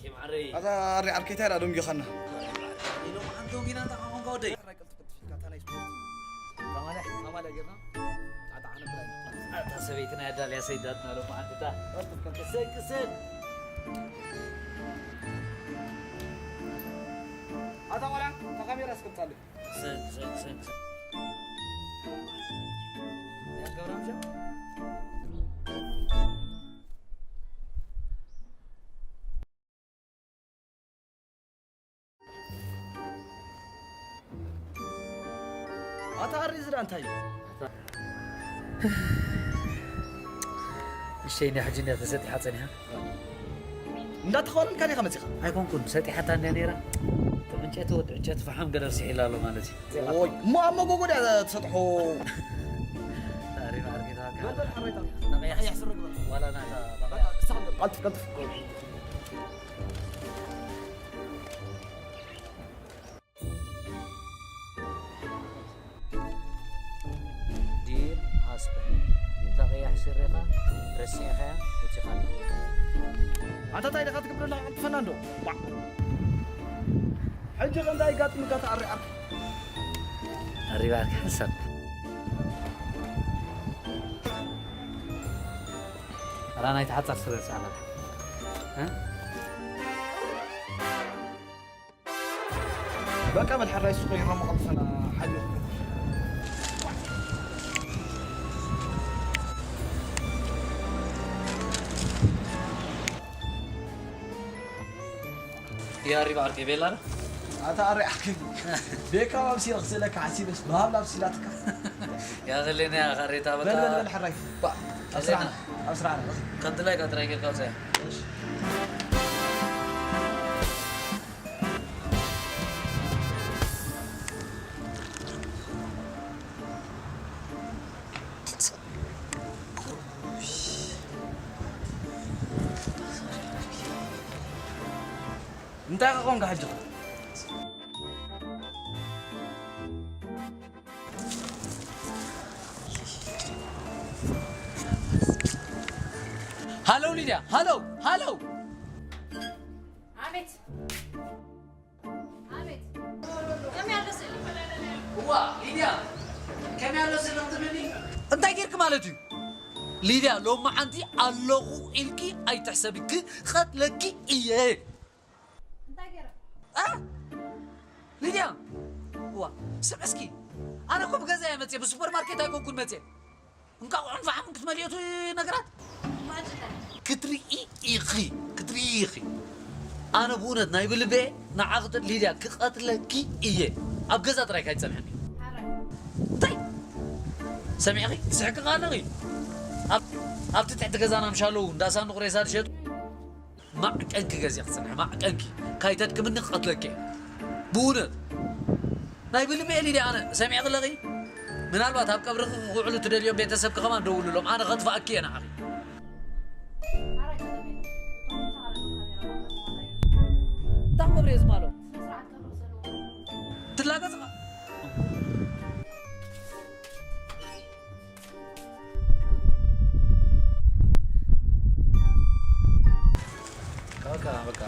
ኬም ዓረይ። ኣታ ኣሪ ዓርከይ እንታይ ደኣ ደንጊኻና? ኢሎም ኣንቶም ጊና እንታይ ኾንካ ወደይ? ሕራይ ቅልጥፍ ቅልጥፍ ኢልካ እታ ናይ ስፖርት። ታማለ? ታማለ ጌርና። ጣጣ ነብራይ። ኣታ ሰበይቲ ናይ ኣዳልያ ሰይዳትና ሎ መዓንትታ። ቅልጥፍ ቅልጥፍ። ቅስን ቅስን። ኣታ ቆልዓ፣ እታ ካሜራ ኣስቀምጣለይ። ስን፣ ስን፣ ስን፣ ስን። ያ ገብረ ምሸት? ኣታ ኣሪ እዚ ደኣ እንታይ እዩ? እሸይ፣ ናይ ሕጂ እንድያ ተሰጢሓ ጸኒሓ። እንዳተኸወለልካ ዲኻ መጺኻ? ኣይኮንኩን፣ ሰጢሓታ እንድያ ነይራ። እቲ ዕንጨይቲ፣ ወዲ ዕንጨይቲ፣ ፈሓም ገለ ርሲሕ ኢላ ኣሎ ማለት እዩ። ኦይ፣ እሞ ኣብ መጎጎ ድያ ትሰጥሖ? ታሪኽ ኣርኪታ በል፣ በል፣ ሓረይታ። ተቐያሕ። ቀይሕ ስረ ግበር። ዋላ ናታ በቃ፣ ተቐያሕ። ንስኻ ግበር። ቀልጥፍ፣ ቀልጥፍ። ዲር ሃስበንድ፣ እታ ቀያሕ ስረኻ ረሲዕኻያ ወጺኻ ኣለኻ። ኣታ ታይ ኢኻ ትገብረላ? ቀልጥፈና እንዶ። ዋዕ። ሕጂ ከ እንታይ ይጋጥምካ ተኣሪ ዓርኪ? ኣሪባ ዓርኪ ሓንሳብ። ኣራ ናይቲ ሓጻር ስረ ጻዕዳ። እ? በቃ በል ሕራይ ሱቕ ይሮሞ ቀልጥፈና ሓዩ። ያ ሪባ ዓርከይ ቤላ ዶ? ኣታ ኣሪ ዓርከይ። ቤካ ማብሲ ክስእለካ ሓሲበስ ብሃብላ ኣብሲላትካ። ያ ኸሌና ያ ኸሬታ በቃ። በል በል በል ሕራይ። ባ፣ ኣብ ስራሕና፣ ኣብ ስራሕና። ከም ድላይካ ጥራይ ጌርካ ውፅያ። እሺ። እንታይ ኸ ኾንካ ሕጂ? ሃሎ ሊድያ፣ ሃሎ፣ ሃሎ። ኣቤት። ኣቤት። ከመይ ኣሎ ስእሊ? እዋ፣ ሊድያ፣ ከመይ ኣሎ ስእሊ ክትብልኒ? እንታይ ጌርክ ማለት እዩ? ሊድያ፣ ሎማዓንቲ ኣለኹ ኢልኪ ኣይትሕሰቢ፣ ክቐትለኪ እየ። እንታይ ገይረ? አ? ሊድያ፣ እዋ፣ ስምዒ እስኪ። ኣነ እኮ ብገዛ እየ መፅየ፣ ብሱፐርማርኬት ኣይኮንኩን መፅየ። እንቃቑሖን ፈሓምን ክትመልእዮ እቲ ነገራት? ማጭዳ። ክትርኢ ኢኺ፣ ክትርኢ ኢኺ። ኣነ ብእውነት ናይ ብልበ ንዓኺ ጥ-፣ ሊድያ ክቐትለኪ እየ። ኣብ ገዛ ጥራይ ካይትጸንሕኒ። ሓራይ። እንታይ? ሰሚዕኺ? ትስሕቂ ከኣ ኣለኺ። ኣብ-፣ ኣብቲ ትሕቲ ገዛና ምሻለዉ እንዳ ሳንዱቕ ሬሳ ዝሸጡ ማዕቀንኪ ገዚኣ ክትጽንሒ፣ ማዕቀንኪ። ካይተድክምኒ ክቐትለኪ እየ። ብእውነት። ናይ ብልቢ እየ ሊድያ ኣነ። ሰሚዕኺ ኣለኺ? ምናልባት ኣብ ቀብርኺ ክውዕሉ ትደልዮም ቤተሰብኪ ከማን ደውልሎም። ኣነ ከጥፍኣኪ እየ ንዓኺ። እንታይ ክገብር እየ ዝማሎ? ትላገጽ ኸ? በቃ፣ በቃ።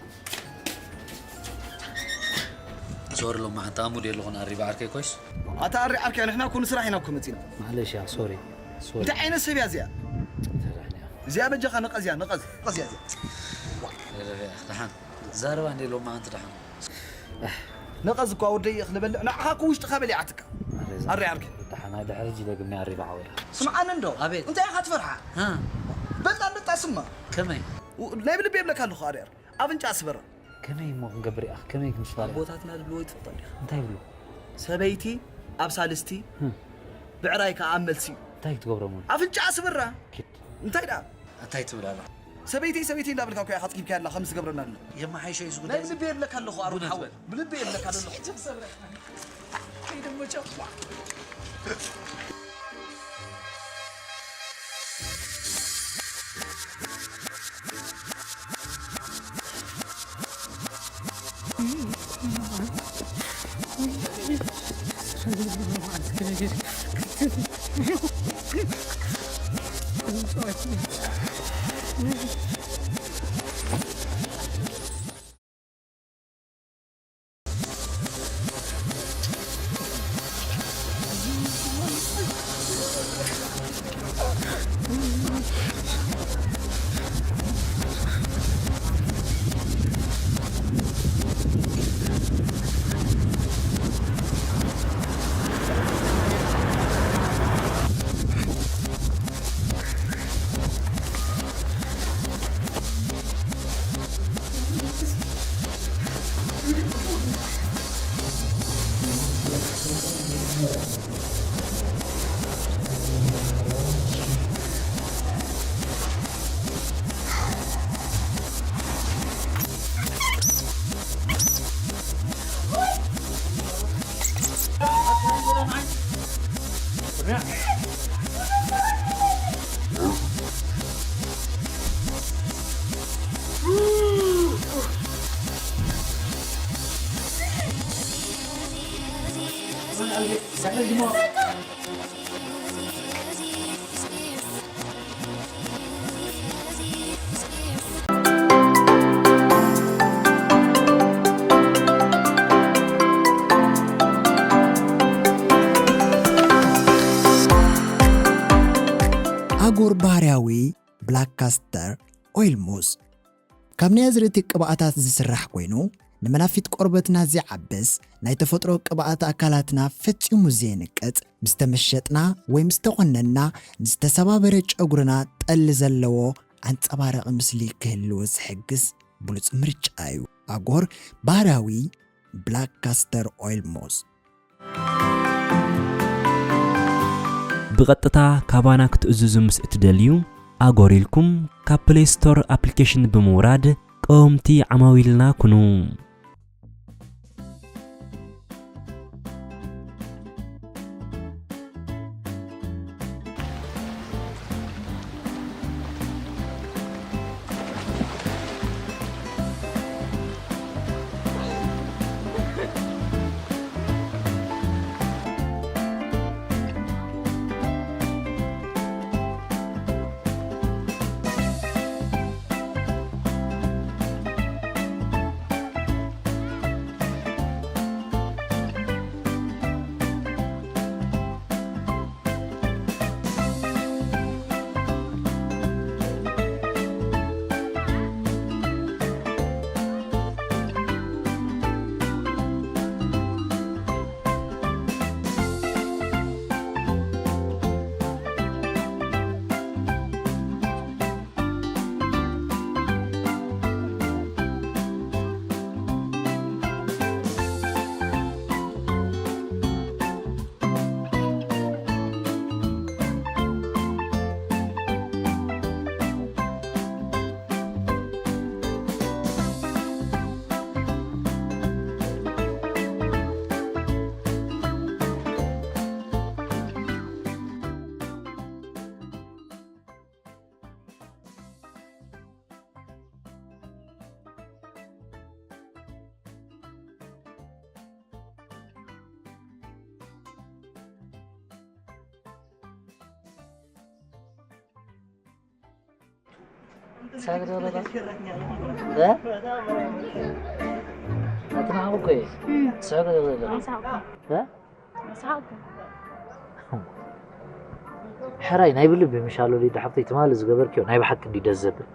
ሶሪ፣ ሎማዓንቲ ኣሙድ የለኹን ኣሪባ ዓርከይ ኮይስ። ኣታ ኣሪ ዓርከይ፣ ንሕና እኮ ንስራሕ ኢና እኮ መጺና። ማለሽ እያ፣ ሶሪ፣ ሶሪ። እንታይ ዓይነት ሰብ እያ እዚኣ? ሰራሕ እያ። እዚኣ በጃኻ ንቐዝ እያ፣ ንቐዝ፣ ንቐዝ እያ እዚኣ። ደሓን። ዛረባ እንደ ሎማዓንቲ ደሓን። ነቐዝ እኳ ወደይ እኽ ልበልዕ፣ ንዓኻ እኮ ውሽጥኻ በሊዓትካ። ኣሪ ዓርከይ። ደሓን፣ ናይ ድሕሪ ሕጂ ደግሜ ኣሪባ ዓወላ። ስምዓኒ እንዶ። ኣቤት። እንታይ ኢኻ ትፈርሓ? ሃ። በላ እንድጣ ስማ። ከመይ? ው-፣ ናይ ብልቢ የብለካ ኣለኹ ኣርያር። ኣፍንጫ ስበራ። ከመይ እሞ ክንገብር ኢኻ? ከመይ ክንስፋል ኢኻ? ኣቦታትና ዝብልዎ ይትፈልጦ እንዲኻ? እንታይ ይብሉ? ሰበይቲ ኣብ ሳልስቲ፣ ህም። ብዕራይ ከኣ ኣብ መልሲ። እንታይ ክትገብሮም? ኣፍንጫ ስበራ። ኪድ። እንታይ ደኣ? እንታይ ትብል ኣላ? ሰበይተይ፣ ሰበይተይ እንዳበልካ እኮ ኢኻ ኣጽጊብካያ ኣላ፣ ከም ዝገብረና ኣሎ። የመሓይሾ እዩ ዝጉዳይ ናይ እዚ። ብልቢ የብለካ ኣለኹ፣ ኣሮን ቡና ሓወይ። ትበል። ብልቢ የብለካ ኣለኹ። ጀምሰብረ። ከይደ መጨቋ። ኣጎር ባህርያዊ ብላክ ካስተር ኦይል ሙስ ካብ ናይ ኣዝርእቲ ቅብኣታት ዝስራሕ ኮይኑ፣ ንመናፊት ቆርበትና ዘይዓብስ፣ ናይ ተፈጥሮ ቅብኣት ኣካላትና ፈጺሙ ዘይንቅጽ፣ ምስ ተመሸጥና ወይ ምስ ተቖነንና ንዝተሰባበረ ጨጉርና ጠሊ ዘለዎ ኣንጸባራቒ ምስሊ ክህልዎ ዝሕግዝ ብሉጽ ምርጫ እዩ። ኣጎር ባህርያዊ ብላክ ካስተር ኦይል ሙስ። ብቐጥታ ካባና ክትእዝዙ ምስ እትደልዩ፣ ኣጎር ኢልኩም ካብ ፕሌይ ስቶር ኣፕሊኬሽን ብምውራድ ቀወምቲ ዓማዊልና ኩኑ። ሳቅ ዶ ዶ ዶ? እ? ኣትናዕቁ እኮ እዩ። እም። ሳቅ ዶ ዶ ዶ? ኣይሰሓቅኩ። እ? ኣይሰሓቅኩ። ሕራይ ናይ ብልቢ ምሻሎ ሊዱ ሓፍተይ ትማሊ ዝገበርክዮ ናይ ብሓቂ እንዲ ደስ ዘብል።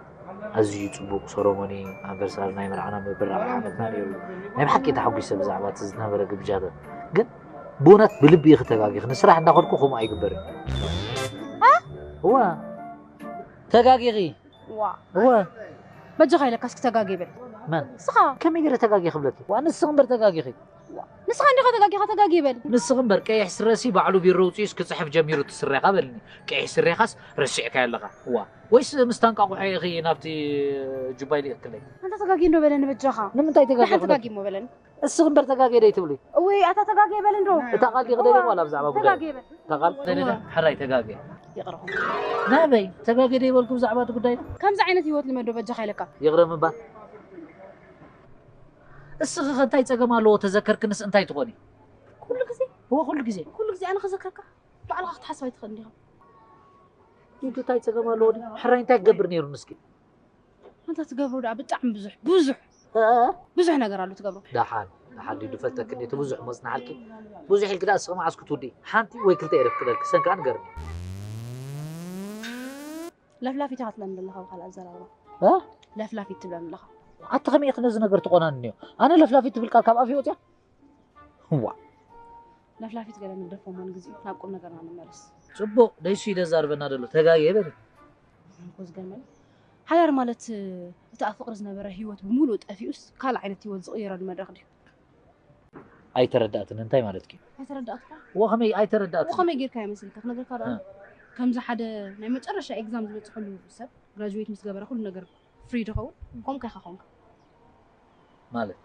ኣዝዩ ጽቡቕ ሰረሞኒ ኣንቨርሳሪ ናይ መርዓና ምብራቕ ዓመትና ነይሩ። ናይ ብሓቂ ተሓጒሰ ብዛዕባ እቲ ዝነበረ ግብጃታት። ግን ብእውነት ብልቢ ኢኺ ተጋጊኺ። ንስራሕ እንዳኸድኩ ከምኡ ኣይግበርን። እ? እዋ። ተጋጊኺ። ዋ። እወ። በጃኻ ኢለካ እስኪ ተጋጊ በል። መን? ንስኻ። ከመይ ገይረ ተጋጊ ክብለኪ? ዋ፣ ንስኺ እምበር ተጋጊኺ። ንስኻ እንዲኻ ተጋጊኻ ተጋጊ በል። ንስኺ እምበር ቀይሕ ስረሲ ባዕሉ ቢሮ ውፅኡስ ክፅሕፍ ጀሚሩ እቲ ስረኻ በልኒ። ቀይሕ ስረኻስ ረሲዕካዮ ኣለኻ። ዋ። ወይስ ምስ ታንቃቑሖ ኢኺ ናብቲ ጁባይ ልኢኽክለይ? ኣንታ ተጋጊ እንዶ በለኒ በጃኻ። ንምንታይ ተጋጊ ደሓን ክብለኪ? ተጋጊ እሞ በለኒ። እስኺ እምበር ተጋጌ ደይ ትብሊ? እውይ፣ ኣታ ተጋጌ በል እንዶ። እታ ቃል ዲኺ ደሊኺ ዋላ ብዛዕባ ጉዳይ? ተጋጌ በል። እታ ቃል ደሊኺ? እዋ። ሕራይ ተጋጌ። ይቕረኹም። ናበይ? ተጋጌ ደይ በልኩ ብዛዕባ እቲ ጉዳይ? ከምዚ ዓይነት ህይወት ልመዶ በጃኻ ኢለካ። ይቕረ ምባል። እስኺ ኸ እንታይ ጸገም ኣለዎ? ተዘከርክንስ እንታይ ትኾኒ? ኩሉ ግዜ? እወ፣ ኩሉ ግዜ። ኩሉ ግዜ ኣነ ክዘከርካ? ባዕልኻ ክትሓስብ ኣይትኽእልን ዲኻ? ንዱ እንታይ ጸገም ኣለዎ? ሕራይ እንታይ ክገብር ነይሩ ንስኪ? ኣንታ ትገብሮ ደኣ ብጣዕሚ ብዙሕ፣ ብዙሕ፣ እ? ብዙሕ ነገር ኣሎ ትገብሮ። ደሓን፣ ደሓን ድዩ ድፈልጠኪ እንዴ እቲ ብዙሕ መጽናሓልኪ? ብዙሕ ኢልኪ ደኣ እስኺ መዓስ ክትውድኢ? ሓንቲ ወይ ክልተ እየ ደፍቅደልኪ፣ ሰን ከኣ ንገርኒ። ለፍላፊት ኢኻ ትብለኒ ዘለኻ ብኻልእ ኣዘራርባ። እ? ለፍላፊት ትብለኒ ኣለኻ። ኣቲ ከመይ ኢኺ ነዚ ነገር ትቆናንንዮ? ኣነ ለፍላፊት ትብል ቃል ካብ ኣፍይ ወጽያ? ዋ። ለፍላፊት ገለ ንግደፎ እሞ ንግዚኡ ናብ ቁም ነገርና ንመለስ። ጽቡቕ፣ ደይሱ እዩ ዘዛርበና ዘሎ። ተጋግየ በሊ። እኮ ዝገርመኒ፣ ሓዳር ማለት፣ እቲ ኣብ ፍቕሪ ዝነበረ ህይወት ብምሉኡ ጠፊኡስ ካልእ ዓይነት ህይወት ዝቕየረሉ መድረኽ ድዩ? ኣይተረዳእትን፣ እንታይ ማለትኪ? ኣይተረዳእትካ? ወኸመይ ኣይተረዳእትን? ወኸመይ ጌርካ ይመስልካ? ክነግረካ ዶ? እ። ከምዚ ሓደ ናይ መጨረሻ ኤግዛም ዝበጽሐሉ ሰብ፣ ግራጁዌት ምስ ገበረ ኩሉ ነገር ፍሪ ዶ ኸውን? ከምኡ ኢኻ ኾንካ። ማለት?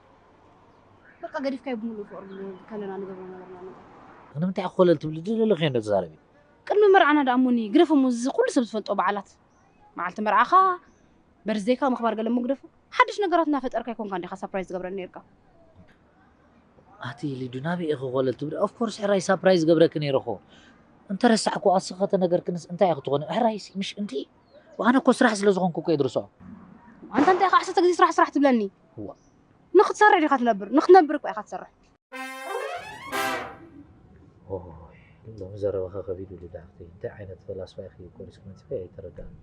በቃ ገዲፍካዮ ብምሉኡ ፍቕሪ ከለና ንገብሮ ነበርና ነገር። ንምንታይ ኢኺ ኮለል ትብሊ? ደለለኺ እንዶ ተዛረቢ። ቅድሚ መርዓና ደኣ እሞኒ ግደፎ እሞ፣ እዚ ኩሉ ሰብ ዝፈልጦ በዓላት፣ መዓልቲ መርዓኻ፣ በርዝደይካ ምኽባር ገለ እሞ ግደፎ። ሓድሽ ነገራት እናፈጠርካ ኣይኮንካ እንዲኻ ሳፕራይዝ ትገብረኒ ነይርካ። ኣቲ ሊዱ ናበይ ኢኺ ኮለል ትብሊ? ኦፍ ኮርስ ሕራይ ሳፕራይዝ ገብረኪ ነይረ እኮ። እንተ ረሳዕኩ ኣስኸ ተነገርክንስ እንታይ ኢኺ ትኾኒ? ሕራይሲ ምሽ እንቲ ኣነ እኮ ስራሕ ስለ ዝኾንኩ እኮ እየ ድርሶ። ኣንታ እንታይ ኢኻ ዓሰርተ ግዜ ስራሕ ስራሕ ትብለኒ? እዋ። ንኽትሰርሕ ዲኻ ትነብር? ንኽትነብር እኮ ኢኻ ትሰርሕ። ኦይ፣ ሎሚ ዘረባኻ ከቢድ እዩ ሊዱ ሓፍተይ። እንታይ ዓይነት ፈላስፋ ኢኺ ቆሪስኪ መጺኺ ኣይተረድኣንን።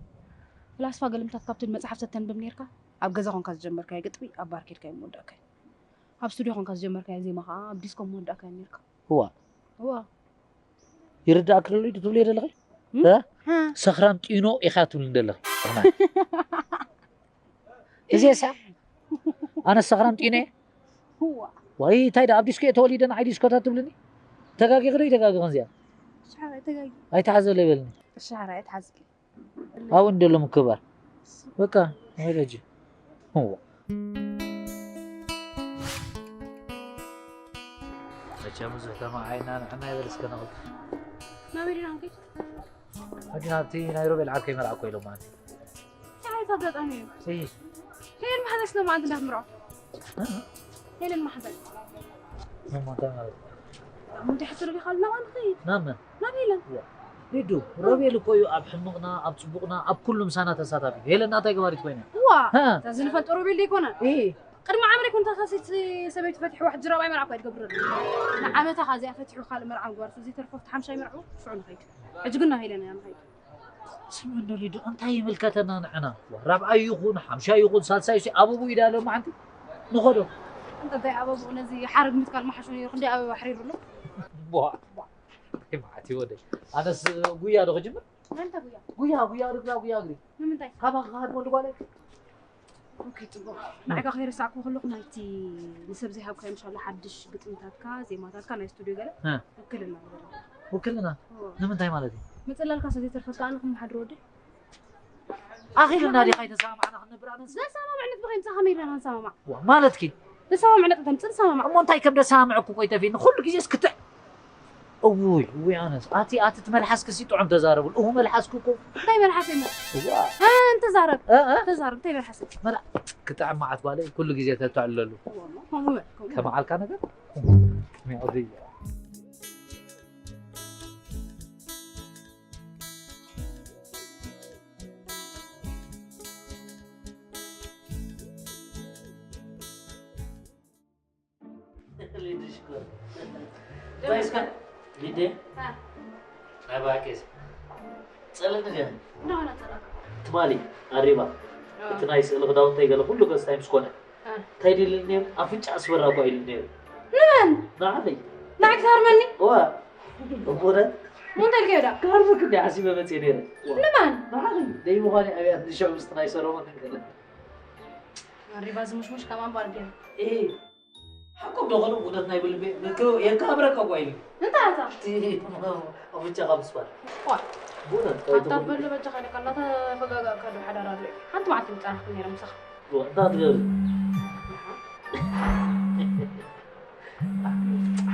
ፈላስፋ ገልምታት ካብተን መጽሓፍቲ ተንብብ ነይርካ? ኣብ ገዛ ኮንካ ዝጀመርካዮ ግጥሚ ኣብ ባር ኬድካ እዩ መወዳእካዮ። ኣብ ስቱድዮ ኮንካ ዝጀመርካዮ ዜማ ኸኣ ኣብ ዲስኮ መወዳእካዮ ነይርካ። እዋ። እዋ። ይርዳእኪ ዶ ሊዱ ትብልዮ ዘለኺ? እም? እ? ሃ። ሰኽራም ጢኖ ኢኻ ትብልኒ ዘለኺ። እዚ እሳ ኣነ ሰኽራም ጢነ። እዋ። ወይ እንታይ ደኣ ኣብ ዲስኮ እየ ተወሊደ ንዓይ ዲስኮታት ትብልኒ? ተጋጊኺ ዶ ይተጋግኽን እዚኣ? ሻዕራይ ተጋጊ። ኣይትሓዘለይ በልኒ። ሻዕራይ ኣይትሓዝኪ። ኣብኡ እንደሎ ምክባር። በቃ፣ ወይ ለጂ። እዋ። መቸም ብዙሕ ተማዓይና ንሕና ይበል እስከ ነቕል። ናበይ ዲና ክንከይድ? ሕጂ ናብቲ ናይ ሮቤል ዓርከይ መርዓ እኮ ኢሎም ማለት እዩ። እንታይ ዓይነት ኣጋጣሚ እዩ? እይ። ሄለን መሓዛይ ስለ መዓልቲ እንዳትምርዖ። እ? ሄለን መሓዛይ። እሞ እንታይ ማለት እዩ? እሞ እንታይ ሕቶ ረቢኻ ኣሎ ናብኣ ንኸይድ? ናብ መን? ናብ ሄለን። ዋ። ሊዱ፣ ሮቤል እኮ እዩ ኣብ ሕምቕና፣ ኣብ ጽቡቕና፣ ኣብ ኩሉ ምሳና ተሳታፊ። ሄለን እንታይ ገባሪት ኮይና? እዋ፣ ሀ። እታ ዝንፈልጦ ሮቤል ዶ ኣይኮነን? እይ። ቅድሚ ዓመት ኣይኮን እታ ሳሴት ሰበይቲ ፈቲሑ ዋሕዲ ራብዓይ መርዓ እኳ ኣይትገብረሉ። ንዓመታ ኸኣ እዚኣ ፈቲሑ ካልእ መርዓ ምግባር፣ እዚ ተርፎ ኣብቲ ሓምሻይ መርዓ ሽዑ ንኸይድ። ሕጂ ግን ናብ ሄለን ኢና ንኸይድ። ስምዑ እንዶ ሊዱ፣ እንታይ ይምልከተና ንዕና? ራብዓይ ይኹን፣ ሓምሻይ ይኹን፣ ሳልሳይ ሲ ኣበቡ ኢዳ ኣሎ መዓንቲ ንኸዶ። እንተ እንታይ ኣበቡ ነዚ ሓረግ ምትካል መሓሾ ነይሩ፣ ክንደይ ኣበባ ኣሕሪሩሉ። ቧ፣ ቧ። እንታይ መዓት እዩ ወደይ? ኣነስ ጉያ ዶ ክጅምር? መን እንታይ ጉያ? ጉያ፣ ጉያ እግሪ፣ ጉያ እግሪ። ንምንታይ? ካባኻ ክሃድመሉ ጓለይ? ኦኬ፣ ጽቡቕ። ንዓኻ ከይረሳዕኩ ከለኹ ናይቲ ንሰብ ዘይሃብካዮ ምሻሎ ሓድሽ ግጥምታትካ፣ ዜማታትካ ናይ ስቱድዮ ገለ እ። ውክልና ንገረኒ። ውክልና? እዎ። ንምንታይ ማለት እዩ? መጽለልካ ስለ ዘይተርፈካ ኣነ ክመሓድሮ ወደይ። ኣኺልና ዲኻ ኣይተሰማማዕና ክንነብር ኣነስ? ዘሰማምዕ ነጥቢ ከይምጻእ ከመይ ኢልና ክንሰማማዕ? ዋ፣ ማለትኪ? ዘሰማምዕ ነጥቢ ተምጽእ ንሰማማዕ። እሞ እንታይ ከም ደሰማምዐኩ ቆይ ተፊኒ? ኩሉ ግዜ እስክትዕ እውይ፣ እውይ፣ ኣነስ፣ ኣቲ፣ ኣቲ፣ እቲ መልሓስኪ ሲ ጥዑም ተዛረብሉ። እሁ፣ መልሓስኪ እኮ። እንታይ መልሓስ እሞ? እዋ። እ፣ እንተዛረብ። እ፣ እ? ተዛረብ፣ እንታይ መልሓስ? መላ-፣ ክጥዕም መዓት ጓለይ፣ ኩሉ ግዜ ተተዕልለሉ። እዋ፣ እሞ፣ ከምኡ በል፣ ከምኡ። ከመዓልካ ነገር? ሚዕሪ። እንታይ እስከ ሊደ? ናባኬስ ጸለኒ ገ ትማሊ ኣሪባ እቲ ናይ ስእሊ ክዳውንተይ ገለ ኩሉ ገጽታይ ምስ ኮነ እንታይ ድልኒ ነይሩ? ኣፍንጫ ኣስበራ እኳ ኢሉ ነይሩ። ንመን? ንዓኸይ። ንዓይ ክትሃርመኒ? እዋ እቡረ እንታይ ኢልከዮ ዳ? ክሃርመክ እንዲ ሓሲበ መጽየ ነይረ። ንመን? ንዓኸይ። ደይ ምዃን ኣብያ ንሸው ምስቲ ናይ ሰሎሞን ንገለ ኣሪባ ዝሙሽሙሽ ከማን ባርጌን። ሓቆም ዶ ኾኑ እውነት ናይ ብልቤ የካብረካ እኳ ኢሉ እንታይ ኣታ ኣፍንጫኻ ምስባር ዋ ብእውነት ኣታ በሎ በጃኻ ኢለካ እናተፈጋጋእካ ዶ ሓዳር ኣሎ ሓንቲ መዓልቲ ምጻረፍኩ ነይረ ምሳኻ እንታይ ትገብር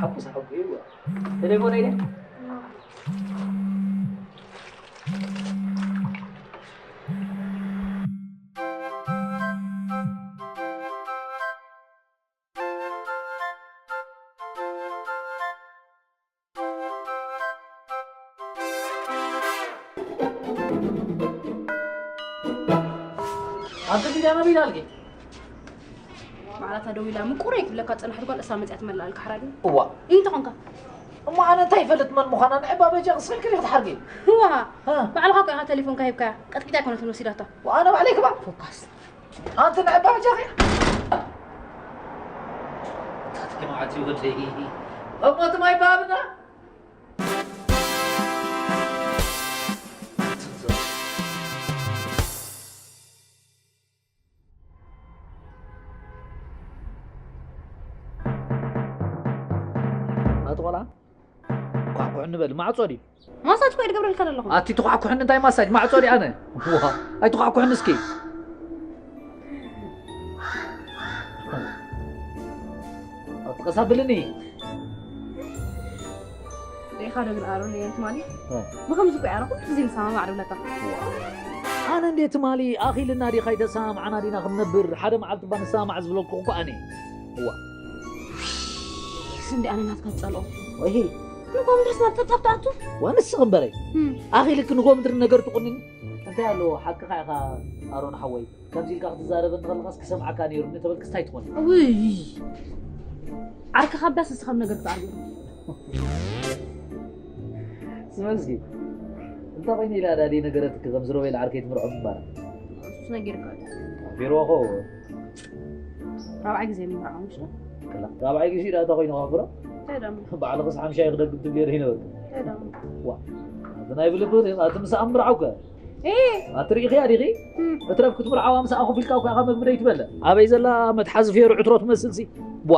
ሓቁ ሳሕቁ እዩ ቴሌፎን ኢለ ኣንቲ ሊድያ መን ኢላ ኣልኪ? ባዕላታ ደው ኢላ ምቁረይ ክብለካ ዝጸናሕት ጓል እሳ መጺኣ ትመልኣልካ ሓራዲ። እዋ። እንታይ ኾንካ? እሞ ኣነ እንታይ ይፈልጥ መን ምዃና ንዕባ በጃ ክስልክ ዲኺ ትሓርጊ? እዋ። ባዕልኻ እኮ ኢኻ ቴሌፎንካ ሂብካያ። ቀጥቂጣ ኣይኮነትን ወሲዳታ። ኣነ ባዕለይ ክባ? ፎካስ። ኣንቲ ንዕባ በጃኺ ታትኪ መዓት ይወደይ እሞ ትማይ ባብና ኣቲ ቆልዓ ኳሕኩሕ ንበል ማዕጾ ድዩ ማሳጅ እኮ ይገብረልካ ዘለኹ። ኣቲ ትኳዕኩሕኒ እንታይ ማሳጅ ማዕጾ ድኣ ኣነ። ዋ፣ ኣይትኳዕኩሕኒ እስኪ። ኣቲ ቀስ ኣብልኒ። ሪኢኻ ዶ ግን ኣሮን እየ ትማሊ? እ። ብኸምዚ እኮ እያ ኩሉ ግዜ ንሰማማዕ ዶ ብለካ? ኣነ እንዴ ትማሊ ኣኺልና ዲኻ ኣይተሰማማዕና ዲና ክንነብር ሓደ መዓልቲ እባ ንሰማማዕ ዝብለኩ እኮ ኣነ። እዋ። ስንዲ ኣነ ናትካ ትጸልኦ። ወይ ንጎምድርስ ናብ ጠብጣብ ትኣቱ? ወንስኽ እምበረይ። እም። ኣኺልክ ንጎምድር ነገር ትቑንኒ? እንታይ ኣለዎ ሓቅኻ ኢኻ ኣሮን ሓወይ። ከምዚ ኢልካ ክትዛረበኒ ከለኻስ ክሰምዓካ ነይሩ እንተበልክስ እንታይ ትኾኒ? ውይ። ዓርክኻ ብዳስ ንስኻ ነገር ክትዓርጎ። ስመ እስኪ እንታይ ኮይኑ ኢላ ዳዲ ነገረትክ ከምዚ ሮቤል ዓርከይ ትምርዖ ምንባራ? እሱስ ነጊርካ እዩ። ቢሮ እኮ ራብዓይ ግዜ ምምርዓው ምሽ ዶ? ክላ ራብዓይ ግዜ ዳ እንታይ ኮይኑ ከፍሮ? እንታይ ደሞ? ባዕልኽስ ሓምሻይ ክደግም ትብል ነበር። እንታይ ደሞ? ዋ እቲ ናይ ብልብር እቲ ምሳኣ ምርዓውከ? እ ኣትሪኢኽያ ዲኺ? እም። እትረፍ ክትምርዓዋ ምሳኣ ኮፍ ኢልካ እኮ ኢኻ መግቢ ደይትበልዕ። ኣበይ ዘላ መትሓዚ ፌሩ ዕትሮ ትመስልሲ? ቧ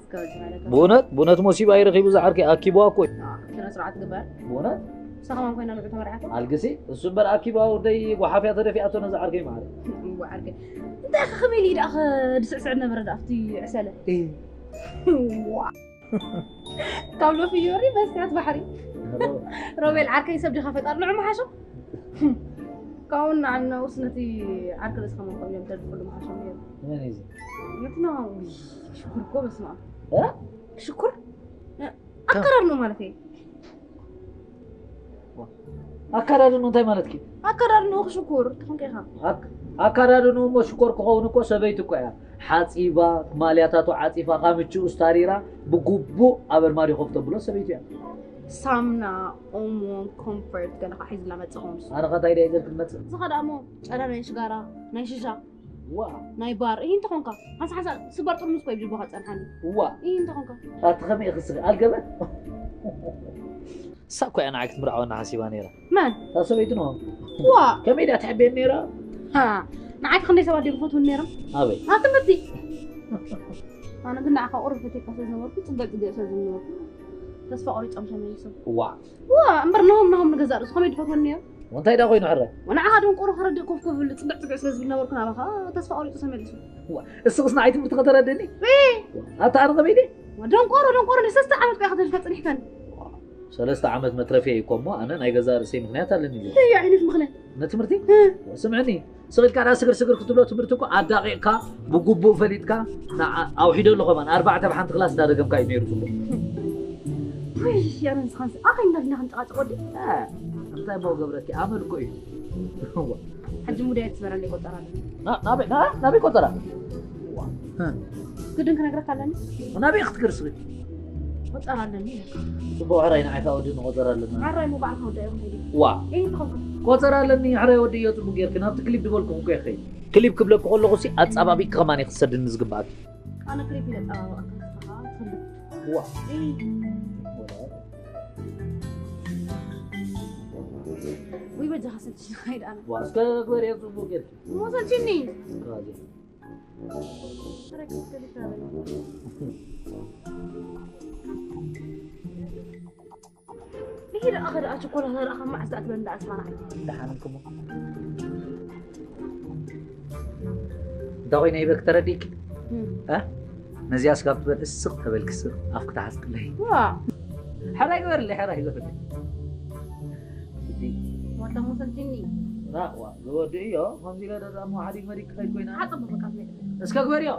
እስከ ወዲ ማለት ነው። ብእውነት ብእውነት ሞሲባ ይረኺቡ ዝዓርከይ ኣኪብዋ እኮ እዩ። ስነ ስርዓት ግበር። ብእውነት ንሳ ከማን ኮይና ንዑ ተመርዓት። ኣልግሲ እሱ እምበር ኣኪብዋ ወደይ ጓሓፍያ ተደፊኣቶ ነዛ ዓርከይ ማዕረ። እምቧ ዓርከይ እንታይ ከ ከመይ ኢሉ ደኣ ክድስዕስዕ ነበረ ደኣ ኣብቲ ዕሰለ? እ። ዋ ካብ ሎፊ ዮሪ መስትያት ባሕሪ ሮቤል ዓርከይ ሰብ ዲኻ ፈጣሪ ንዑ መሓሾ ካብኡ ንዓና ውስ ነቲ ዓርኪ ርእስኻ መቆም እዮም ተድፍሉ መሓሾም እዮም መን እዩ እዚ? ነቲ ናዊ ሽኩር እኮ በስመ ኣብ እ? ሽኩር ኣቀራርኑ ማለት እዩ ኣካዳድኑ እንታይ ማለት እዩ ኣካዳድኑ ክሽኩር ትኾንከ ኢኻ ኣክ- ኣካዳድኑ እሞ ሽኮር ክኸውን እኮ ሰበይቲ እኮ እያ ሓፂባ ማልያታቱ ዓፂፋ ካብ ምችኡ ስታሪራ ብግቡእ ኣብ ኣርማድዮ ኮፍ ተብሎ ሰበይቱ እያ ሳምና ኦሞን ኮንፈርት ገለ ከዓ ሒዝላ መፀ ኾንሱ ኣነ ኸ እንታይ ደየ ዘልክ መፅእ እዚ ኸ ደኣ እሞ ጨዳ ናይ ሽጋራ ናይ ሽሻ ዋ ናይ ባር ይህ እንተኾንካ ሓንሳ ሓንሳ ስባር ጥርሙስ ኮ ይብጅቦኻ ፀንሓኒ ዋ ይህ እንተኾንካ ኣቲ ኸመይ ክስሪ ኣልገበ እሳ እኮ እያ ንዓይ ክትምርዓወና ሓሲባ ነይራ መን እታ ሰበይቲ ንሆ ዋ ከመይ ድያ ትሕቤን ነይራ ሃ ንዓይ ክንደይ ሰባት ድዮም ክፈትውኒ ነይሮም ኣበይ ኣብ ትምህርቲ ኣነ ግን ንዓኻ ቁሩብ ፈትየካ ስለ ዝነበርኩ ፅግዕ ፅግዕ ስለ ዝነበርኩ ተስፋ ቆሪፆም ተመሊሶም ዋ ዋ እምበር ናሆም ናሆም ንገዛእ ርእሱ ከመይ ድፈትወኒ እዮም እንታይ ዳ ኮይኑ ሕረ ንዓኻ ደንቆሮ ከረድእ ኮፍ ኮፍ ዝብል ፅግዕ ፅግዕ ስለ ዝብል ነበርኩ ናባኻ ተስፋ ቆሪፁ ተመሊሱ እስኽስ ንዓይ ትምህርቲ ከተረድእኒ ኣታ ኣነ ከመይ ድየ ደንቆሮ ደንቆሮ ንሰለስተ ዓመት ቆያ ከተልካ ፅኒሕከን ሰለስተ ዓመት መትረፊ እኮ እሞ ኣነ ናይ ገዛ ርእሰይ ምክንያት ኣለኒ እንታይ ዓይነት ምክንያት ንትምህርቲ ስምዕኒ ስቕ ኢልካ ደኣ ስግር ስግር ክትብሎ ትምህርቲ እኮ ኣዳቒቕካ ብግቡእ ፈሊጥካ ንዓ ኣውሒደሉ ከማን ኣርባዕተ ብሓንቲ ክላስ እንዳደገምካ እዩ ነይሩ ጽቡቕ ውይ ኣነ ንስኻን ኣኸይ እንዳድና ክንጨቓጨቕ ወዲ እንታይ እሞ ገብረኪ ኣመል እኮ እዩ ሕጂ ሙዳይ ትበራለይ ቆጠራ ናበይ ቆጠራ ግድን ክነግረካ ኣለኒ። ናበይ ክትገርስኺ? ቆጸር ኣለኒ ኢለካ። ጽቡቕ ሕራይ ንዓይ ካብ ወዲ ንቆጸር ኣለና። ዓራይ ሞ ባዕልካ ወዳእ ይኹን ኢሉ። ዋ ይህ ትኸውን። ቆጸር ኣለኒ ሕራይ ወዲ እዮ ጽቡቕ ጌርኪ ናብቲ ክሊፕ ዝበልኩ እኮ ይኸይድ። ክሊፕ ክብለኪ ከለኹ ሲ ኣጻባቢቂ ከማን እየ ክትሰድኒ ዝግባኣኪ። ኣነ ክሊፕ ኢለ ጸባበቐካ ንስኻ ትፈልጥ። ዋ ወይ በጃኻ ሰልችኒ ኸይድ ኣነ። ዋ እስከ ግበርዮ ጽቡቕ ጌርኪ። ሞ ሰልችኒ። ራዚ ተረኪብ ከሊካ በል። ይሄ ደኣ ኸደኣ ቸኮላታ ደኣ ካብ መዓስ ደኣ ትበልዕ ደኣ ስማና። ደሓንኩም እንታይ ኮይነ ይበልክ ተረዲእኪ? እ? ነዚኣ ስጋብ ትበልዕ ስቕ ተበልኪ ስቕ ኣፍኪ ተሓዝክለይ። ዋ ሕራይ ግበርለይ፣ ሕራይ ግበርለይ። እቲ ወዳ ሞ ሰልችኒ። ዋ ዝወድእ እዮ። ከምዚ ኢለ ደኣ እሞ ሓዲግ መዲግ ክኸይድ ኮይና። ሓጽብ በቃ ትመጽእ። እስከ ግበርዮ።